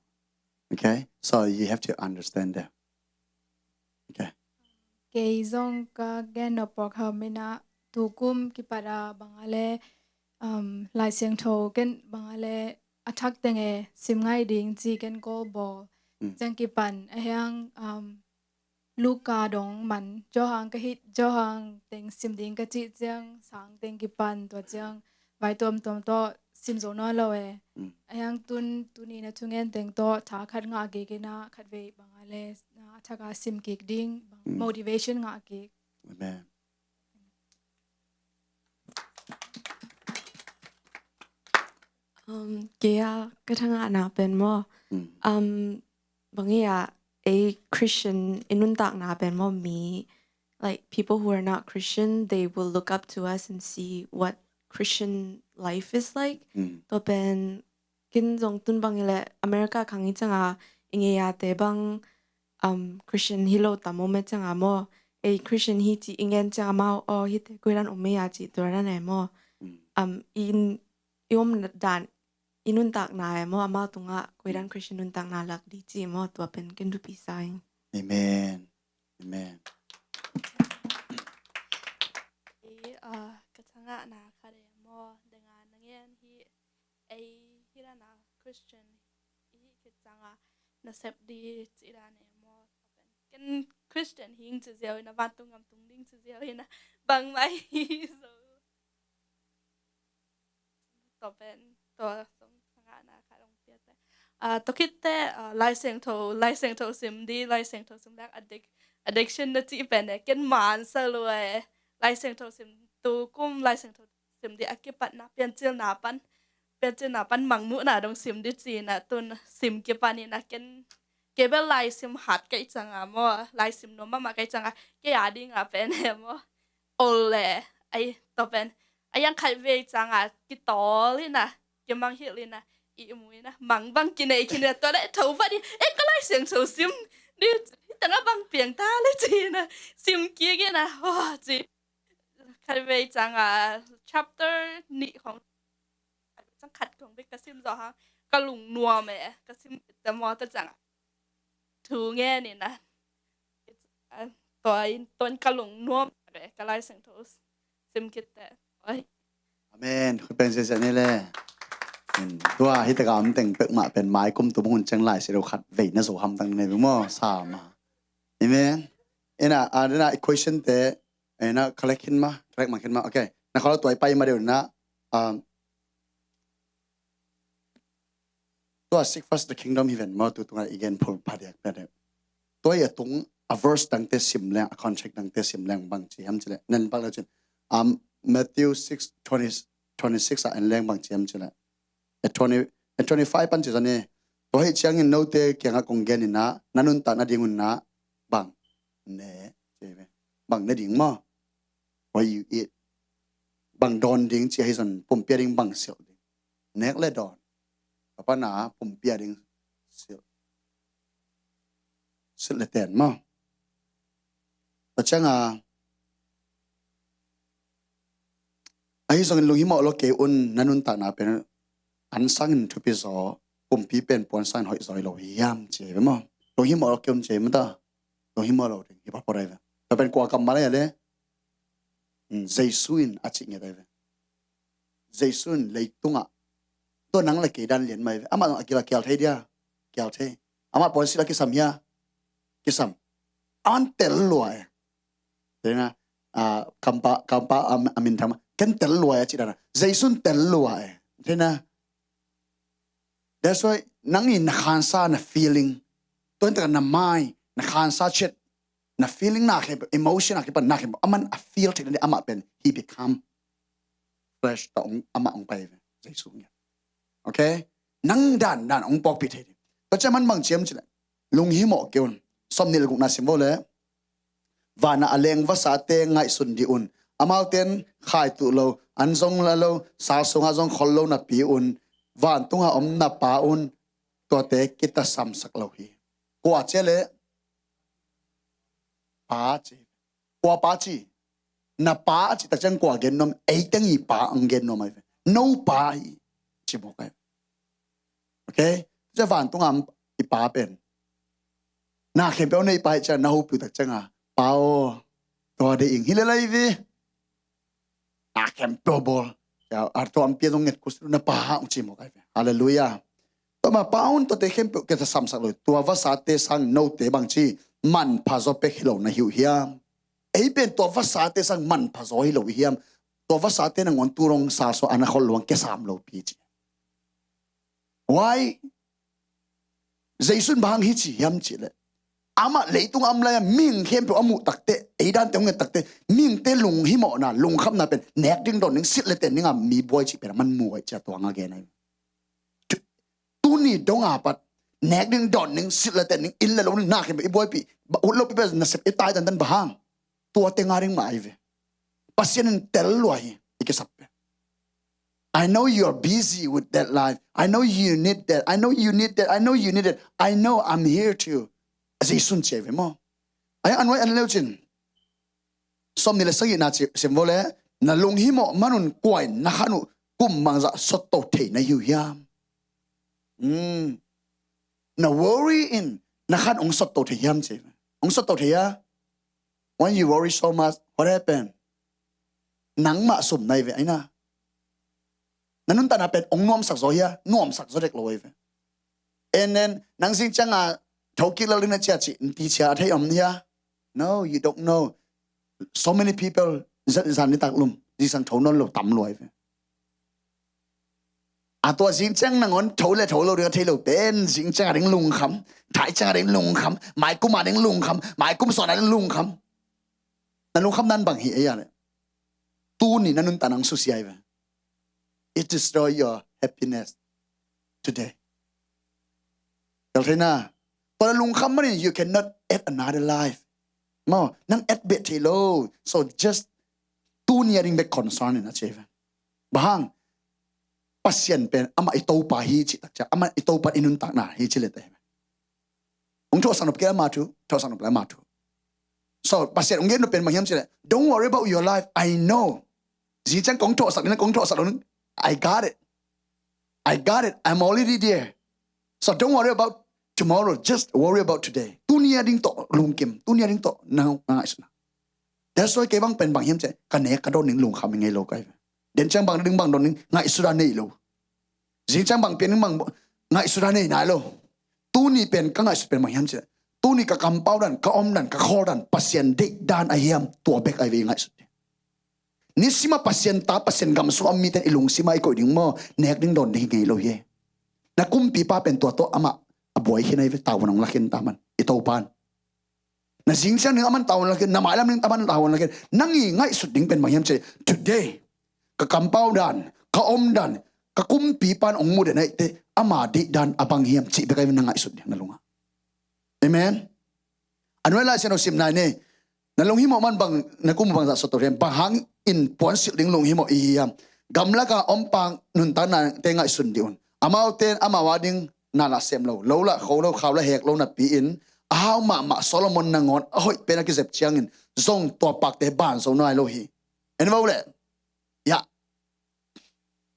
Okay? So you have to understand them. Okay. Kei zong ka gen nop pawk ham ina tukum kipat a banga le, um, Lai Siangtho ken banga le a thak teng e sim ngai ding ci ken kawl bawl. Mm. Ciang kipan a hiang, um, Luka dong man, Johan ka hih, Johan teng sim ding ka cih ciang, sang teng kipan tua ciang, vai tuamtuam tawh sim zo nawn lo e. Mm. A hiang tun, tuni na thungen teng tawh, tha khat ngah kik in a, khat vei bang a le, a thak a sim kik ding, bang, mm, motivation ngah kik. Amen. Um, kei a ka thangahna pen maw. Mm. Um, bang hiam, ei Christian i nuntakna pen maw, mi, like, people who are not Christian, they will look up to us and see what Christian life is like. Mm. Tua pen, ken zong tun bang hi leh America khang i ciang a, i ngei a te bang, um, Christian hi lo tam om e ciang a maw. Ei Christian hi ci i ngen ciang a maw, aw, hite koidan om e a ci tua dan e maw. Mm. Um, i, i om dan, i nuntakna e maw, amau tungah koidan, mm, Christian nuntakna lak di ci maw, tua pen ken thupi sa ing. Amen. Amen. I, ah, ka thangahna khat e maw, dang a na ngen hi, ei hi dan a Christian i hih khit ciang a, na sep di ci dan e maw, tua pen ken Christian hi ing ci ziau in a, vantung gam tung ding ci ziau in a, bangmah hi zo. Tua pen, tua sung thangahna khat hong piak te. Ah, tua khit teh, ah, Lai Siangtho, Lai Siangtho sim di, Lai Siangtho sim leng addic-, addiction na cih pen e, ken man sa lua e. Lai Siangtho sim, tu kum Lai Siangtho sim di a kipatna, Piancilna pan, Piancilna pan Mangmuhna dong sim di ci in a, tun sim kipan in a, ken, kei bel lai sim hat ka hih ciang a maw, lai sim nuam mahmah ka hih ciang a, kei a ding a pen e maw, ol le, ai, tua pen, a hiang khat vei ciang a kitawl in a, kimangngilh in a, ihmu in a, mang bang kinei khin in a, tua leh tho vat in, e, ka Lai Siangtho sim di, hih teng a bang piang ta leh ci in a, sim kik in a, aw, ci. Khat vei ciang a, chapter nih khong, ciang khat khong bek ka sim zawh hang, ka lungnuam e, ka sim khit teh maw, tua ciang a thu ngen in a, a, tua in, tua in ka lungnuam e, ka Lai Siangtho sim khit teh. Oi. Amen. Khut beng ziahziah ni le. Amen. Tua hi tak a om teng pek mah pen mai kum tum hun ciang Lai Siangtho khat vei na zo hamtang ni maw, sa mah. Amen. Ina, a, ina equation te, ina collect khin mah, collect mah khin mah. Okay. Na khawl tua i pai mah deuh na, um, tua Seek First the Kingdom hi ven maw, tu tungah i gen phul phadiak phadiak. Tua i a tung a verse dangte sim leng, a context dangte sim leng bang ci hiam cih leh, nan bang leh cin. Um, Matthew six twenty, twenty-six ah en leng bang ci hiam cih leh, at twenty, at twenty-five pan ci zong ni. Tua hi ciangin note kiangah kong gen in a, na nuntak nading un a, bang ne, ci ve. Bang ne ding maw. What you eat. Bang dawn ding ci ahi zong, pumpi a ding bang silh ding. Nek le dawn. Tua pan a pumpi a ding silh. Silh le ten maw. Tua ciang a, ahi zongin lunghimawh lo kei un, na nuntakna pen an sangin thupi zaw, pumpi pen puan sangin hoih zaw hi lo hiam ci ve maw. Lunghimawh lo kei un ci mata. Lunghimawh lo ding hi pah pah dai ve. Tua pen kua kammal ahi a le, mm, Jesu in a cih ngiat ahi ve. Jesu in leitungah, tua nang le kei dan lian mah ahi ve. Amah zong a gil a kial thei dia, kial thei. Amah puansilh a kisam hia, kisam. Aman tel lua e. Tua ina, ah, kampa, kampa a, a minthang mah, ken tel lua e a cih dan a. Jesu in tel lua e. Tua ina, that's why nang in na khansa, na feeling, tua in tak a na mai, na khansa chet, na feeling na khe, emotion na khe pan na khe, aman a feel thei na amah pen, he become flesh, ta ong, amah ong pai ve, Jesu ngiat. Okay? Nang dan dan ong pawkpi thei ding. Tua ciang aman bang ci hiam cih leh, lunghimawh kei un. Sawmnih le gukna sim vo le. Van ah a leng vasate ngaihsun dih un. Amaute in khaituh lo, an zong la lo, sal sungah zong khol lo napi un, vantung a om na Pa un tuate kitasamsak lo hi. Kua ci a le? Pa ci. Kua Pa ci? Na Pa a cih tak ciang kua gen nuam? Ei teng i Pa ang gen nuam ahi ve. No Pa hi ci mawk ahi. Okay? Tua vantung a om i Pa pen, na khempeuh a nei Pa hi ciang, na hopih uh tak ciang a, Pa aw, tua ding hi lel lai ve. Na khempeuh bawl, a tua om pia zong nget kul si lo, na Pa hang ci mawk ahi ve. Halleluiah. Tua mah Pa un tuate khempeuh kitasamsak lo. Tua vasate sang note bang ci, manpha zaw pek hi lo na hi uh hiam? Ei pen tua vasate sang manpha zaw hi lo i hiam? Tua vasate nangawn tu dong sa so a na khol luang ke sam lo pi ci. Why? Zeisun bang hang hi ci hiam ci le, amah leitung a om lai-a mihing khempeuh a muh takte, ei dante hong et takte, mihingte lunghimawhna, lungkhamna pen nek ding dawn ding, silh le ten ding a mi buai cih pen a man mu aih cia tuang a gen ahi. Tuni dong a pat nek ding dawn ding, silh le ten ding, inn le lo ding, na khempeuh i buaipi, ut lopi pen nasep i tai dandan bang hang? Tua teng a ding mah ahi ve. Pasian in tel lua hi, i kisap pen. I know you are busy with that life. I know you need that. I know you need that. I know you need it. I know I'm here too. Zeisun ci ahi ve maw. Ai an wai an leu cin. Sawm ni le sagihna ci sim vo le, na lunghimawh manun kuain na khan uh kum mangzah sotto thei na hi uh hiam? Hmm. Na worry in na khan ong sotto thei hiam ci ahi ve. Ong sotto thei a? When you worry so much, what happened? Nangmah sum nai ve aina. Na nuntakna pen ong nuamsak zaw hia? Nuamsak zaw dek lo ahi ve. And then nang zing cianga tho kik lo ding na cia ci, nti cia a thei om hia? No, you don't know. So many people zan nitak lum zingsang tho nawn lo tam lo ahi ve. A tua zing ciang nangawn tho le tho lo ding a thei lo pen, zing ciang a ding lungkham, thai ciang a ding lungkham, maikum a ding lungkham, maikum sawn a ding lungkham. Na lungkham nan bang hi ei a le, tuni na nuntakna ong susia ahi ve. It destroy your happiness today. Tel thei na. Tua na lungkham manin you cannot add another life. Maw, nang add beh thei lo. So just tuni a ding bek concern in a ci ahi ve. Bang hang? Pasian pen amah i Topa hi cih tak ciang, amah i Topa i nuntakna hi ci le te. Ong thawhsak nop kei ama thu, thawhsak nop le ama thu. So Pasian ong gen nop pen bang hiam ci le, don't worry about your life. I know. Zing ciang kong thawhsak ding, kong thawhsak lo ding. I got it. I got it. I'm already there. So don't worry about tomorrow. Just worry about today. Tuni a ding tawh lungkim. Tuni a ding tawh na ngaihsutna. That's why kei bang pen bang hiam ci, ka nek ka dawn ding lungkham i ngei lo ka hi ve. Den ciang bang ding bang dawn ding ngaihsut a nei lo. Zing ciang bang pian ding bang ngaihsut a nei nai lo. Tuni pen ka ngaihsut pen bang hiam ci le, tuni ka kampau dan, ka om dan, ka khawl dan, Pasian deih dan a hiam, tua bek ahi ve i ngaihsut ding. Nisim a Pasian ta, Pasian gam sung a om mite i lungsim a i koih ding maw, nek ding dawn ding hi ngei lo hi. Na kumpipa pen tua tawh amah a buai khin ahi ve, tavuan ong la khin ta man, i Topan. Na zing ciang ding aman tavuan la khin, na mailam ding aman tavuan la khin. Nang i ngaihsut ding pen bang hiam ci le, today ka kampau dan, ka om dan, ka kumpipan ong mu den aih teh, ama deih dan a bang hiam cih bek ahi ve na ngaihsut ding na lungah. Amen. A nuai Lai Siangtho sim nai ni. Na lunghimawh man bang, na kum bangzah sawt to hiam? Bang hangin puansilh ding lunghimawh i hiam? Gamlaka om pak nuntaknate ngaihsun dih un. Amaute in amau a ding na lah sem lo, lo lah kho lo, khau lah hek lo napi-in, a hau mahmah Solomon nangawn a hoih pen a kizep ciangin zong tua pakte ban zo nai lo hi. En vo le. Ya.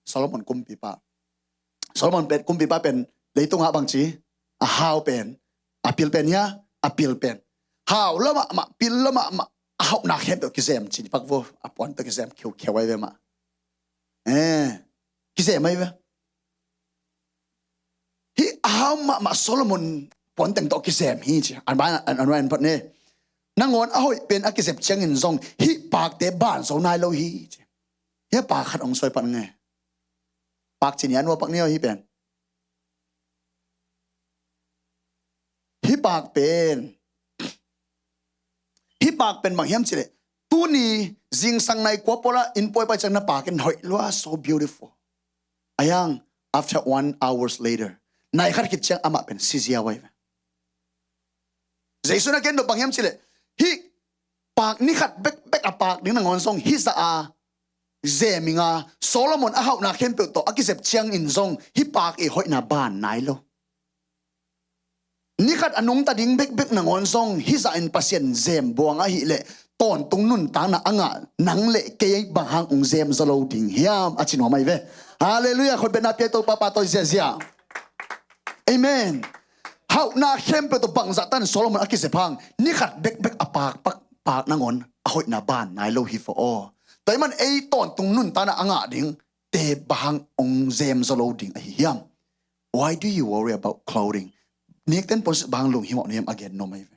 Solomon kumpipa. Solomon pen kumpipa pen leitungah bangci, a hau pen, a pil pen hia, a pil pen. Hau lo mahmah, pil lo mahmah, a hauhna khempeuh kizem cin pak vo, a puan peuh kizem khiukheu ahi ve mah. Eh, kizem ahi ve. Hih a hau mahmah Solomon puanteng tawh kizem hi ci. An ban, an, an ban pat ne. Nangawn a hoih pen a kizep ciangin zong hih pakte ban zo nai lo hi ci. Hih a pak khat ong suai pat nge. Pak cin hia nua pak ni aw hih pen. Hih pak pen. Hih pak pen bang hiam ci le, tuni zingsang nai kua pawla in puai pai ciang na pak in hoih lua, so beautiful. A hiang, after one hours later, nai khat khit ciang amah pen si ziau ahi ve. Jesu na ken dawh bang hiam ci le, hih pak ni khat bekbek a pak ding nangawn zong hih zah a zem ing a, Solomon a hauhna khempeuh tawh a kizep ciangin zong hih pak i hoihna ban nai lo. Ni khat a nungta ding bekbek nangawn zong hih zah in Pasian zem buang ahih leh tawntung nuntakna a ngah nang le kei bang hang ong zem zaw lo ding hiam a ci nuam ahi ve. Halleluiah, khut betna pia Topa, pahtawi ziazia. Amen. Hauhna khempeuh tawh bangzah tan Solomon a kizep hang, ni khat bekbek a pak pak pak nangawn a hoihna ban nai lo hi fo aw. Tua ahih man ei tawntung nuntakna a ngah ding te bang hang ong zem zaw lo ding ahi hiam? Why do you worry about clothing? Nikten pon bang lunghimawh nuam a gen nuam ahi ve.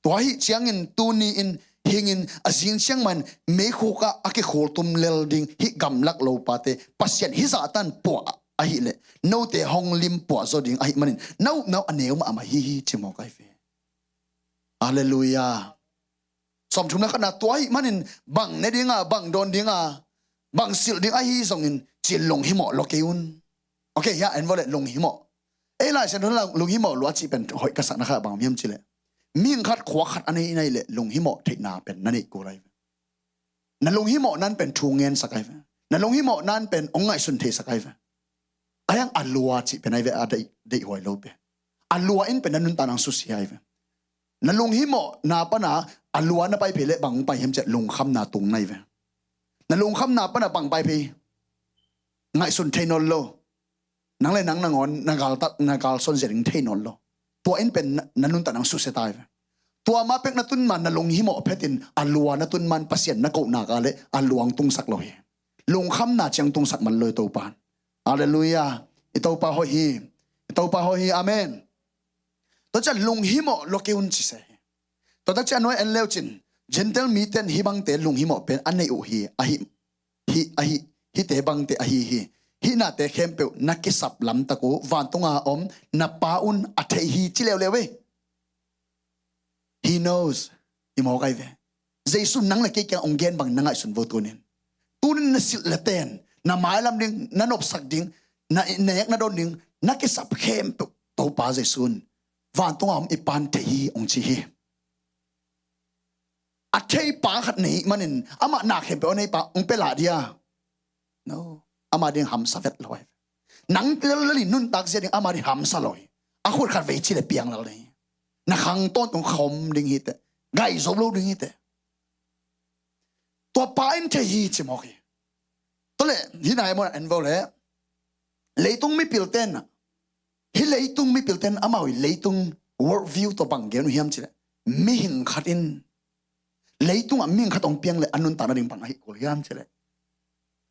Tua ahih ciangin tuni-in hingin a zing ciang man meikhuk ah a kikhul tum lel ding hih gamlak lopate Pasian hih zahtan puah ahileh note hong lim puah zaw ding ahih manin na upna uh a neu mahmah hi hi ci mawk ahi ve. Halleluiah. Sawmthum le khatna tua ahih manin bang ne dinga, bang dawn dinga, bang silh ding ahi zongin ci lunghimawh lua kei un. Ok, hiah en vawleh lunghimawh. Ei Lai Siangtho lunghimawh lua cih pen hoih ka sakna kha bang om hiam cileh mihing khat khua khat a nei in ahileh lunghimawh theihna pen na neih kul ahi ve. Na lunghimawh nan pen thu ngensak ahi ve. Na lunghimawh nan pen hong ngaihsun theisak ahi ve. Ahiang a lua cih pen ahi ve a deih, deihhuai lo pen. A lua in pen na nuntakna hong susia ahi ve. Na lunghimawhna pana a lua na pai phei leh bang hong pai hiam ciah lungkhamna tung na hi ve. Na lungkhamna pana bang pai phei ngaihsun thei nawn lo. Nang le nang nangawn na galtat, na galson zia ding thei nawn lo. Tua in pen na, na nuntakna hong susia ta ahi ve. Tua ma pek na tun man na lunghimawh phetin a lua na tun man Pasian na kohna ka le a lua hong tungsak lo hi. Lungkhamna ciang tungsak man lo i Topa. Halleluiah. I Topa hoih hi. I Topa hoih hi. Amen. Tua ciah lunghimawh lua kei un ci se hi. Tua tak ciah nuai en leu cin Gentile miten hih bangte lunghimawh pen a neih uh hi. Ahih, hih, ahih, hihte bangte ahi hi. Hih nate khempeuh na kisap lamtak uh vantunga om na Pa un a thei hi ci leuleu ei. He knows. I mawk ahi ve. Jesu nang le kei kiang hong gen bangin na ngaihsun vo tunin. Tunin na silh le ten, na mailam ding, na nopsak ding, na nek na dawn ding, na kisap khempeuh Topa Jesu in vantunga om i Pa'n thei hi hong ci hi. A thei pa khat nei manin amah na khempeuh a nei pa hong pia lah dia. No. Ama ding hamsa vet lo hi. Nang lel lel in nuntak zia ding ama ding hamsa lo hi. A khut khat vei ci le piang lel ding hi. Na khang tawntung khawm ding hi teh. Gai zo lo ding hi teh. Tua Pa in thei hi ci mawk hi. Tua le hih nai maw en vo le leitung mipil tenna hih leitung mipil ten amau i leitung world view tua bang gen uh hiam ci le mihing khat in leitungah mihing khat hong piang le a nuntakna ding bang ahi kul hiam ci le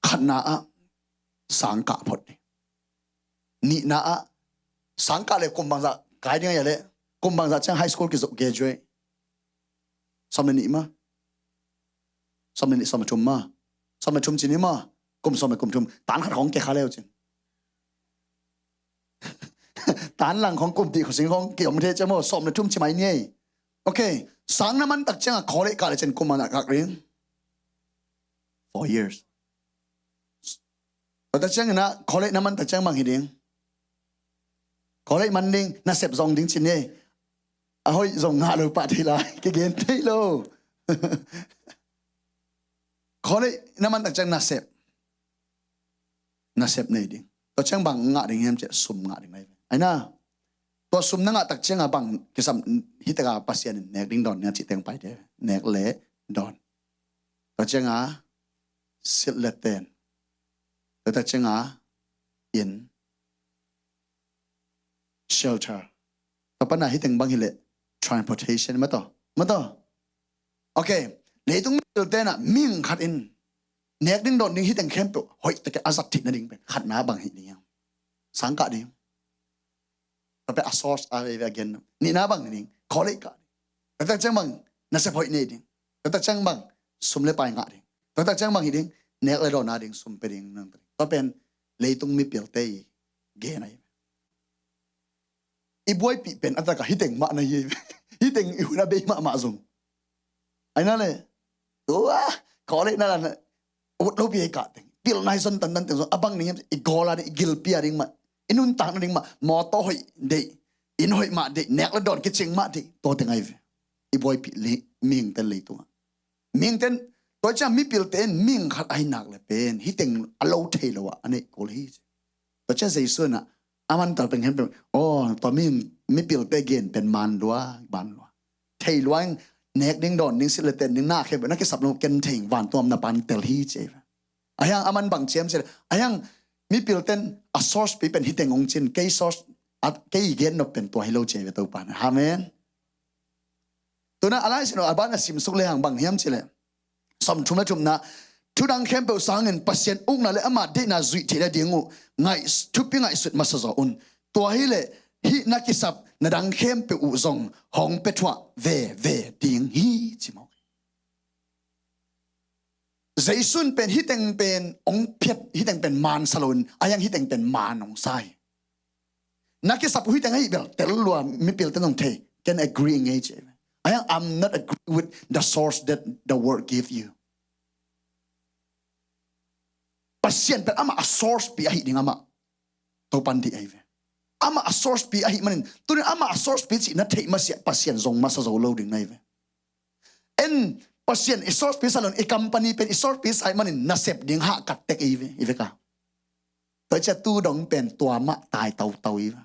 khatna ah sangkah phot ding. Nihna ah sangkah le kum bangzah kai ding a hia le kum bangzah ciang high school kizoh graduate. Sawm le nih ma. Sawm le nih sawm le thum ma. Sawm le thum cin hi ma. Kum sawm le kum thum. Tan khat khawng kia kha leu cin. Tan lang khawng kum tih khawng sing khawng ki om thei cia maw sawm le thum ci mai ni ei. Ok. Sang na man tak ciangah college kah le cin kum a na kak ding. Four years. Tua tak ciangin ah college na man tak ciang bang hi ding. College man ding na sep zong ding cin ni ei. A hoih zong ngah lo pah thei lai kigen thei lo. College na man tak ciang nasep nasep nei ding. Tua ciang bang ngah ding hiam ciah sum ngah ding lai ve. Aina tua sum na ngah tak cianga bang kisam hitaka Pasian in nek ding dawn ning a cih teng paite nek le dawn. Tua cianga silh le ten. Tua tak cianga in shelter. Tua pana hiteng bang hileh transportation mataw mataw. Ok. Leitung mipil tenah mihing khat in nek ding dawn ding hiteng khempeuh hoih takah a zat theih nading pen khatna bang hih ding hiam? Sangkah ding. Tua pen a source a veve a gen nihna bang ding college kah ding. Tua tak ciang bang nasep hoih nei ding. Tua tak ciang bang sum le pai ngah ding. Tua tak ciang bang hih ding nek le dawn a ding sum pe ding nang pe ding. Tua pen leitung mipilte i gen ahi. I buaipih pen a takah hiteng mah na hi. Hiteng i hun a bei mahmah zong. Aina le tua college na la ut lopi ei kah teng pilna hi zon tantan teng zong a bang ning i goal a ding i gilpi a ding mah i nuntakna ding mah mawtaw hoih deih inn hoih mah deih nek le dawn kicing mah deih tua teng ahi ve. I buaipih mihingte leitungah mihingte in tua ciang mipilte in mihing khat ahi nak le pen hiteng a lo thei lo ah a neih kul hi. Tua ciang Jesu in ah a mantal pen khen pen aw tua mihing mipilte gen pen man lua man lua thei lua in nek ding dawn ding silh le ten ding na khen pen na kisap lo ken thei vantuam na pan tel hi ci. Ahiang a man bang ciam ci le ahiang mipil ten a source pi pen hiteng ong cin kei source kei i gen nop pen tua hi lo ci ve Topa. Amen. Tuna a lai sin a ban a simsuk le hang bang hiam ci le sawm thum le thumna thudang khempeuh sangin Pasian ukna le ama deihna zuih theih le ding uh ngaih thupi ngaihsut masa zaw un. Tua hi le hih na kisap na dang khempeuh uh zong hong pia thuah veve ding hi, ci mawk. Jesu in pen hih teng pen hong phiat, hih teng pen man sa loin, a hiang hih teng pen man hong sa hi. Na kisap uh hih teng ahi bel tel lua, mipilte zong thei, can agree ngei ci. A hiang, I'm not agree with the source that the world give you. Pasian pen amah a source pi ahi ding, amah Topan dih ahi ve. Amah a source pi ahi manin, tunin amah a source pi cih na theih masiah Pasian zong masa zo lo ding na hi ve. En Pasian i source pi sa loin, i company pen i source pi sa ahi manin nasep ding hahkat tek ahi ve, i vek a. Tua ciah tu dong pen tua mah tai tautau hi ve.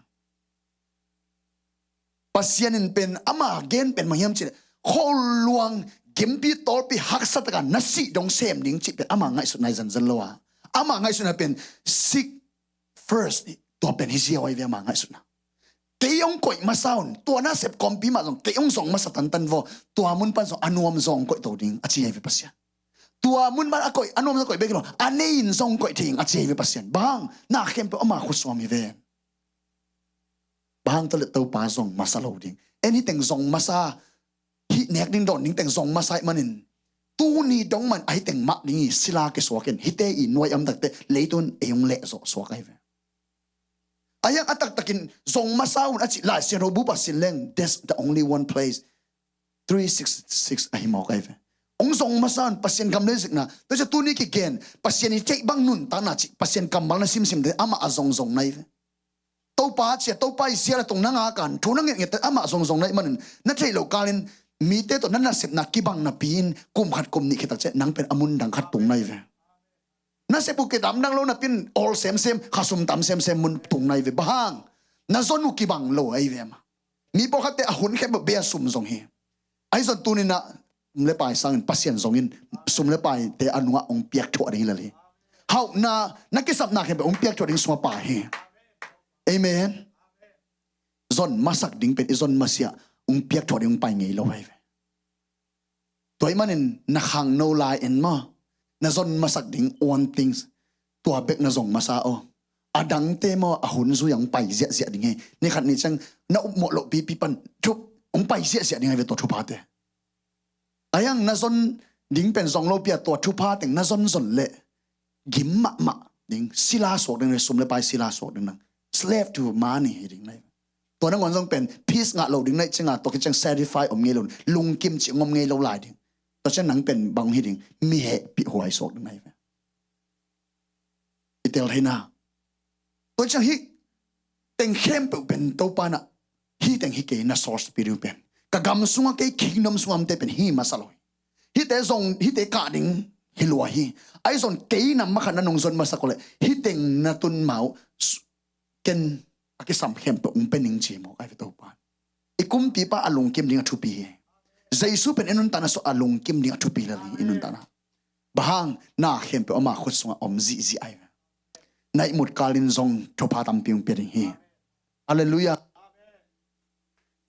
Pasian in pen ama gen pen bang hiam cih leh, kholuang gimpi tawlpi haksa taka na sih dong sem ding cih pen ama ngaihsutna hi zanzan lo a. Ama ngaihsutna pen seek first, tua pen hi ziau ahi ve ama ngaihsutna. Kei hong koih masa un, tua nasep kawmpi mah zong kei hong zong masa tantan vaw, tua mun pan zong a nuam zong hong koih to ding a ci ahi ve Pasian. Tua mun pan a koih, a nuam zong koih bek hi lo, a nei in zong koih thei ing a ci ahi ve Pasian. Bang hang, na khempeuh ama khut sungah hi ve. Bang hang, tua leh Topa zong masa lo ding. En hih teng zong masa, hih nek ding dawn ding teng zong masa ahi manin, tuni dong man ahi teng mah ding hi, sila kisuak in, hihte i nuai a om takte leitung ei hong lehzawh suak ahi ve. A hiang a taktakin zong masa un a cih Lai Siangtho bup a sin leng, that's the only one place. Three six six ahi mawk ahi ve. Hong zong masa un, Pasian gam le zikna. Tua ciah tuni kigen, Pasian i theih bang nuntakna cih, Pasian kammal na simsim te amah a zongzong na hi ve. Topa ciah, Topa i sia le tong na ngak a, thu na ngetnget te amah zongzong na hih manin, na theih loh kalin mite tawh na nasepna kibang napi-in kum khat kum nih khit tak ciah nang pen a mun dang khat tung na hi ve. Nasep uh kidamdang lo napi-in awl semsem, khasum tam semsem mun tung na hi ve. Bang hang, na zon uh kibang lo ahi ve mah. Mi pawlkhatte a hun khempeuh bei a sum zong hi. Ahi zong tuni-in ah sum le pai sangin Pasian zongin sum le paite a nungah hong piak thuah ding hi lel hi. Hauhna, na kisapna khempeuh hong piak thuah ding sum a pai hi. Amen. Zon masak ding pen i zon masiah hong piak thuah ding hong pai ngei lo ahi ve. Tua ahih manin na khangno lai-in maw, na zon masak ding one things, tua bek na zong masa aw. A dangte maw, a hun zui-a hong pai ziahziah ding hi. Ni khat ni ciang na upmawh loh pipi pan thup hong pai ziahziah ding ahi ve tua thuphate. A hiang na zon ding pen zong lopi-a tua thupha teng na zonzon leh gim mahmah ding, sila suak ding, sum le pai sila suak ding nang, slave to money hi ding na hi. Tua nangawn zong pen peace ngah lo ding na hih ciangin, tua khit ciang satisfy om ngei lo, lungkim cih hong om ngei lo lai ding. Tua ciang nang pen bang hi ding, mi hehpih huai suak ding na hi ve. I tel thei na. Tua ciang hih teng khempeuh pen Topa in ah, hih teng hi kei na source pi ding pen, ka gam sungah kei kingdom sungah omte pen hi masa lo hi. Hihte zong, hihte kah ding hi lua hi. Ahi zong kei na makhat na nungzon masak uh leh hih teng na tun ma uh, ken a kisam khempeuh hong pia ning ci mawk ahi ve Topa. I kumpipa a lungkim ding a thupi hi. Jesu pen i nuntakna sungah a lungkim ding a thupi lel hi, i nuntakna. Bang hang, na khempeuh ama khut sungah om zihziah ahi ve. Na ihmut kalin zong thupha tampi hong pia ding hi. Halleluiah.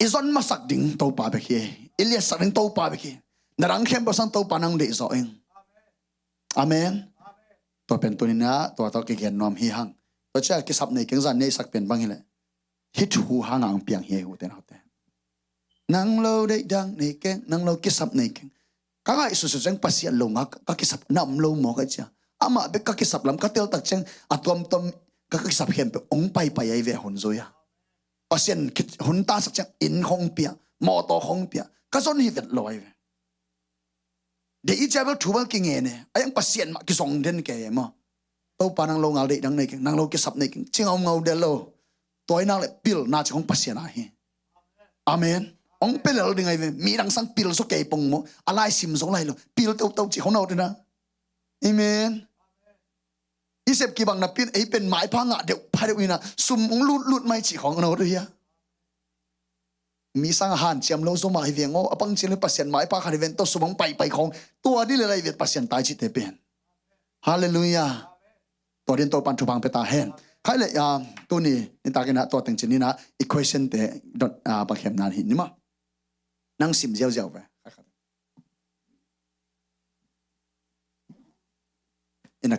I zon masak ding Topa bek hi. I liatsak ding Topa bek hi. Na dang khempeuh sang Topa nang deih zawh ing. Amen. Tua pen tuni-in ah tua tawh kigen nuam hi hang. Tua ciang kisap nei keng, zan nei sak pen bang hi leh, hih thu hangah hong piang hi, ute naute. Nang lo deih dang nei keng, nang lo kisap nei keng. Ka ngaihsutsuh ciang Pasian lo ngah ka kisap na om lo maw ka cia. Amah bek ka kisap lam ka tel tak ciang a tuamtuam ka, ka kisap khempeuh hong paipai ahi ve a hun zui-a. Pasian ki-, hun tasak ciang inn khong pia, mawtaw khong pia, ka zon hi vet lo ahi ve. Deih i cia bel thu bel kingen e, a hiang Pasian mah kizong den kei e maw. Topa nang lo ngal deih dang nei keng, nang lo kisap nei keng, ci ngau ngau del lo. Tua hi nak leh pilna cih khong Pasian a hi. Amen. Hong pia lel ding ahi ve, midang sang pil zaw kei pong maw, a lai sim zong lai lo, pil toto cih khong na ut hi na. Amen. I sep kibang napi-in ei pen maipha ngah deuh pha deuh hi na, sum hong lutlut mai cih khong na ut hi a. Mi sang a hanciam lo zaw mah hi veng aw, a pang cil hi Pasian maipha khat hi ven tawh sum hong paipai khong, tua dih lel ahi vet Pasian tai cihte pen. Halleluiah. Tua ding Topan thupha hong pia ta hen. Khai leh, ah, tuni nitakin ah tua teng cih ni-in ah equation te dot, ah, bang khemna hi ni maw. Nang sim ziauziau ve.